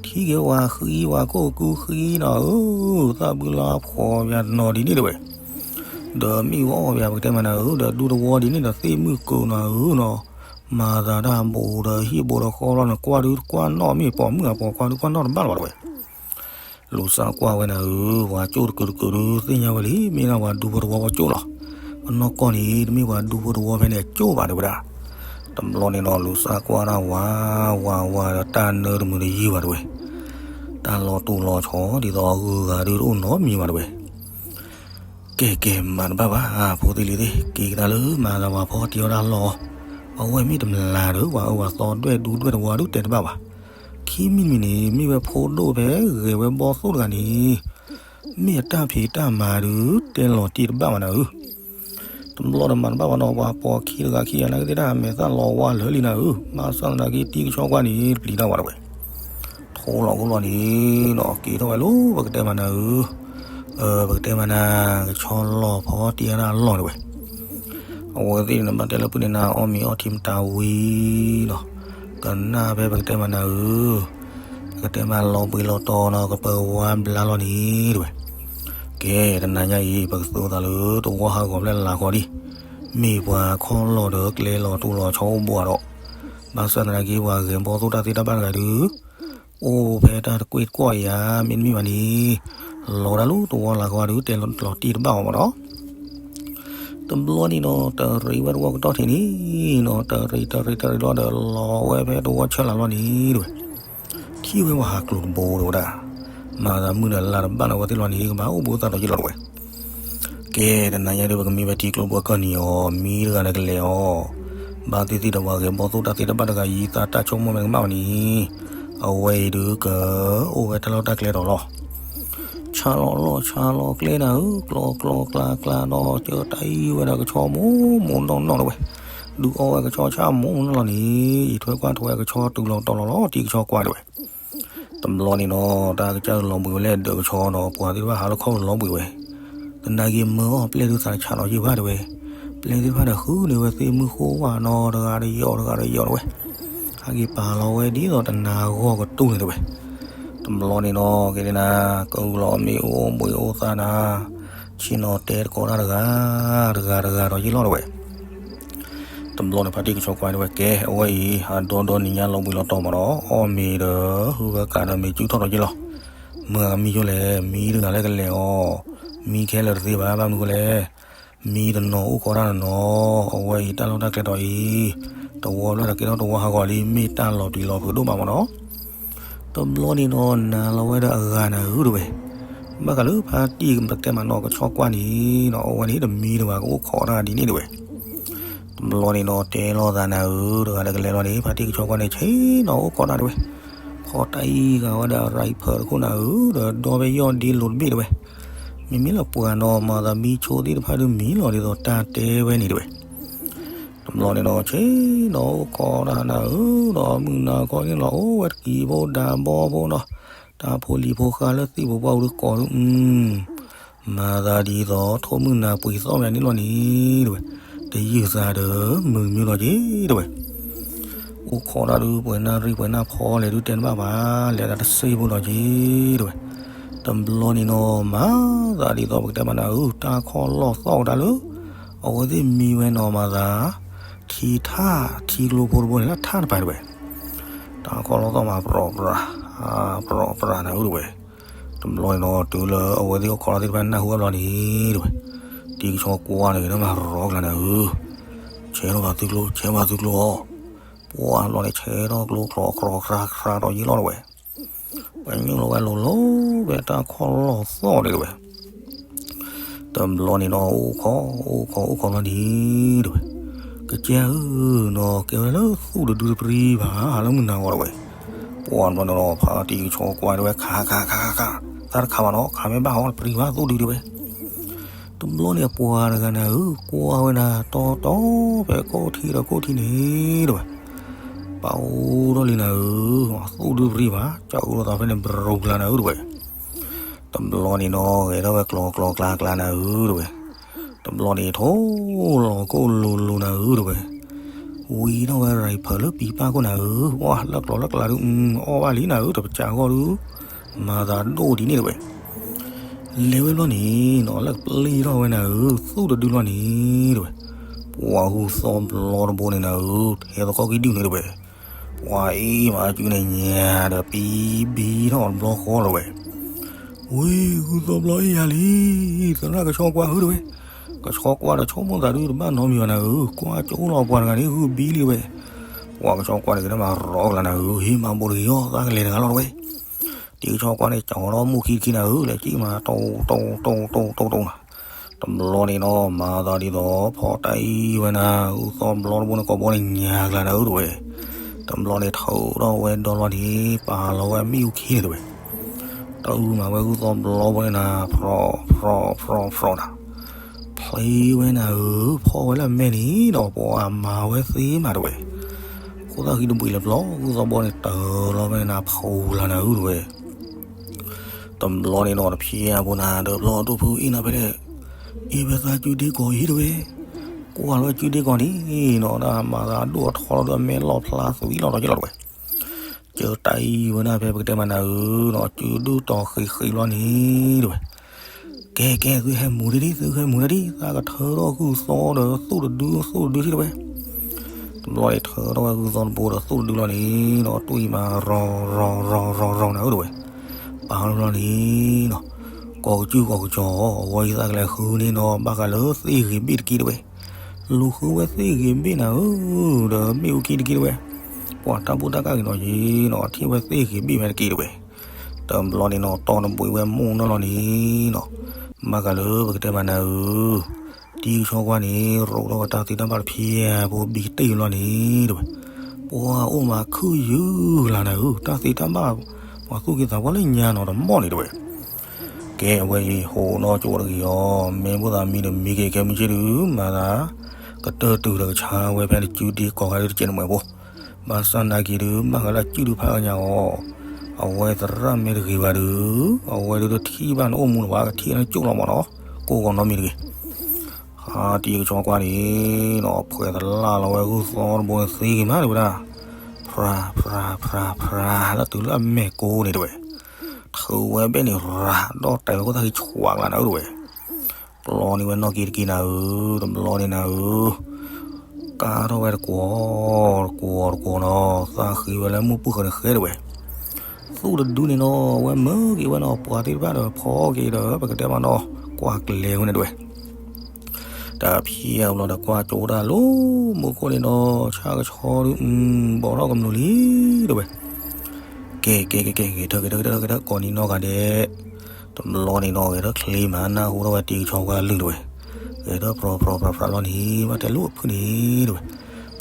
ထံၣ်က့ၤဝဲဃံဝဲကိၣ်ကူဃံနီၤဧၢ, သၣ်ဘုလါဖှီၣ်ယၤနီၤဒ်န့ၣ်တဲဝဲ, ဒီးမ့ၣ်အူအီၣ်ယၤပကတဲမးနၤဧၢ ဒီးဒူတဝီဒ်န့ၣ်ဒီးသ့ၣ်မုၢ်ကိးနီၤဧၢနီၤ, မၤသးတၢ်ဘူးဒီးဟံၣ်ဘူးဒီးဃီလီၤန့ၣ် ကွၢ်ဒုးကွၢ်နီၣ်မ့ၢ်ပိာ်မုၣ်အပိာ်ခွါဒုးကွၢ်နီၣ်တဘၣ်လီၤတဲဝဲ လူၤစၢ်ကွၢ်ဝဲနၤဧၢ, ပှၤကၠိၣ်တကုာ်တကုာ်ဒုးသ့ၣ်ညါဝဲလံ မ့ၢ်ဒၣ်ပှၤဒူဖိတဝီဖိကၠိၣ်လီၤ. ပနီၢ်ကီၢ်န့ၣ် တမ့ၢ်ပှၤဒူဖိတဝီဖဲန့ၣ်အကၠိၣ်ဘၣ်တဲဝဲဒၣ်. တဘျီန့ၣ်နီၤ လူၤစၢ်ကွၢ်ဒၣ်ဝးဝးဝးဒီးတၢ်နၢတမုာ်တယုၢ်ဘၣ်တဲဝဲ. တၢ်လီၤတူာ်လီၤဆီဒ်သိးအဂုၤအဂၤဒုးတအိၣ်နီတမံၤဘၣ်တဲဝဲ. ကဲကဲမၤတဘၣ်ဘၣ် ဖိသ့ၣ်လံၤသ့ၣ် က့ၤကဒါလၢမၤသးပှၤဖီတံၢ်ဝဲဒၣ်လီၢ်, အဝဲမ့ၢ်တမျၢ်ဒီး ပှၤအၢပှၤသီဒွဲၣ်ဒူဒွဲၣ်တဝီဒုးတဲတဘၣ်ဘၣ်. ခံမံၤတမံၤန့ၣ် မ့ၢ်ဝဲဖိဒိၣ်ဖဲဂဲၤဝဲဘီသိၣ်တဂၤန့ၣ် မ့ၢ်အတၢ်ဖံးတၢ်မၤဒုး တဲလီၤတံၢ်တဘၣ်ဘၣ်နၤဧၢ. တဘျီဒီးမၤတဘၣ်ဘၣ်နီၤ ပှၤပိာ်ခံတဂၤခံဂၤနာ်က့သ့ၣ်တၢ်မဲာ်သၣ်လီၤဝါလၢာ်လံနၤဧၢ. ဘၣ်ဆၣ်သနာ်က့တံၤကဆီကွၢ်န့ၣ် တပျံၤတၢ်ဘၣ်တဲဝဲ. ထိလီၤခိၣ်လီၤန့ၣ်နီၤ က့ၤထီၣ်ဝဲလၢပကတဲမၤနၤဧၢ, ပကတဲမၤနၤ ကဆီလီၤဖီတံၢ်ဝဲဒၣ်လီၢ်တဲဝဲ. အဝဲသ့ၣ်န့ၣ်ဘၣ်တဲလၢပှၤန့ၣ်နၤ အီၣ်မ့ၤအီထံမတၤဝံၤနီၤ, ကနၣ်ဖဲပကတဲမၤနၤဧၢ, ပကတဲမၤလီၤဘှံးလီၤတီၤနီၤ ကပၢၤဝါဘျါလီၤန့ၣ်တဲဝဲ. ကဲ တနၤညါအံၤ ပကသိးသးလၢတဝီဟးဂီၤဖျဲၣ်လၤဃီဒံး, မ့ၢ်ပှၤခီၣ်လီၢ်ဒီးကျဲလီၤတူာ်လီၤဆီအိၣ်ဘှီၣ်ဒီး, ဘၣ်ဆၣ်သနာ်က့ပှၤဂဲၤဘီသိၣ်တၢ်သ့တၢ်ဘၣ်တဂၤဒုး အိၣ်ဖဲတၢ်တကွ့ၢ်တကွီၢ်ယၤ မ့တမ့ၢ်ဘၣ်န့ၣ် လီၤဒၣ်လၢတဝီလၤဃီဒုး တဲလီၤတံၢ်တဘၣ်အီၤမးနီၤ. တဘျီန့ၣ်နီၤ တရံးဝဲတဝီကတီၢ်ထံးန့ၣ်နီၤ တရံးတရံးတရံးလီၤဒီး လီၤဝဲဖဲတဝီဆၢလၤလီၤန့ၣ်တဲဝဲ. ထံၣ်ဝဲပှၤဟးကျိၤတဘိတဲဝဲဒၣ်, မၤသးမုၢ်ဒီးလါတဘၣ်လီၤဝဲသ့ၣ်လီၤန့ၣ် ကဘၣ်အိၣ်ဘှံးအိၣ်သါဒီးယ့ၢ်လီၤတဲဝဲ. ကဲ တနၤညါဒီး ပကမ့ၢ်ဝဲထံကျိဘှီကီၢ်နံၤအီၤ မံတဂၤဒီးကလဲၤအီၤ, ဘၣ်သ့ၣ်သ့ၣ်ဒီးပှၤဂဲၤဘီသိၣ်တၢ်သ့တၢ်ဘၣ်တဂၤအံၤ သးတၢ်ဆိကမိၣ်မ့ၢ်ကမၣ်ဝဲန့ၣ်, အဝဲအံၤဒုးကအိၣ်ဝဲတၢ်လီၢ်တၢ်ကျဲဒီးလီၤ. ဆါလီၤလီၢ်ဆါလီၤကျဲနၤဧၢ, ကျီကျီကျါကျါဒီး ကၢတၢ်အံၤဝဲဒီးကဆီမိၢ်မိၢ်နီၢ်နီၢ်တဲဝဲ, ဒုးအီၣ်ဝဲကဆီဆၣ်မိၢ်မိၢ်နီၢ်လီၤန့ၣ် ယထွဲကွၢ်ထွဲကဆီတုၤလီၤတီၤလီၤလီၤ တံၤကဆီကွၢ်တဲဝဲ. တဘျီန့ၣ်ဒီး တၢ်ကစၢ်လီၤဘှံးဝဲလၢဒၢးကဆီဒီး ပှၤသ့ၣ်တဖၣ်ဟးလၢခီၣ်လီၤဘှံးဝဲ, သနာ်က့မၢအီၤပျဲၢ်ဒုးသးတဆးလီၤယံာ်ဘၣ်တဲဝဲ, ပျဲၢ်သ့ၣ်တဖၣ်ဒီးဃုန့ၢ်ဝဲသ့ၣ်မုၢ်ဃိၣ်ဝၣ်နီတဂၤတယီၢ်တဂၤတယီၢ်တဲဝဲ, ဟဲက့ၤပာ်လီၤဝဲဒ်သိးတနၤဂီၢ်ကတူၢ်န့ၣ်တဲဝဲ. တဘျီန့ၣ်ဒီး ကဲဒၣ်နၤ ကအိၣ်လီၤမ့ၢ်အိၣ်ဘှံးအိၣ်သးနၤ, ဆ့ၣ်နီၤတဲတကိးတၢ်တဂၤ, တဂၤတဂၤဒီးယံာ်လီၤတဲဝဲ. တဘျီန့ၣ် ဖါတံၢ်ကဆီကွၢ်တဲဝဲ ကဲ အဝဲအံၤ ဟးဒီဒီနံၤညါလီၤဘှံးလီၤတီၤမးဒီး အီၣ်မ့ၤဒီး ဟုၣ်ဝဲကးဒီးမ့ၤစုထီၣ်ဒီးယံာ်လီၤ. မုၢ်ဂၤမံယိလဲၣ်, မံတဂၤလၢကလဲၤအီၤ, မံခဲလၢာ်တသ့ဘၣ် ဘၣ်မနုၤဃိလဲၣ်, မံတနီၤအိၣ်ခိးတၢ်တနီၤ, အဝဲအံၤတၢ်လီၢ်တၢ်ကျဲဒီးအံၤ, တဝီဘျီတကဲထီၣ်တဝီဟးဂီၤလံ မ့ၢ်တၢ်လီၤပျံၤလီၤဖုးဒိၣ်မးမးဒီး တဘျီန့ၣ်ဒီး နၤလီၤဝဲဒီးအဂၤနၤဧၢတဲဝဲ, ဘၣ်ဃးလၢဖါတံၢ်ပတဲမးနီၢ်ကဆီကွၢ်န့ၣ်ဒီး အဝဲန့ၣ်တမံတဝၤကအိၣ်ခိးတၢ်ဒ်န့ၣ်တဲဝဲ. တဘျီန့ၣ်ဒီး တဲလိာ်သးနၤဧၢ, တဂၤလၢကလဲၤလီၤန့ၣ် ဖါတံၢ်ကဆီကွၢ်န့ၣ် ဆ့ၣ်နီၤအိၣ်ခိးတၢ်တဲဝဲ, ဖီတၢ်အံၤဂၤဝဲဒီးရံးဖၢးတခိၣ်နၤဧၢ, ဒီးဒီဘ့ၣ်ယီၢ်ဒ့လိၤတဘ့ၣ်တဲဝဲ, မ့မ့ၢ်လၢပှၤနီၢ်မၤသးမံဆိသ့ၣ်တဖၣ်ဒုးမံလီၤဒ်သိးတၢ်တဲဝဲန့ၣ်တဲဝဲ. တဘျီန့ၣ်ဒီး ဆ့ၣ်နီၤအိၣ်ခိးတၢ်နၤဧၢ, ဒီးမုၢ်နၤခီန့ၣ်လီၤ အိၣ်ဝဲတကံဖိဒါဘီဖိနီၤ, တၢ်ဖိလံၤဖိဃါလၢသံၣ်ဖိပှၢ်အူဒုးကိးဒုး မၤသးဒ်သိး ထိၣ်မုၢ်နၤပှ့ၤသီၣ်မးန့ၣ်လီၤန့ၣ်တဲဝဲ, တယုၢ်သးဒီး မုာ်မုာ်လီၤက့ၤတဲဝဲ. အိၣ်ခိးတၢ်ဒုး ပှဲၤနၣ်ရံၣ်ပှဲၤနၣ်ဖီလဲၣ်ဒုးတဲနဘၣ်ဘၣ်, လဲၤဒၣ်တစ့ဖိလီၤက့ၤတဲဝဲ. တဘျီန့ၣ်နီၤ မၤသးဒ်သိးပကတဲမးနၤဧၢ, တၢ်ခီၣ်လီၢ်သီၣ်ကဒါလၢ အဝဲသ့ၣ်မံဝဲနီၤမၤသး ထံထၣ်ထံကျိဖိတဘိန့ၣ် လၢထၣ်တပၤတဲဝဲ. တၢ်ခီၣ်လီၢ်သီၣ်မး ပြီၣ်ပြး, ပြီၣ်ပြးနၤဧၢတဲဝဲ. တဘျီန့ၣ်နီၤ တုၤလၢအဝဲသ့ၣ်အိၣ်ခိးလီၤသ့ၣ်တဖၣ်နၢ်ဟူအဘျီန့ၣ်တဲဝဲ, တံၤကဆီကွၢ်န့ၣ်က့ၤ မၤရီကျါနၤဧၢ, ဆဲးထီၣ်ဘၣ်သုကျိ ဆဲးဘၣ်သုကျိအီၤ, ပှၤဘျီန့ၣ် ဆဲးထီၣ်ကျိချီၣ်ခြီၣ်ခြီၣ်ဒီးယံာ်လီၤတဲဝဲ. ပှၤညိၣ်လီၤဝဲလိၤလိၤ ဖဲတၢ်ခီၣ်လီၢ်သီၣ်ဒံးတဲဝဲ. တဘျီန့ၣ်နီၤ အိၣ်ခိး အိၣ်ခိး အိၣ်ခိးဘျီန့ၣ်တဲဝဲ, ကစၢ်ဧၢနီၤ ကဲဝဲလၢသူၣ်တဒုတပြံဘၣ် ဟးလၢမုၢ်နၤဂီၤတဲဝဲ. ပှၤဘျီန့ၣ်နီၤ ဖါတံၢ်ကဆီကွၢ်တဲဝဲ ခးခးခးခးခး, သးတခးဘၣ်နီၤ ခးမ့ၢ်ဘၣ်ဟီတပြံဘၣ် သူၣ်ဒုတဲဝဲ. တဘျီန့ၣ် ပှၤတဂၤနၤဧၢ ကွၢ်ဝဲနၤ တီတီ ဖဲကိၣ်ထံဒီးကိၣ်ထံန့ၣ်တဲဝဲ, ပအိၣ်ထီၣ်လံနၤဧၢ, သူၣ်ဒုတပြံဘၣ် ကၢ်အူလီၤသးဖဲန့ၣ် ဘြူၤကျါနၤဧၢတဲဝဲ. တဘျီန့ၣ်နီၤ ဂဲၤထီၣ်ဝဲကျီကျီကျါကျါနၤဧၢတဲဝဲ. တဘျီန့ၣ် ထိၣ်လီၤကိၣ်လိၤလိၤနၤဧၢတဲဝဲ. ဝံၤထီၣ်ဝဲရံးဖၢးလၢပံၤပၢ်ခိၣ်နၤဧၢ, ပှၤလၢကျီလၢကျါဒုး အီၣ်ဘၣ်လံနၤဧၢ တပစးဂီၢ်ဒုး မၤသးဒိၣ်ဒ်န့ၣ်တဲဝဲ. လဲၤဝဲဘျီန့ၣ်နီၤ လၢပျံၤထီၣ်ဝဲနၤဧၢ သူၣ်တဒုလီၤန့ၣ်တဲဝဲ, ပှၤဂုၢ်သီဘျီတဘိန့ၣ်နၤဧၢ ဟဲသကိးကံၣ်ဒုၣ်န့ၣ်တဲဝဲ. ပှၤအံၤမၤစုန့ၣ်ညါဒီး ပံဘံထီၣ်ဘျီဃီတဲဝဲ. ဝ့ၢ် ဂုၢ်သီဘျီအံၤယၤလံ, သရၣ်ကဆီကွၢ်ဧၢတဲဝဲ. ကဆီကွၢ်ဒီးဆိကမိၣ်သးဒုးတဘၣ်နီတမံၤဘၣ်နၤဧၢ, ကွၢ်ကၠိလီၤပှၤတဂၤန့ၣ် ဂုၢ်ဘံလံတဲဝဲ. ပှၤကဆီကွၢ်န့ၣ်က့ၤမၤရီကျါနၤဧၢ, ဟ့ၣ်မၤဘိးတဂ့ၤအီၤ သးကလဲၤတဂၤလီၤတဲဝဲ. တံၤကဆီကွၢ်န့ၣ် ကၠီၤထီၣ်မူၢ်ခံတခံနၤဧၢ, လဲၤကံၣ်မး တိတိတိတိတိနၤ. တဘျီန့ၣ်နီၤ မၤသးဒ်သိး ဖီတၢ်အံၤဝဲနၤ ဂုၢ်သီဘျီတဘိန့ၣ် ကိးဘီန့ၣ်ညါကျါနၤဧၢတဲဝဲ. တဘျီန့ၣ် ထုးထီၣ်ဝဲဒီလီၤန့ၣ် ပာ်လီၤဝဲမ့ၣ်အူခံန့ၣ်တဲဝဲ. တအုမၤဝဲဂုၢ်သီဘျီဘိန့ၣ်နၤ ဖြီၣ်ဖြီၣ်ဖြီၣ်ဖြီၣ်နၤ. ဖျ့ဝဲနၤဧၢ, ဖီၣ်ဝဲလၢအမဲာ်န့ၣ်ဒီး ပှၤမၤဝဲသ့မးတဲဝဲ. ခိၣ်သၣ်ဃံတဘှံးလၢပျီ ဂုၢ်သီဘျီန့ၣ် တၢၤလီၤဝဲနၤ ဖှူၤလၢနၤဧၢတဲဝဲ. တဘျီန့ၣ်ဒီး တဖျဲအဖိနၤ ဒီးဘျီဒိၣ်ဖုအ့ၣ်နၤဖဲလဲၣ်, အ့ၣ်ဝဲသးစုဒ့ကီးအံၤတဲဝဲ. ကွၢ်လီၤဝဲစုဒ့ကီးန့ၣ်နီၤ တၢ်မၤသးဒိၣ်အထီလီၤဒီး အမဲာ်လီၤဖျါသွံလီၤဒီးယလီၤတဲဝဲ. ကၢတၢ်အံၤဝဲဒၣ်ဖဲပကတဲမးနၤဧၢနီၤ စုဒုၣ်တီၤဃံးဃံးဘျီန့ၣ်တဲဝဲ. ကဲကဲ သုဟဲမူၤဒံးဒံး သုဟဲမူၤဒံးဒံး သးကထၢထီၣ်ဂုၢ်သီဒီးသူၣ်တဒု သူၣ်တဒုထံၣ်တဲဝဲ. တဘျီန့ၣ် ထၢထီၣ်ဝဲဂုၢ်သီတဘိဒီးသူၣ်တဒုလီၤန့ၣ်နီၤ တွံၢ်မးရီၤရီၤရီၤရီၤရီၤနၤဧၢတဲဝဲ. ပာ်လီၤလီၤန့ၣ်နီၤ ကိးကစုၢ်ကိးကစီၤ အဝဲအံၤသးကလဲၤဃုန့ၢ်နီၤ ဘၣ်ဃးလၢသ့ၣ်ဂ့ၤဘ့ၣ်တက့ၢ်တဲဝဲ. လူၤဃုဝဲသ့ၣ်ဂ့ၤဘ့ၣ်နၤဧၢ ဒီးမ့ၣ်အူခံတက့ၢ်တဲဝဲ. ပှၤတၢ်ဘူၣ်တၢ်ကၢ်က့ၤနီၤယံၤနီၤ ထံၣ်ဝဲသ့ၣ်ဂ့ၤဘ့ၣ်ဝဲတက့ၢ်တဲဝဲ. တဘျီန့ၣ်နီၤ တီၢ်တဘှံးဝဲမုၢ်နီၢ်လီၤန့ၣ်နီၤ ဘၣ်ဃးလၢပကတဲမးနၤဧၢ တံၤကဆီကွၢ်န့ၣ် ရိးထီၣ်ဝဲတၢ်သ့တၢ်ဘၣ်တဖၣ်အပူၤဘံတ့ၢ်လီၤန့ၣ်တဲဝဲ. ပှၤအိၣ်မးခုၣ်ယုၢ်လၢနၤဧၢ တၢ်သ့တၢ်ဘၣ် ပှၤသူၣ်က့သးပှၢ်လၢညါနီၤတမီၢ်န့ၣ်တဲဝဲ. ကဲအဝဲအံၤ ဟိးနီၢ်ကၠိတဂ့ၤအီၤ မ့ၢ်ဘၣ်သးမံဒီးမံက့ၤ ကဲမုၢ်ဆ့ၣ်ဒုး မၤသး ကတၢၢ်တုၤဒီးကဆါဝဲဖဲနစုဒ့ကီးဂၤဒုးတကဲးနမဲာ်ဖိ. ဘၣ်ဆၣ်နာ်က့ၤဒုး ဘၣ်ဃးလၢအစုဒုးဖးကညးအီၤ အဝဲသရၣ်မ့ၢ်တဂ့ၤဘၣ်ဒီး, အဝဲဒုးတထံၣ်ဘၣ်နအိၣ်မူလၢၤဘၣ်, ကထံၣ်န့ၣ်ကၠိၣ်လီၤမးနီၤ, ကိးဂီၤနီတမံၤတဂ့ၤ. ဟါ, တံၤကဆီကွၢ်န့ၣ်နီၤ ဖှဲးသလၣ်လီၤဝဲဂုၢ်သီတဘိန့ၣ်သ့ဂ့ၤမးတဝဲဒၣ်, ဖြါဖြါဖြါဖြါ လၢတုၤလၢအမဲာ်ကိးန့ၣ်တဝဲ, ထုးဝဲဘ့ၣ်န့ၣ်ရၤ ဒီးတဲာ်ဝဲခိၣ်သၣ်ခံဆှးကျါနၤဧၢတဝဲ. ပျီန့ၢ်ဝဲနီၢ်က့တက့ၢ်နၤဧၢ, တဘျီန့ၣ်နၤဧၢ, ကါထီၣ်ဝဲတကွီၤ, တကွီၤတကွီၤနီၤ, သးဃ့ဝဲလၢမုၢ်ပုၢ်ဃၢၤန့ၣ်ဃဲတဝဲ. သူၣ်တဒုန့ၣ်နီၤ ဝဲမၢက့ၤဝဲနီၤ ပှၤသ့ၣ်တဖၣ်ဒီးဖီက့ၤဒီး ပကတဲမးနီၤ ကွၢ်ကျဲဝဲန့ၣ်တဝဲ. တၢ်ဖံးအဘျီဒီးကွၢ်ကၠိတၢ်လိၤမူခိၣ်န့ၣ်နီၤ ဆၣ်ကဆီဒုး ဘီထီၣ်ကမျူးလံတဝဲ. ကဲကဲကဲကဲ ဂဲၤထၢၣ်ဂဲၤထၢၣ်ဂဲၤထၢၣ်ဂဲၤထၢၣ် ကိးနံၤနီၢ်ဂၤဒဲး, တဘျီန့ၣ်နီၤ ဂဲၤထၢၣ်ချ့မး နၢ်ဟူထီၣ်ဝဲတံၤကဆီကွၢ်လုၢ်တဝဲ. ဂဲၤထၢၣ်ဖြါဖြါဖြါဖြါလီၤန့ၣ် ဘၣ်တဲလိၣ်အဖုၣ်န့ၣ်တဝဲ.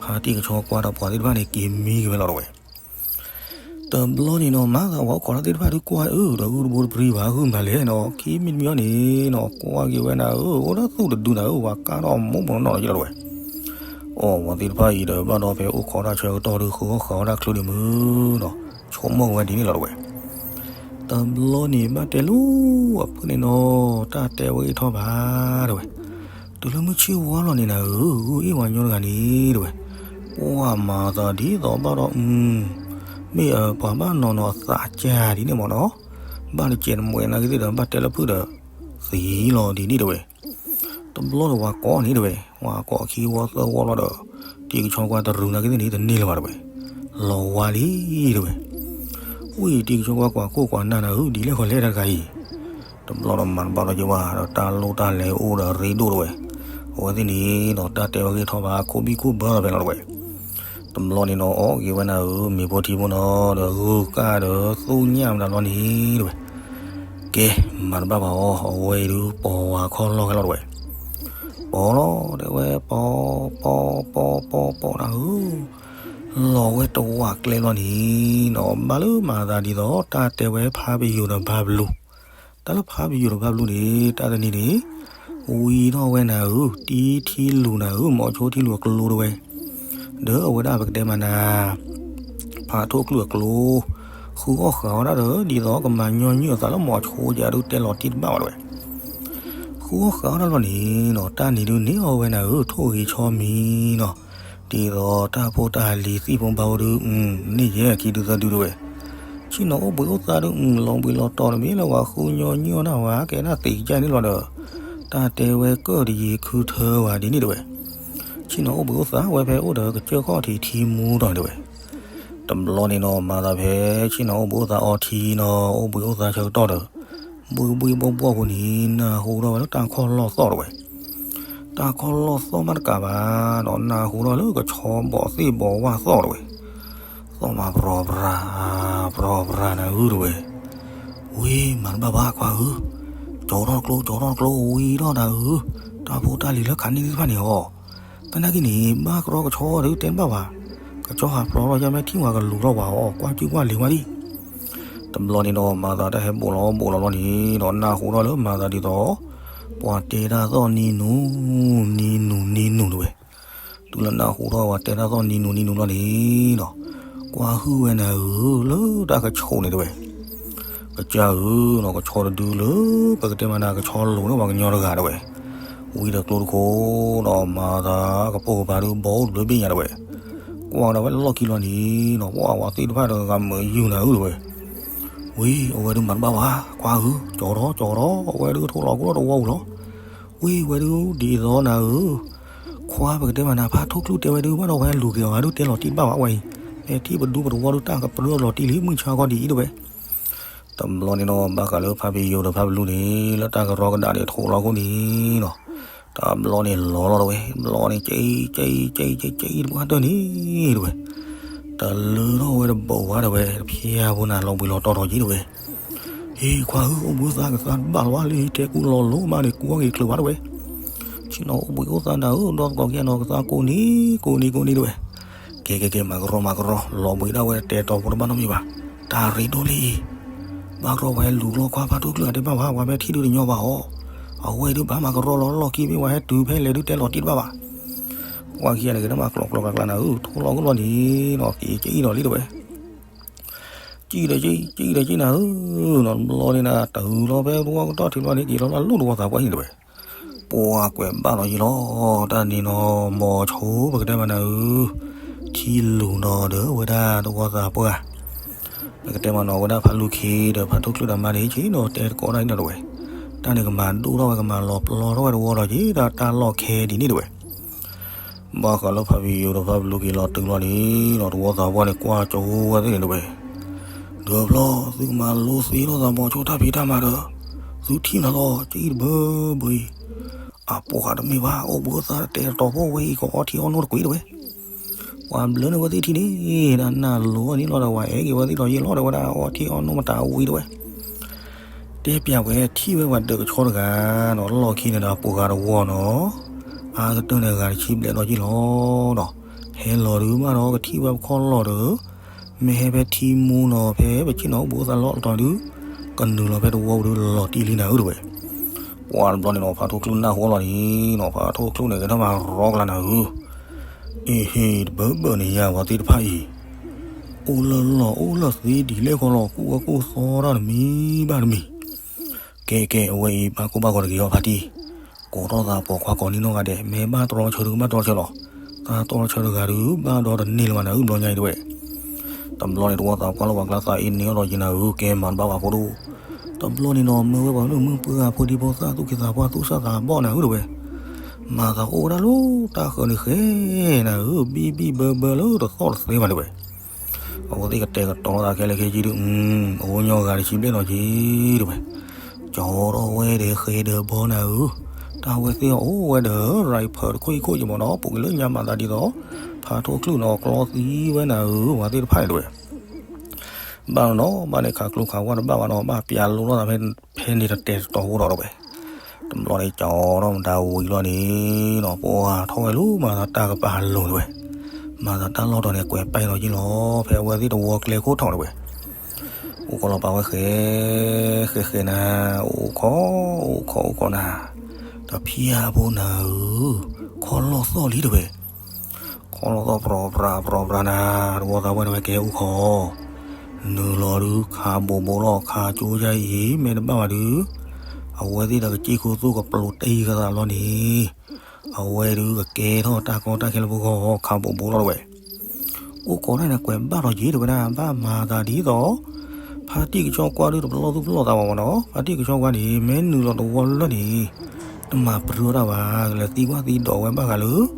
ဖါတံၤကဆီကွၢ်ဒီးပှၤသ့ၣ်တဖၣ်န့ၣ် က့ၤမံက့ၤဝဲလီၤတဝဲ. တဘျီန့ၣ်နီၤ မၤသးပှၤအိၣ်ခိးတၢ်သ့ၣ်တဖၣ်ဒုးကွၢ်အၢ ဒီးဂုၢ်တဘိတပြံဘၣ် ဂုၢ်မတၤလဲၣ်နီၤ ခံမံၤတမံၤအီၤန့ၣ်နီၤ ကွၢ်က့ၤဝဲနၤဧၢ အိၣ်ဒီးသူၣ်တဒုနၤဧၢ ပှၤကါထီၣ်မိၢ်မိၢ်နီၢ်နီၢ်လီၤယလီၤတဝဲ. အီၣ်ပှၤသ့ၣ်တဖၣ်အံၤဒီး ဘၣ်ဒီးဖဲအိၣ်ခိးတၢ်ဆၢကတီၢ်ဒုး ဃုအီၣ်ဃုအီတၢ်ချုးဒံးမုၢ်နီၤ ဆိကမိၣ်ဝဲဒ်န့ၣ်လီၤတဝဲ. တဘျီန့ၣ် ဘၣ်တဲလိၣ်အဖုၣ်န့ၣ်နီၤ တၢ်တဲဝဲဂ့ၤထီၣ်ဘၣ်တဝဲ. တုၤလၢမုၢ်ဆ့ၣ်ဝါလီၤန့ၣ်နၤဧၢ ဂုၢ်အ့ၣ်ဝဲညီတဂၤန့ၣ်တဝဲ. ပှၤမၤသးဒ်သိးဘၣ်ဒီး မ့ၢ်ပှၤဘၣ်နီၤနီၤအသးကၢ်ဒ်န့ၣ်မးနီၤ ဘၣ်တစဲးတမှဲးနာ်က့သ့ၣ်ဒီး ဘၣ်တဲလၢဖုၣ်ဒီး သံလီၤဒ်န့ၣ်တဝဲ. တဘျီဒီးပှၤကိးန့ၣ်တဝဲ ပှၤကိးခံဝီသၢဝီလီၤဒီး တံၤကဆီကွၢ်တရူးနာ်က့သ့ၣ်န့ၣ် တန့ၢ်လၢၤဘၣ်တဝဲ လီၤဝါလံတဝဲ. ဝံၤတံၤကဆီကွၢ်ကွၢ်ခိၣ်ကွၢ်နၢ်နၤဧၢ ဒ်လဲၣ်ဃီလဲၣ်တၢ်တဂၤအံၤ တဘျီဒီးမၤတဘၣ်လီၤက့ၤဝဲ ဒီးတၢ်လိၣ်တၢ်လဲၤအိၣ်ဒီးရ့ဒိၣ်တဝဲ. အဝဲသ့ၣ်န့ၣ်ဒီးတၢ်တဲဝဲဂ့ၤထီၣ်ဘၣ် ခိၣ်ဘံၣ်ခိၣ်ဘၢလီၤဖဲလီၤတဝဲ. တဘျီန့ၣ်နီၤ အီၣ်က့ၤဝဲနၤဧၢ မ့ၤဖိထံဖိနီၤ ဒီးဂုၢ်ကၢ်ဒီးသူၣ်ညၣ်မတၤလီၤန့ၣ်တဝဲ. ကဲ မၤတဘၣ်ဘၣ်အီၤ အဝဲအံၤဒုးပိာ်ဝဲခီၣ်လီၢ်ခဲလီၤတဝဲ. ပိာ်လီၤတဲဝဲ ပိာ် ပိာ် ပိာ် ပိာ် ပိာ် ပိာ်နၤဧၢ လီၤဝဲတဝးကျဲလီၤန့ၣ်နီၤ ဘၣ်လၢမၤသးဒ်သိး တၢ်တဲဝဲဖးပယိၤဒီးဘၣ်ဘျူး. တၢ်လၢဖးပယိၤဒီးဘၣ်ဘျူးန့ၣ် တၢ်တနံၤန့ၣ် ဝံၤထီၣ်ဝဲနၤဧၢ တံထံလူၤနၤဧၢ မိၤဆိထံလူၤအကျိတဝဲ ဒီးအဝဲဒၣ်ပကတဲမးနၤ ဖးထိၣ်ကျုၢ်အကျိ ဃုအီၣ်ဃာ်ဝဲဒၣ်ဒီး ဒ်သိးကမၤညီနုၢ်အသးလၢမိၤဆိယၤဒုးတဲလီၤတံၢ်တဘၣ်ဝဲတဝဲ. ဃုအီၣ်ဃာ်ဝဲဒၣ်လီၤန့ၣ်နီၤ တၢ်နံၤဒုးန့ၢ်အီၤဝဲနၤဧၢ ထိၣ်ဂ့ၤဆီမံၤနီၤ ဒ်သိးတၢ်ဖိတၢ်လံၤသံၣ်ဖိဘါဖိဒုး န့ၢ်ယဲခံဒုသၢဒုတဝဲ. ဆ့ၣ်နီၤအိၣ်ဘှံးအိၣ်သါဒုး လီၤဘှံးလီၤတီၤတမ့ၢ်လၢၤဝဲ ဃုညီနုၢ်အီၣ်နၢ်ဝဲ ကဲဒၣ်သ့ကစၢ်န့ၣ်လီၤဒီး တၢ်တဲဝဲကၢၣ်တယံၤခုထၢဝဲဒ်န့ၣ်တဝဲ. ဆ့ၣ်နီၤအိၣ်ဘှံးအိၣ်သါဝဲဖဲအိၣ်ဒီးကစၢၢ်ခီၣ်ထံးထံမူဒီးတဝဲ. တဘျီန့ၣ်နီၤ မၤသးဖဲ ဆ့ၣ်နီၤအိၣ်ဘှံးအိၣ်သါအီထံနီၤ အိၣ်ဘှံးအိၣ်သါဆၢကတီၢ်ဒီး ဘှံးဘှံးဘှီၣ်ဘှီၣ်အဃိန့ၣ် နၢ်ဟူထီၣ်ဝဲလၢတၢ်ခီၣ်လီၢ်သီၣ်တဝဲ. တၢ်ခီၣ်လီၢ်သီၣ်မးတကးဘၣ်နီၤ နၢ်ဟူထီၣ်လၢကဆီဘီးသ့ၣ်ဘီးဝၣ်သီၣ်တဝဲ. သီၣ်မးပြီပြၤ ပြီပြၤနၤဧၢတဝဲ. ဝံၤမၤတဘၣ်ဘၣ်ခွါဧၢ, ကၠီထီၣ်ကျိ ကၠီထီၣ်ကျိ ဝံၤထီၣ်နၤဧၢ, တၢ်ဖိတၢ်လံၤလၢခါန့ၣ်သ့ၣ်တဖၣ်န့ၣ်အီၤ, သနာ်က့န့ၣ် ဘၣ်ကရီကဆီဒုးတဲတဘၣ်ဘၣ်, ကဆီဟးဖျိးထီၣ်ယါမဲာ်ထံၣ်ဝဲကလူၤထီၣ်ပှၤအီၤ ကွၢ်ကူၣ်ကွၢ်လံၤဝဲဒၣ်. တဘျီန့ၣ်ဒီးမၤသးတၢ်ဟဲဘူးလီၤဘူးလီၤလီၤန့ၣ်ဒီး နၢ်ဟူထီၣ်လၢမၤသးဒ်သိး ပှၤတဲတၢ်သီၣ်နံၤနူၤ နံၤနူၤ နံၤနူၤတဝဲ. တုၤလၢနၢ်ဟူထီၣ်ပှၤတဲတၢ်သီၣ်နံၤနူၤ နံၤနူၤလီၤန့ၣ်ဒီး ကွၢ်ဟုၣ်ဝဲနၤဧၢ လၢတၢ်ကဆိးန့ၣ်တဝဲ. ကစၢ်ဧၢနီၤ ကဆီတဒုလၢ ပကတဲမးနၤကဆီလိၤန့ၢ်ပှၤကညီတဂၤတဝဲ. ဝံၤဒီးကျိတခိၣ်ဒီးမၤသးကပိာ်ကပၤဒုးဘီအိၣ်တဘျုးဘ့ၣ်ညါတဝဲ. ကွၢ်ဒီးဝဲလီၢ်ခံလီၤန့ၣ်ဒီး ပှၤဝဲသ့ၣ်တဖၣ်ဒီးဂၤမုာ်ယုၢ်နၤဧၢတဝဲ. ဝံၤအဝဲဒုးမၤတဘၣ်ဘၣ် ကွၢ်ဧၢ ကၠီထီၣ်ကၠီထီၣ် အဝဲဒုးထိၣ်လီၤကအိၣ်တဝီပူၤလီၤ. ဝံၤဝဲဒုးဒ်သိးနၤဧၢ ခွါပကတဲမးနၤဖးထိၣ်ကျုၢ်တဲဝဲဒုး ဘၣ်ဒီးဝဲလူၤက့ၤအီၤဒုးတဲလီၤတံၢ်တဘၣ်ဘၣ်ဝဲအံၤ, ဖဲထံၣ်ပဒူပတဝီဒုးတၢ်ကပြုၢ်လီၤတံၢ်လံ မုၢ်ဆါခီဒ်အံၤတဝဲ. တဘျီန့ၣ်ဒီး ဘၣ်ဃးလၢဖးပယိၤဒီးဖးပလူန့ၣ် လၢတၢ်ကရီကဒးန့ၣ်ထိးလီၤခိၣ်န့ၣ်ဒီး တဘျီန့ၣ်လီၤလီၤတဝဲ, တဘျီန့ၣ် ကၠံကၠံကၠံကၠံကၠံတပှၢ်တၢၢ်န့ၣ်တဝဲ. တလၢထီၣ်ဝဲတဘိးဝါတဝဲ တဖျဲၣ်ဖိနၤလီၤဘှံးလီၤတီၤထီၣ်က့ၤတဝဲ. ဟ့ၣ်ခွါဧၢ အိၣ်ဘှံးအိၣ်သါကသါတဘၣ်လီၤလံ တဲကူလီၤလိၤမးန့ၣ် ကူအီၣ်က့ၤချုးဘၣ်တဝဲ. ဆ့ၣ်နီၤအိၣ်ဘှံးအိၣ်သါနၤဧၢ ဒီသကိးက့ၤနီၤ ကသါကိးနံၤ ကိးနံၤကိးနံၤတဝဲ. ကဲကဲကဲ မၤကရီမၤကရီ လီၤဘှံးဒၣ်ဝဲတဲတီၤဖိတဘၣ်နီတမံၤဘၣ်. တၢ်ရ့ဒိၣ်လံ ဘၣ်ကရီပှၤဟဲလူၤလီၤခွါဖးထိၣ်ကျုၢ်အတဲဘၣ်ဘၣ် ပှၤဖဲထံၣ်ဒုးတညီဘၣ်အီၤ, အဝဲအံၤဒုးဘၣ်မၤကရီလီၤလီၢ်ခံမ့ၢ်ပှၤဟဲတုၤဖဲလဲၣ်ဒုးတဲလီၤတံၢ်တဘၣ်ဘၣ်. ပှၤခံဂၤန့ၣ်က့ၤတမၤကျိးကျိးကျါကျါနၤဧၢ ထိၣ်လီၤကအိၣ်လီၤန့ၣ်ဒီး က့ၤကအံၣ်ဒီးလံတဝဲ. ကံၣ်ဒီးကံၣ် ကံၣ်ဒီးကံၣ်နၤဧၢ, နီၤတဘျီန့ၣ်နၤ တုၤလီၤဖဲတဝီကတီၢ်ထံးဘျီန့ၣ် က့ၤလီၤလၢလိၣ်တဝီသးပှၢ်ဟံၣ်တဝဲ, ပှၤကွဲးဘၣ်လီၤယံၤလီၤ, တၢ်န့ၣ်နီၤ မ်ဆိ ပကတဲမးနၤဧၢ, ထံလူၤနီၤဒီးဝဲဒၣ်တဝီသးပှၢ် ပကတဲမးနီၤ ဝဲဒၣ်ဖးလူၤခံဒီးဖးထူၣ်ချုၣ်ဒီးမါန့ၣ် ဆ့ၣ်နီၤတဲတကိးတၢ်အံၤနီၤတဝဲ, တၢ်န့ၣ်ကမၤဒိၣ်ထီၣ်ဝဲ ကမၤလီၤပျီထီၣ်ဝဲတဝီဒီးက့ၤ တၢ်တၢ်လီၢ်ခဲဒ်န့ၣ်တဝဲ, ဘၣ်ဃးလၢဖးဖံယိၤဒီးဖးဖလူၤက့ၤလီၤတုၤလီၤန့ၣ်နီၤ တဝီသးပှၢ်န့ၣ် ကွၢ်ကၠိဝဲသ့ၣ်န့ၣ်တဝဲ, ဒီးဖျီ သုကမၤလိသ့ထီၣ်သး မ်ဆိ တၢ်ဖံးတၢ်မၤဒီး သုထံၣ်နၤလီၤ ကအံၣ်တဘၢဘၢအံၤ, အပှၤတမ့ၢ်ဘၣ် အိၣ်ဘှံးအိၣ်သါတတဲတတီၤဖိဝဲအံၤ ကအီထံအီနိတကွံာ်တဝဲ, ပှၤဘျၢန့ၢ်ဝဲသ့ၣ်ထံန့ၣ် တၢ်နၢ်လိၤန့ၣ်လီၤဒီး ပှၤအဲၣ်က့ၤဝဲသ့ၣ်လီၤယံၤလီၤဒီး ဝဲဒၣ်အီထံအီနိမတၤဝံၤတဝဲ တဲပျးဝဲထံၣ်ဝဲပှၤဒၢးကဆီတဂၤနီၤ လီၢ်ခံန့ၣ်ဒီး ပှၤဂၤတဝီနီၤ, အါကတၢၢ်န့ၣ် ဂၤတဆံဘျဲၣ်လီၤယံၤလီၤနီၤ, ဟဲလီၤဒုးဘၣ်ဒီး ကထံၣ်ဝဲပခီၣ်လီၢ်ဒီး မ့ၢ်ဟဲဖဲထံမူနီၤ ဖဲပဆ့ၣ်နီၤအိၣ်ဘှံးအိၣ်သါလီၢ်တတီၤဒုး ကနုာ်လီၤဖဲတဝီပူၤဒုး လီၤတံၢ်လံနၤဧၢတဝဲ, ပှၤတဘျီန့ၣ်နီၤ ဖးထူၣ်ချုၣ်နၢ်ဟူလီၤန့ၣ်နီၤ ဖးထူၣ်ချုၣ်န့ၣ် ကထီၣ်မၤရီကလၤနၤဧၢ အ့ဟ့ တဘၢဘၢန့ၣ်ယၤ ပှၤသ့ၣ်တဖၣ်အံၤ အိၣ်လၢလီၢ်အိၣ်လၢသ့ဒ်လဲၣ်ဃီလီၤ ကူၣ်ဝဲကူၣ်သီတၢ်တမံၤဘၣ်တမံၤ, ကဲကဲ အဝဲအံၤ ဘၣ်ကိၢ်ဘၣ်ဂီၤတဂ့ၤအီၤဖါတံၢ်, ကိးထီၣ်သးပိာ်ခွါကိးနံၣ်နီၢ်ဂၤဒဲး မ့ၢ်ဘၣ်တြီဆၢဒုးကဘၣ်တြီဆၢလီၤ, တၢ်တြီဆၢတဂၤဒုး ဘၣ်ဒီတန့ၢ်လၢၤဘၣ်နၤဧၢ ဘျီညါအံၤတဝဲ တဘျီန့ၣ် တဝီသးပှၢ်လၢပှၤကျါသးအ့န့ၢ်အီၤဒီးယံၤနၤဧၢ ကဲမၤတဘၣ်ဝဲဖိဒိၣ်, တဘျီန့ၣ်နီၤ မၢဝဲပှၤမုၣ်မုၣ်ပှၢ်ဂၤဖိဒံဖိသၣ်သူၣ်က့သးပှၢ်သူၣ်စၢ်သးဘီၣ်နၤဧၢတဝဲ, မၤသးအိၣ်ဝဲဒၣ်လၢတၢ်ဃၢၤန့ၣ်ဃဲနၤဧၢ ဘံၣ်ဘံၣ်ဘၢဘၢလၢတသီၣ်တသဲဘၣ်တဝဲ အဝဲသ့ၣ်ကတဲာ်ကတီၤသးခဲလၢာ်ခဲဆ့ဒုး အဝဲညီဂၤတဆံဘျဲၣ်နီၤက့တဝဲ, ကၠီထီၣ်ဝဲဒီးဃဲဒီးဘီနၤဧၢ, တၢ်ဝဲသ့ၣ်အအိၣ်ဝဲဒီး ရံဖၢတခိၣ်အံၤခိၣ်ယမီၤနီၤ ပူၤက့ၤလၢညါမၤသးဒ်သိး ဖးထီၣ်ချုၣ်နီၤကျီသံဝဲနၤဧၢ ပှၤသ့ၣ်တဖၣ်န့ၣ်တဝဲ ဘၣ်နီၤနီၤ ဘၣ်န့ၣ်ခးကျိခးဝါတဘၣ်ဘၣ်နီၤ ဘၣ်ပျးလိလီၤသးဖဲန့ၣ်တတဲာ်တတီၤဖိဒီးတဝဲ, တဘျီန့ၣ် ကၠီထီၣ်မတၤဝံၤလီၤန့ၣ်နီၤ ပှၤထီၣ်ဝဲလၢမၤသးတၢ်ကပၤလိၤတဝဲ, မၤသးတၢ်လီၢ်တီၤန့ၣ် ကွဲးပာ်လီၤယံၤလီၤ ဖဲအဝဲသ့ၣ်တဝီကျဲခိၣ်ထီၣ်တဝဲ, အိၣ်ကီးလီၤပာ်ဝဲဃဲ ဃဲဃဲနၤ, အိၣ်ခိး အိၣ်ခိး အိၣ်ခိးနၤ, တဖၠၣ်ဖိနၤဧၢ, ခီၣ်လီၢ်သီၣ်လံတဝဲ ခီၣ်လီၢ်သီၣ်ပြီၤပြးပြီၤပြးနၤ, တဝီသးပှၢ်န့ၣ်ဝဲကဲအိၣ်ခိး, နုာ်လီၤဒုးခးဘိးဘိးလီၤ ခးကၠိယါအံၤ မ့ၢ်တဘၣ်ဘၣ်ဒုး, အဝဲသ့ၣ်ဒီးကစံၢ်ခိၣ်သူၣ်ကပျိးတ့ၢ်ကသးဘျီန့ၣ်, အဝဲဒုးကကဲထီၣ်တၢ်ကီတၢ်ခဲလၢပဂီၢ် ခးဘိးဘိးလီၤတဝဲ အိၣ်ခိးတၢ်န့ၣ်ကွဲးဘၣ်လီၤက့ၤတဝဲဒၣ် ဘၣ်မၤသးဒ်သိး ဖါတံၢ်ကဆီကွၢ်ဒုးတပလီၢ်သူၣ်ပလီၢ်သးဘၣ်မးနီၤ, ဖါတံၢ်ကဆီကွၢ်န့ၣ် မ့ၢ်နုာ်လီၤတဝီလၢန့ၣ် တမၤပြၢတၢ်ဘၣ်, လဲၤသံကွၢ်သံဒိးဝဲဘၣ်ဃးလၢ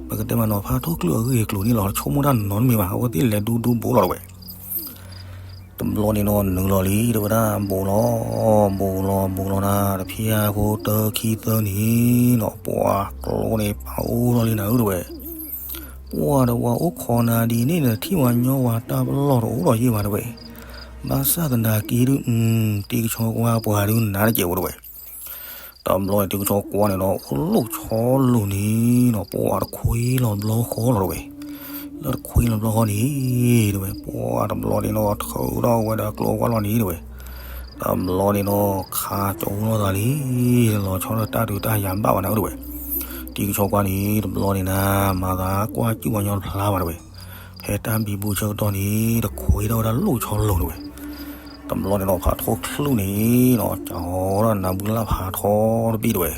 ပကတဲမးနီၤ ဖါထီၣ်ချုၣ်အဂ့ၢ်အကျိၤန့ၣ်လီၤ, တဆိကမိၣ်တၢ်နီတမံၤဘၣ်, အဝဲသ့ၣ်လဲၤဒူဒူဘိးလီၤတဝဲ တဘျီန့ၣ်နီၤ နုာ်လီၤလံ တဝဲဒၣ်ဘိးလီၤ, ဘိးလီၤ ဘိးလီၤနၤ တဖၠၣ်ဖိတၢခံသၢန့ၣ်နီၤ ပှၤကျိန့ၣ်ပာ်အိၣ်ထီၣ်လံနၤဧၢတဝဲ, ပှၤဒီးပှၤအိၣ်ခိးနၤဒ်န့ၣ်ဒီး ထံၣ်ဝဲညီဝဲတၢ်ပလီၢ်တအိၣ်ဒီးယ့ၢ်ဘၣ်တဝဲ, ဘၣ်ဆၣ်သနာ်က့ဒုး တံၢ်ကဆီကွၢ်ပှၤဒုးနါတကဲးဖိတဝဲ တဘျီန့ၣ် တံၢ်ကဆီကွၢ်န့ၣ်ဒီး အိၣ်လိၣ်ဆီလိၤန့ၣ်နီၤ ပှၤတခွ့လီၤဘျီဃီလီၤတဝဲ, လၢတခွ့လီၤဘျီဃီန့ၣ် တဝဲ ပှၤတဘျီန့ၣ်နီၤ ထုးထီၣ်ဝဲဒီးကျိကွၢ်လီၤန့ၣ်တဝဲ, တဘျီန့ၣ်နီၤ ခးကၠိလိာ်သးလံ, လီၤဆီဒီးတၢ်ဒုးတၢ်ယၤဘၣ်ဝဲနၤဧၢတဝဲ, တံၢ်ကဆီကွၢ်န့ၣ် တဘျီန့ၣ်နၤ မၤသးကွၢ်စူၣ်ပှၤညီတဖျါဘၣ်တဝဲ, ဖဲတၢ်ဘံဘူဆၢကတီၢ်န့ၣ် တခွ့ထီၣ်ဝဲဒၣ်လိၣ်ဆီလိၤတဝဲ တဘျီန့ၣ်နီၤ ဖးထီၣ်ချုၣ်န့ၣ်နီၤ ကၠီဒီးနၢ်ဘုလၢ်ဖးထီတဘ့ၣ်တဝဲ,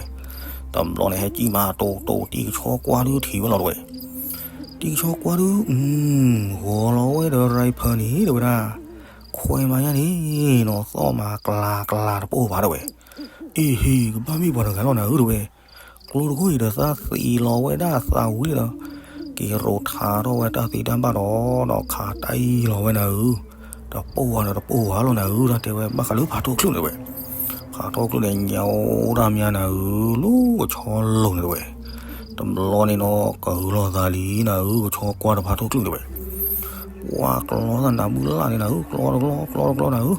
တဘျီန့ၣ် ဟဲစံၣ်မၤတိၢ်တိၢ် တံၢ်ကဆီကွၢ်ဒုးထံၣ်ဝဲလီၤတဝဲ, တံၢ်ကဆီကွၢ်ဒုး ဂီၤလီၤဝဲဒီးရံဖၢန့ၣ်တဝဲဒၣ်, ခွဲးမၤညါန့ၣ်နီၤ သီၣ်မၤကျးကျးတပိၢ်ဘၣ်တဝဲ, အ့ဟ့ၣ် ကဘၣ်မ့ၢ်ပှၤတဂၤလီၤနၤဧၢတဝဲ ကျိတခိၣ်အံၤဒီးသးသံလီၤဝဲဒၣ်သးဝံၤဒီး, က့ၤရိးထါထီၣ်ဝဲတၢ်သံတၢ်ဘၣ်ဒီး ဒီးခးတၢ်အံၤလီၤဝဲနၤဧၢ, တပိၢ်ဝဲဒီးတပိၢ်ဝဲလီၤနၤဧၢ တၢ်တဲဝဲဘၣ်ဃးလၢဖးထီၣ်ချုၣ်န့ၣ်တဝဲ, ဖးထီၣ်ချုၣ်န့ၣ် ညါအိၣ်တၢ်မါနၤဧၢ လိၣ်ကဆီလိၤန့ၣ်တဝဲ, တဘျီန့ၣ်နီၤ ကဟုလိာ်သးလံနၤဧၢ ကဆီကွၢ်ဒီးဖးထီၣ်ချုၣ်န့ၣ်တဝဲ ပှၤကျီသးနၢ်ဘုလၢ်န့ၣ်နၤဧၢ ကျီတကျီ ကျီတကျီနၤဧ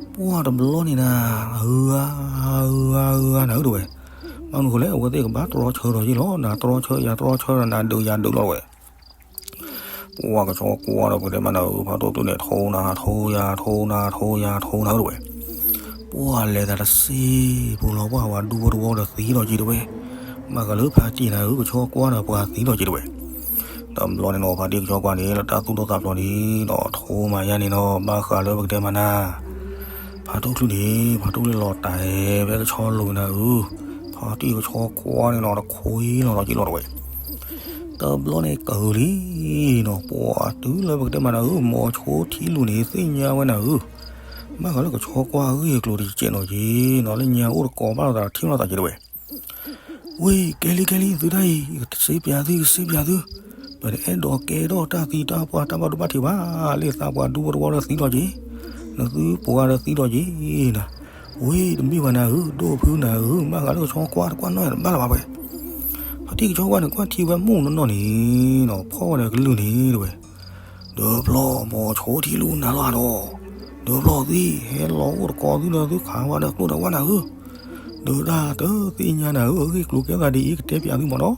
ၢ, ပှၤတဘျီန့ၣ်နၤ, အၢ အၢ အၢ နၤဧၢတဝဲ, ဘၣ်မနုၤဃိလဲၣ် အဝဲသ့ၣ်ကဘၣ်တြီဆၢဒီးယ့ၢ်လီၤ နၤတြီဆၢယၤတြီဆၢ နၤဒုးယၤဒုးလီၤတဝဲ, ပှၤကဆီကွၢ်ဒီးပတဲမးနၤဧၢ ဖးထီၣ်ချုၣ်န့ၣ် ထိနၤထိယၤထိနၤထိယၤထိနၤဧၢတဝဲ, ပှၤလဲၤသးတစ့ပူၤလီၤပှၤဝၤဒူဖိတဝီဒီးသံလီၤက့ၤတဝဲ, ဘၣ်ဃးလၢဖးတံၢ်နၤဧၢ ကဆီကွၢ်ဒီးပှၤသံလီၤက့ၤတဝဲ, တဘျီန့ၣ်နီၤ ဖါတံၢ်ကဆီကွၢ်န့ၣ် လၢတၢ်သူၣ်ဒိၣ်သးဖျိးန့ၣ်နီၤ ထိမၤယါန့ၣ်နီၤ ဘၣ်ဃးလၢပကတဲမးနၤ ဖါထိၣ်ချုးန့ၣ် ဖါထိၣ်ချုးလီၤတၢ်ဟဲဝဲကဆီလိၤနၤဧၢ, ဖါတံၢ်ကဆီကွၢ်န့ၣ်နီၤ တခိၣ်လီၤဒီးက့ၤလီၤတဝဲ တဘျီန့ၣ်ကဂုာ်လံနီၤ ပှၤတုၤလၢပကတဲမးနၤဧၢ မိၤဆိထံလူၤန့ၣ် သ့ၣ်ညါဝဲနၤဧၢ, ဘၣ်ဃးလၢကဆီကွၢ်အဂ့ၢ်အကျိၤတကဲးနီၤက့ၤနီၤ လၢညါအိၣ်တကိးဘၣ်လိာ်သးဒီးထံၣ်လိာ်သးက့ၤတဝဲ ဝ့ၢ် ကဲလံကဲလံ သုတၢ်အံၤ ကစ့ပၠးသု ကစ့ပၠးသု, ပတအဲၣ်ဒိးကဲထီၣ်တၢ်သံတၢ်ပှၢ်တၢ်ဘၣ်ဒိဘၣ်ထံးဘၣ်, လၢသးပှၤဒူဖိတဝီဒီးသံထီၣ်က့ၤ, နသုပှၤဒီးသံထီၣ်က့ၤနၤ, ဝ့ၢ် တမ့ၢ်ဘၣ်နၤဧၢ ဒိၣ်ဖုနၤဧၢ ဘၣ်ဃးလၢကဆီကွၢ်တကွၢ်နီၣ်တဘၣ်လၢၤဘၣ်ဝဲ, ဖါတံၢ်ကဆီကွၢ်န့ၣ် ကွၢ်ထံဝဲမုၢ်နီၢ်နီၢ်န့ၣ်နီၤ ဖီၣ်ဝဲဒီးကလုၢ်န့ၣ်တဝဲ ဒၢဖျီၣ်မိၤဆိထံလူၤနၤလီၤဒီး, ဒၢဖျီၣ်သ့ၣ် ဟဲလီၤအိၣ်တကိးသုဒီးသုခးဝဲဒီးကျိၣ်ဒီးဝါနၤဧၢ, ဒၢတၢ်တသ့ၣ်ညါနၤဧၢ အဂ့ၢ်ကျိၤကဲသးဒ်အံၤ ကတဲပၠးသုမ့ၢ်နီၤ,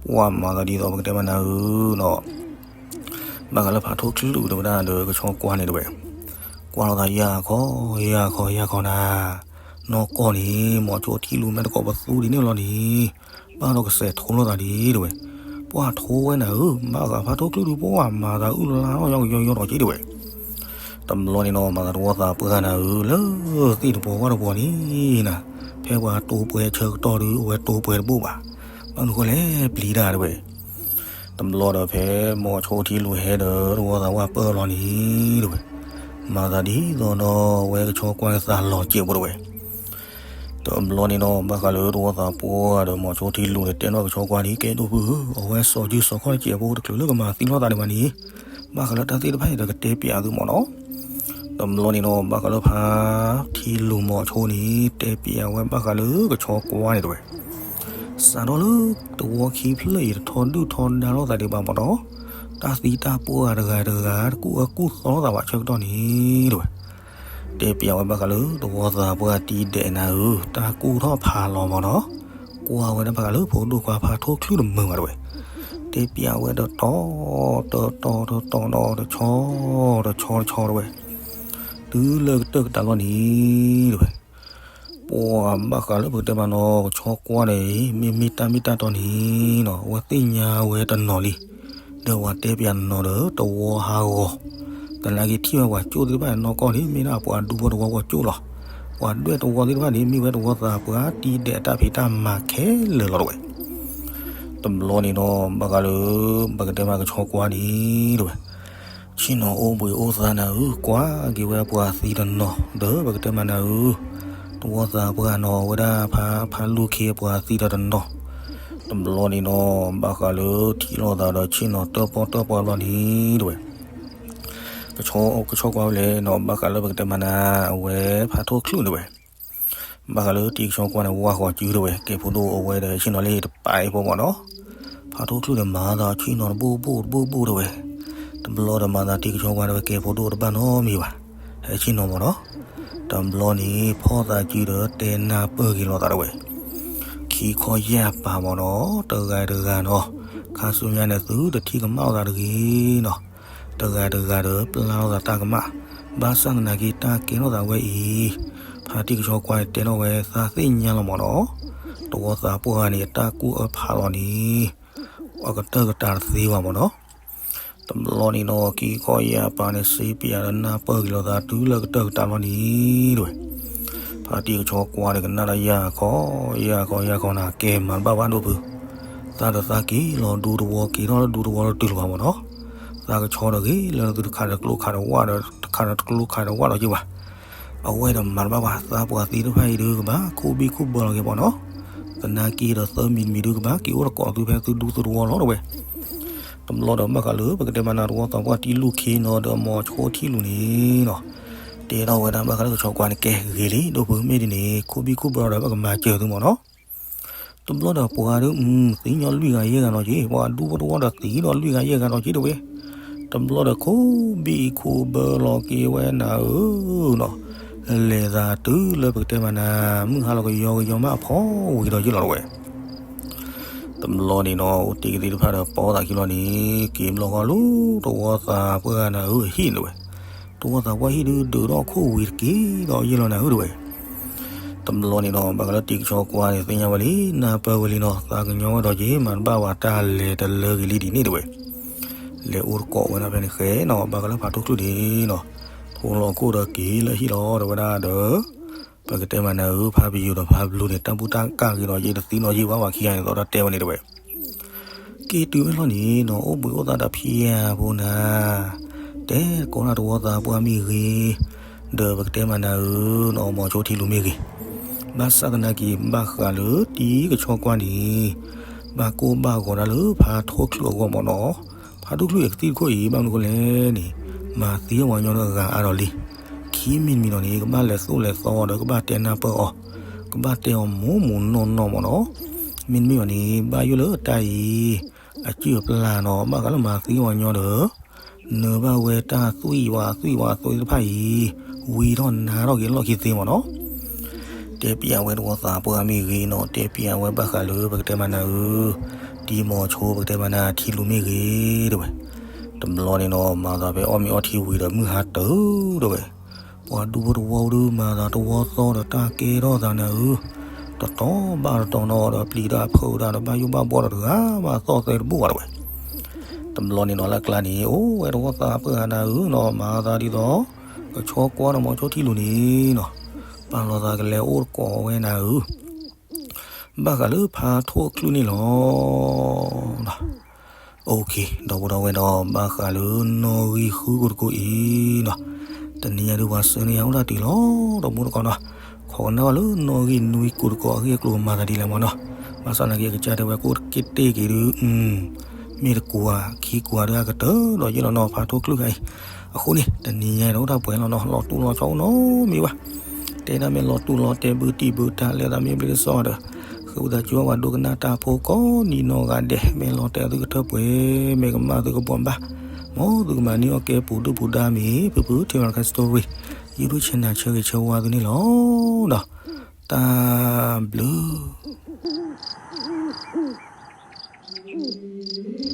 ပှၤမၤသးဒ်သိးပကတဲမးနၤဧၢနီၤ ဘၣ်ဃးလၢဖါထိၣ်ချုးတဝဲဒၣ်ဒီးကဆီကွၢ်န့ၣ်တဝဲ, ကွၢ်လိာ်သးယၢ်ခီ ယၢ်ခီ ယၢ်ခီနၤ, နီၢ်ကီၢ်န့ၣ် မိၤဆိထံလူၤမ့ၢ်တကိးပသူဒ်န့ၣ်လီၤန့ၣ်, ဘၣ်ဒီးကစဲးထိလိာ်သးဒ်တဝဲ, ပှၤထိဝဲနၤဧၢ ဘၣ်ဃးဖါထိၣ်ချုးဒုး ပှၤမၤသးအုၣ်လါထီၣ်ယီကယီယီထီၣ်က့ၤတဝဲ တဘျီန့ၣ်နီၤ မၤသးတဝီသးပှၢ်နၤဧၢ လၢသ့ၣ်တပှီၤဝၣ်တပှီၤန့ၣ်နၤ, ဖဲပှၤတိာ်ပှဲၤဆၢကတီၢ်ဒုး အဝဲတိာ်ပှဲၤတဘိၣ်ဘၣ်, ဘၣ်မနုၤဃိလဲၣ် ပျံၤတၢ်တဝဲ, တဘျီဒီးဖဲမိၤဆိထံလူၤဟဲဒီးတဝီသးဝၣ်ပၢၢ်လီၤန့ၣ်တဝဲ, မၤသးဒ်သိးဒီးအဝဲကဆီကွၢ်န့ၣ်သးလီၤစဲးဖိတဝဲ တဘျီန့ၣ်နီၤ ဘၣ်ဃးလၢတဝီသးပှၢ်ဒီးမိၤဆိထံလူၤန့ၣ် တဲနီၢ်ကဆီကွၢ်န့ၣ် ကဲဒိၣ်ဖုဧၢ အဝဲစီၤစုစီၤခီၣ်စဲးဖိတချုးလၢကမၤသံလိာ်သးဒံးဘၣ်န့ၣ်, ဘၣ်ဃးလၢတၢ်သ့ၣ်တဖၣ်န့ၣ်ဒီးကတဲပၠးသုမ့ၢ်နီၤ, တဘျီန့ၣ်နီၤ ဘၣ်ဃးလၢဖါထံလူၤမိၤဆိန့ၣ် တဲပၠးဝဲဘၣ်ဃးလၢကဆီကွၢ်န့ၣ်တဝဲ စးထီၣ်လၢတဝီခံဖျၢၣ်အံၤ တထီဒုၣ်ထီဒါလိာ်သးဒံးဘၣ်မ့ၢ်နီၤ, တၢ်သံတၢ်ပှၢ်တဂၤတဂၤ တကူၣ်အၢကူၣ်သီလိာ်သးဘၣ်ဆၢကတီၢ်န့ၣ်တဝဲ, တဲပၠးဝဲဘၣ်ဃးလၢတဝီသးပှၢ်တံၤဒဲးနၤဧၢ တၢ်ကူၣ်ထီၣ်ဖးလီၤမ့ၢ်နီၤ, ကွၢ်ဝဲဒၣ်ဘၣ်ဃးလၢဖိဒိၣ်ခွါဖါထိၣ်ချုးတမုာ်ဘၣ်တဝဲ, တဲပၠးဝဲတတီၤ တတီၤ တတီၤနီၤ တဆီ တဆီတဝဲ, တုၤလၢကတၢၢ်ကတၢၢ်လီၤန့ၣ်တဝဲ ပှၤဘၣ်ဃးလၢပကတဲမးနီၤ ကဆီကွၢ်န့ၣ် မ့မ့ၢ်တၢ်မ့ၢ်တၢ်တီန့ၣ်နီၤ အဝဲသ့ၣ်ညါဝဲတနီၤလံ, ဒီးပှၤတဲပၠးတနီၤဒီး တဝီဟးဂီၤ, သနာ်က့ထံၣ်ဝဲပှၤကၠိၣ်သ့ၣ်တဖၣ်န့ၣ် နီၢ်ကီၢ်န့ၣ် မ့ၢ်ဒၣ်ပှၤဒူဖိတဝီပှၤကၠိၣ်လီၤ, ပှၤဒွဲၣ်တဝီသ့ၣ်တဖၣ်န့ၣ် မ့ၢ်ဝဲတဝီသးပှၢ်တံၤဒဲးအတၢ်ဖံးတၢ်မၤခဲလၢာ်လီၤတဝဲ တဘျီန့ၣ်နီၤ ဘၣ်ဃးလၢ ပကတဲမးကဆီကွၢ်န့ၣ်တဝဲ, ဆ့ၣ်နီၤအိၣ်ဘှံးအိၣ်သါနၤဧၢ ကွၢ်က့ၤဝဲပှၤသံတနီၤ ဒီးပကတဲမးနၤဧၢ, တဝီသးပှၢ်နီၤ အဝဲဒၣ်ဖးဖးလူၢ်ခ့ပှၤသံတနီၤ, တဘျီန့ၣ်နီၤ ဘၣ်ဃးလၢထံၣ်လိာ်သးဒီးဆ့ၣ်နီၤတၢၣ်ပီၣ်တၢၣ်ပီၣ်ဘျီန့ၣ်တဝဲ, ကဆီကွၢ်ဝဲလဲၣ်နီၤ ဘၣ်ဃးလၢပကတဲမးနၤ အဝဲဖးထိၣ်ချုးတဝဲ ဘၣ်ဃးလၢတံၤကဆီကွၢ်န့ၣ် ဝၢ်ဃီၤစုတဝဲ ကဲဖိဒိၣ်အဝဲဒီးဆ့ၣ်နီၤလၢတပာ်အံၤဖိမ့ၢ်နီၤ, ဖးထိၣ်ချုးန့ၣ် မၤသးဆ့ၣ်နီၤတဘိၣ်ဘိၣ်တဘိၣ်ဘိၣ်တဝဲ, တဘျီဒီးမၤသးတံၤကဆီကွၢ်န့ၣ် ဝဲကဲဖိဒိၣ်တဘၣ်နီတမံၤဘၣ်, ဟဲဆ့ၣ်နီၤမ့ၢ်နီၤ, တဘျီန့ၣ် ဖီၣ်သးစုဒီးတဲနၢ်ပၢၢ်က့ၤလိာ်သးတဝဲ, ခံခီယၢ်ပၤမ့ၢ်နီၤ တဂၤတဂၤနီၤ, ခါဆူညါန့ၣ် သုတထံၣ်ကမၣ်လိာ်သးတဂ့ၤနီၤ တဂၤတဂၤဒီးပျၢ်လိာ်သးတၢ်ကမၣ်, ဘၣ်ဆၣ်သနာ်က့တၢ်ကဲထီၣ်သးဝဲအံၤ, ဖါတံၤကဆီကွၢ်န့ၣ် တဲထီၣ်ဝဲသးသ့ၣ်ညါလီၤမ့ၢ်နီၤ, တဝီသးပှၢ်န့ၣ် အတၢ်ကူၣ်အၢဖးလီၤန့ၣ်, အကတၢၢ်ကတၢၢ်တသ့ဘၣ်မ့ၢ်နီၤ, တဘျီန့ၣ်နီၤ ခံခီယၢ်ပၤန့ၣ် စ့ပၠးဒီးနၢ်ပၢၢ်က့ၤလိာ်သးတုၤလၢကတၢၢ်ကတၢၢ်လီၤန့ၣ်တဝဲ, ဖါတံၤကဆီကွၢ်န့ၣ် ကနၣ်ဒီးယၢ်ခီ, ယၢ်ခီ ယၢ်ခီနၤ ကဲမၤတဘၣ်ဘၣ်ဒိၣ်ဖု, သးဒီးသးက့ၤလီၤဒူတဝီ က့ၤထီၣ်လၢဒူတဝီလၢတုၤလၢၤဘၣ်မ့ၢ်နီၤ, သးကဆီဒီးဂ့ၤလၢသုတခးဒီးကျိခးဒီးဝၣ်ဒီး တခးဒီးကျိခးဒီးဝၣ်ဒီးက့ၤဘၣ်, အဝဲဒီးမၤတဘၣ်ဘၣ် သးပှၢ်သံတဖၣ်အံၤဒုး ကဘၣ်ခိၣ်ဘံၣ်ခိၣ်ဘၢလီၤက့ၤမ့ၢ်နီၤ, သနာ်က့ဒီးသၢမံၤတမံၤဒုး ကဘၣ်က့ၤအိၣ်တကိးသုဖဲသုဒူသုတဝီလီၤတဝဲ တဘျီဒီးဘၣ်ဃးလၢပကတဲမးနၤ တဝီသးပှၢ်တံၤလူၢ်ခ့နီၤ ဒီးမိၤဆိထံလူၢ်န့ၣ်နီၤ, တဲထီၣ်ဝဲဒၣ်ဘၣ်ဃးလၢကဆီကွၢ်န့ၣ် ကဲဂ့ၤလံ ဒိၣ်ဖု မ့ၢ်ဒ်န့ၣ် ခိၣ်ဘံၣ်ခိၣ်ဘၢဒီး ပကမၤစၢၤသုမ့ၢ်နီၤ, တဘျီဒီးပှၤဒုး သံညီလွံၢ်ဂၤယဲၢ်ဂၤနီၤက့ၤ ပှၤဒူဖိတဝီဒီးသံဒီးလွံၢ်ဂၤယဲၢ်ဂၤနီၤက့ၤတဝဲ, တဘျီဒီးခိၣ်ဘံၣ်ခိၣ်ဘၢလီၤက့ၤဝဲနၤဧၢနီၤ, လဲၤသးတုၤလၢပကတဲမးနၤ မုၢ်ဟါလီၤကယီကယီမးအဖီဝံၤဒီးယ့ၢ်လီၤတဝဲ တဘျီန့ၣ်နီၤ အိၣ်တ့ၢ်ကသ့ၣ်တဖၣ်ဒီးပိာ်သးခံလီၤန့ၣ် က့ၤဘျီဃီလၢ တဝီသးပှၢ်နၤဧၢအဟံၣ်န့ၣ်ဝဲ, တဝီသးပှၢ်ဟံၣ်ဒုးဒုးထီၣ်ခိၣ်ဝံၤတက့ၢ်ဒီးယ့ၢ်လီၤနၤဧၢတဝဲ, တ တဘျီန့ၣ်ဒီး ဘၣ်ဃးလၢတံၤကဆီကွၢ်န့ၣ် သ့ၣ်ညါဝဲလံ နၢ်ပၢၢ်ဝဲလံနီၤ, သးကညီၤဝဲဒီးက့ၤ မၤတဘၣ်ဝဲတၢ်လဲၤတလၢဂ့ၤလံဒ်န့ၣ်တဝဲ. လဲၤအိၣ်တကိးဝဲဒၣ်ဖဲန့ၣ်ဃဲနီၤ, ဘၣ်ဃးလၢဖးထူၣ်ချုၣ်န့ၣ်နီၤ, ထိလီၤခိၣ်ဒီးက့ၤလၢဟံၣ်လီၤ တဲဝဲဒၣ်ဒီး ပကတဲမၤနၤဧၢ ဖါပယိၤဒီးဖါဘျူန့ၣ် တၢ်ဘူၣ်တၢ်ကၢ်ဂ့ၤဒီး ယတသံနီၤယံာ်ဘၣ်ဝဲခံဂၤန့ၣ် သီတၢ်တဲဝဲန့ၣ်တဝဲ. က့ၤတုၤဝဲလီၤန့ၣ်နီၤ အိၣ်ဘှံးအိၣ်သါဒီးဖံယၤဖိနၤ, တဲကိးတၢ်တဝီသးပှၢ်မ့ၢ်ဂ့ၤ, ဒီးပကတဲမၤနၤဧၢနီၤ မိၤဆိထံလူၤမ့ၢ်ဂ့ၤ, ဘၣ်ဆၣ်သနာ်က့ ဘၣ်ဃးလၢတံၤကဆီကွၢ်န့ၣ် ဘၣ်ကိၢ်ဘၣ်ဂီၤဒၣ်လၢဖးထူၣ်ချုၣ်အဂီၢ်မ့ၢ်နီၤ. ဖးထူၣ်ချုၣ်အကသံၣ်တခိၣ်အံၤ ဘၣ်မနုၤဃိလဲၣ်န့ၣ် မၤသံအဝၤညီဒီးအဂၤအါဒီးလံ. ခံမံၤတမံၤဒီးန့ၣ် ကဘၣ်လဲၤသိၣ်လဲၤသီဒီး ကဘၣ်တဲနၢ်ပၢၢ်အီၤ, ကဘၣ်တဲအီၤမိၢ်မိၢ်နီၢ်နီၢ်မ့ၢ်နီၤ. မ့တမ့ၢ်ဘၣ်န့ၣ် ဘၣ်ယိၣ်လၢတၢ်အံၤ အစုၣ်အပျၢ်နီၤ ဘၣ်ဃးလၢမၤသံအဝၤညီဒီး နၢၤဘၣ်ဝဲတၢ်သွံၣ်ဝးသွံၣ်ဝးသွံၣ်တဖၣ်အံၤ ဝံၤထီၣ်နါထီၣ်က့ၤလီၢ်ခံသ့မ့ၢ်နီၤ. တဲပျးဝဲတဝီသးပှၢ်မ့ၢ်ဂ့ၤနီၤ, တဲပျးဝဲဘၣ်ဃးလၢပကတဲမၤနၤဧၢ, တံၤမိၤဆိပကတဲမၤနၤထံလူၤမ့ၢ်ဂ့ၤ တဲဝဲ. တဘျီန့ၣ်နီၤ မၤသးဖဲအီၣ်မ့ၤအီထံဝံၤဒီးမုၢ်ဟါတၢၢ်ဒီးဝဲ, ပှၤဒူဖိတဝီဒုး မၤသးတဝီသီဒီးတၢ်ကဲထီၣ်သးနၤဧၢ, တတီၤဘၣ်တတီၤနီၤဒီး ပျံၤတၢ်ဖုးတၢ်ဒီး ဘၣ်ယိၣ်ဘၣ်ဘှီဒီးတဂၤဘၣ်သီၣ်သဲတဘူၣ်ဘၣ်တဝဲ. တဘျီန့ၣ်နီၤ လၢကျါန့ၣ် အိၣ်ဝဲတဝီသးပှၢ်နၤဧၢနီၤ, မၤသးဒ်သိး ကဆီကွၢ်ဒီးမိၤဆိထံလူၤန့ၣ်နီၤ, ပာ်လီၤသးကလဲၤအိၣ်တကိးဝဲနၤဧၢ ဘၣ်ဃးလၢဖးထူၣ်ချုၣ်န့ၣ်လီၤ. အိၣ်ခ့ ဒီပုၢ်ဒီဝဲၢ်ဒီး ဘၣ်ဃးလၢနီၣ်ဂံၢ်ဃုကိးတကိးအံၤနီၤ, တနံၤညါဒုးပှၤဆှၢန့ၢ်ယၤအိၣ်တၢ်တုၤလီၤ ဒီပုၢ်ဒီဝဲၢ်နီၤ, ခိးကနၣ်ဘၣ်လၢနီၣ်ဂံၢ်နွံကိးတကိးအဂ့ၢ်အကျိၤမၤသးဒ်လဲၣ်မ့ၢ်နီၤ, ဘၣ်ဆၣ်သနာ်က့ ကစၢ်တဲဝဲကအိၣ်တက့ၢ်တ့ၢ်က့ၤဒုး မ့ၢ်တကိးဧါခံကိးဧါဒီးအကတၢၢ်ဒီးယ့ၢ်လီၤနီၤ ဖးထူၣ်ချုၣ်ခါအံၤ, အဃိန့ၣ် တနံၤညါဒီးအိၣ်တၢ်ပှဲၤလီၤနီၤ လီၤတူၢ်လီၤဆီအိၣ်နီတမံၤဘၣ် တဲဒၣ်မ့ၢ်လီၤတူၢ်လီၤတဲာ်ဘုတံၢ်ဘုတၢ် လဲၤသးမ့ၢ်ဘျ့ဒ်သိးဒီး ဃ့ဝံသးစူၤဘၣ်ပှၤဒိကနၣ်တၢ်ဖိကိးနံၤနီၢ်ဂၤဒဲး မ့ၢ်လီၤတဲာ်သုကထၢပှဲၤ မ့ၢ်ကမၣ်သုကဘှီဘၣ်, မ်သုကမၤန့ၢ်အီၣ်ကဲပူၤဒုၣ်ပူၤဒါမ့ၢ် ဖုဖု ထံရက story ယိၤဒိၣ် channel ဆၢဂ့ၤဆၢဝါသုန့ၣ်လီၤ. ဒီး တၢ်ဘျုး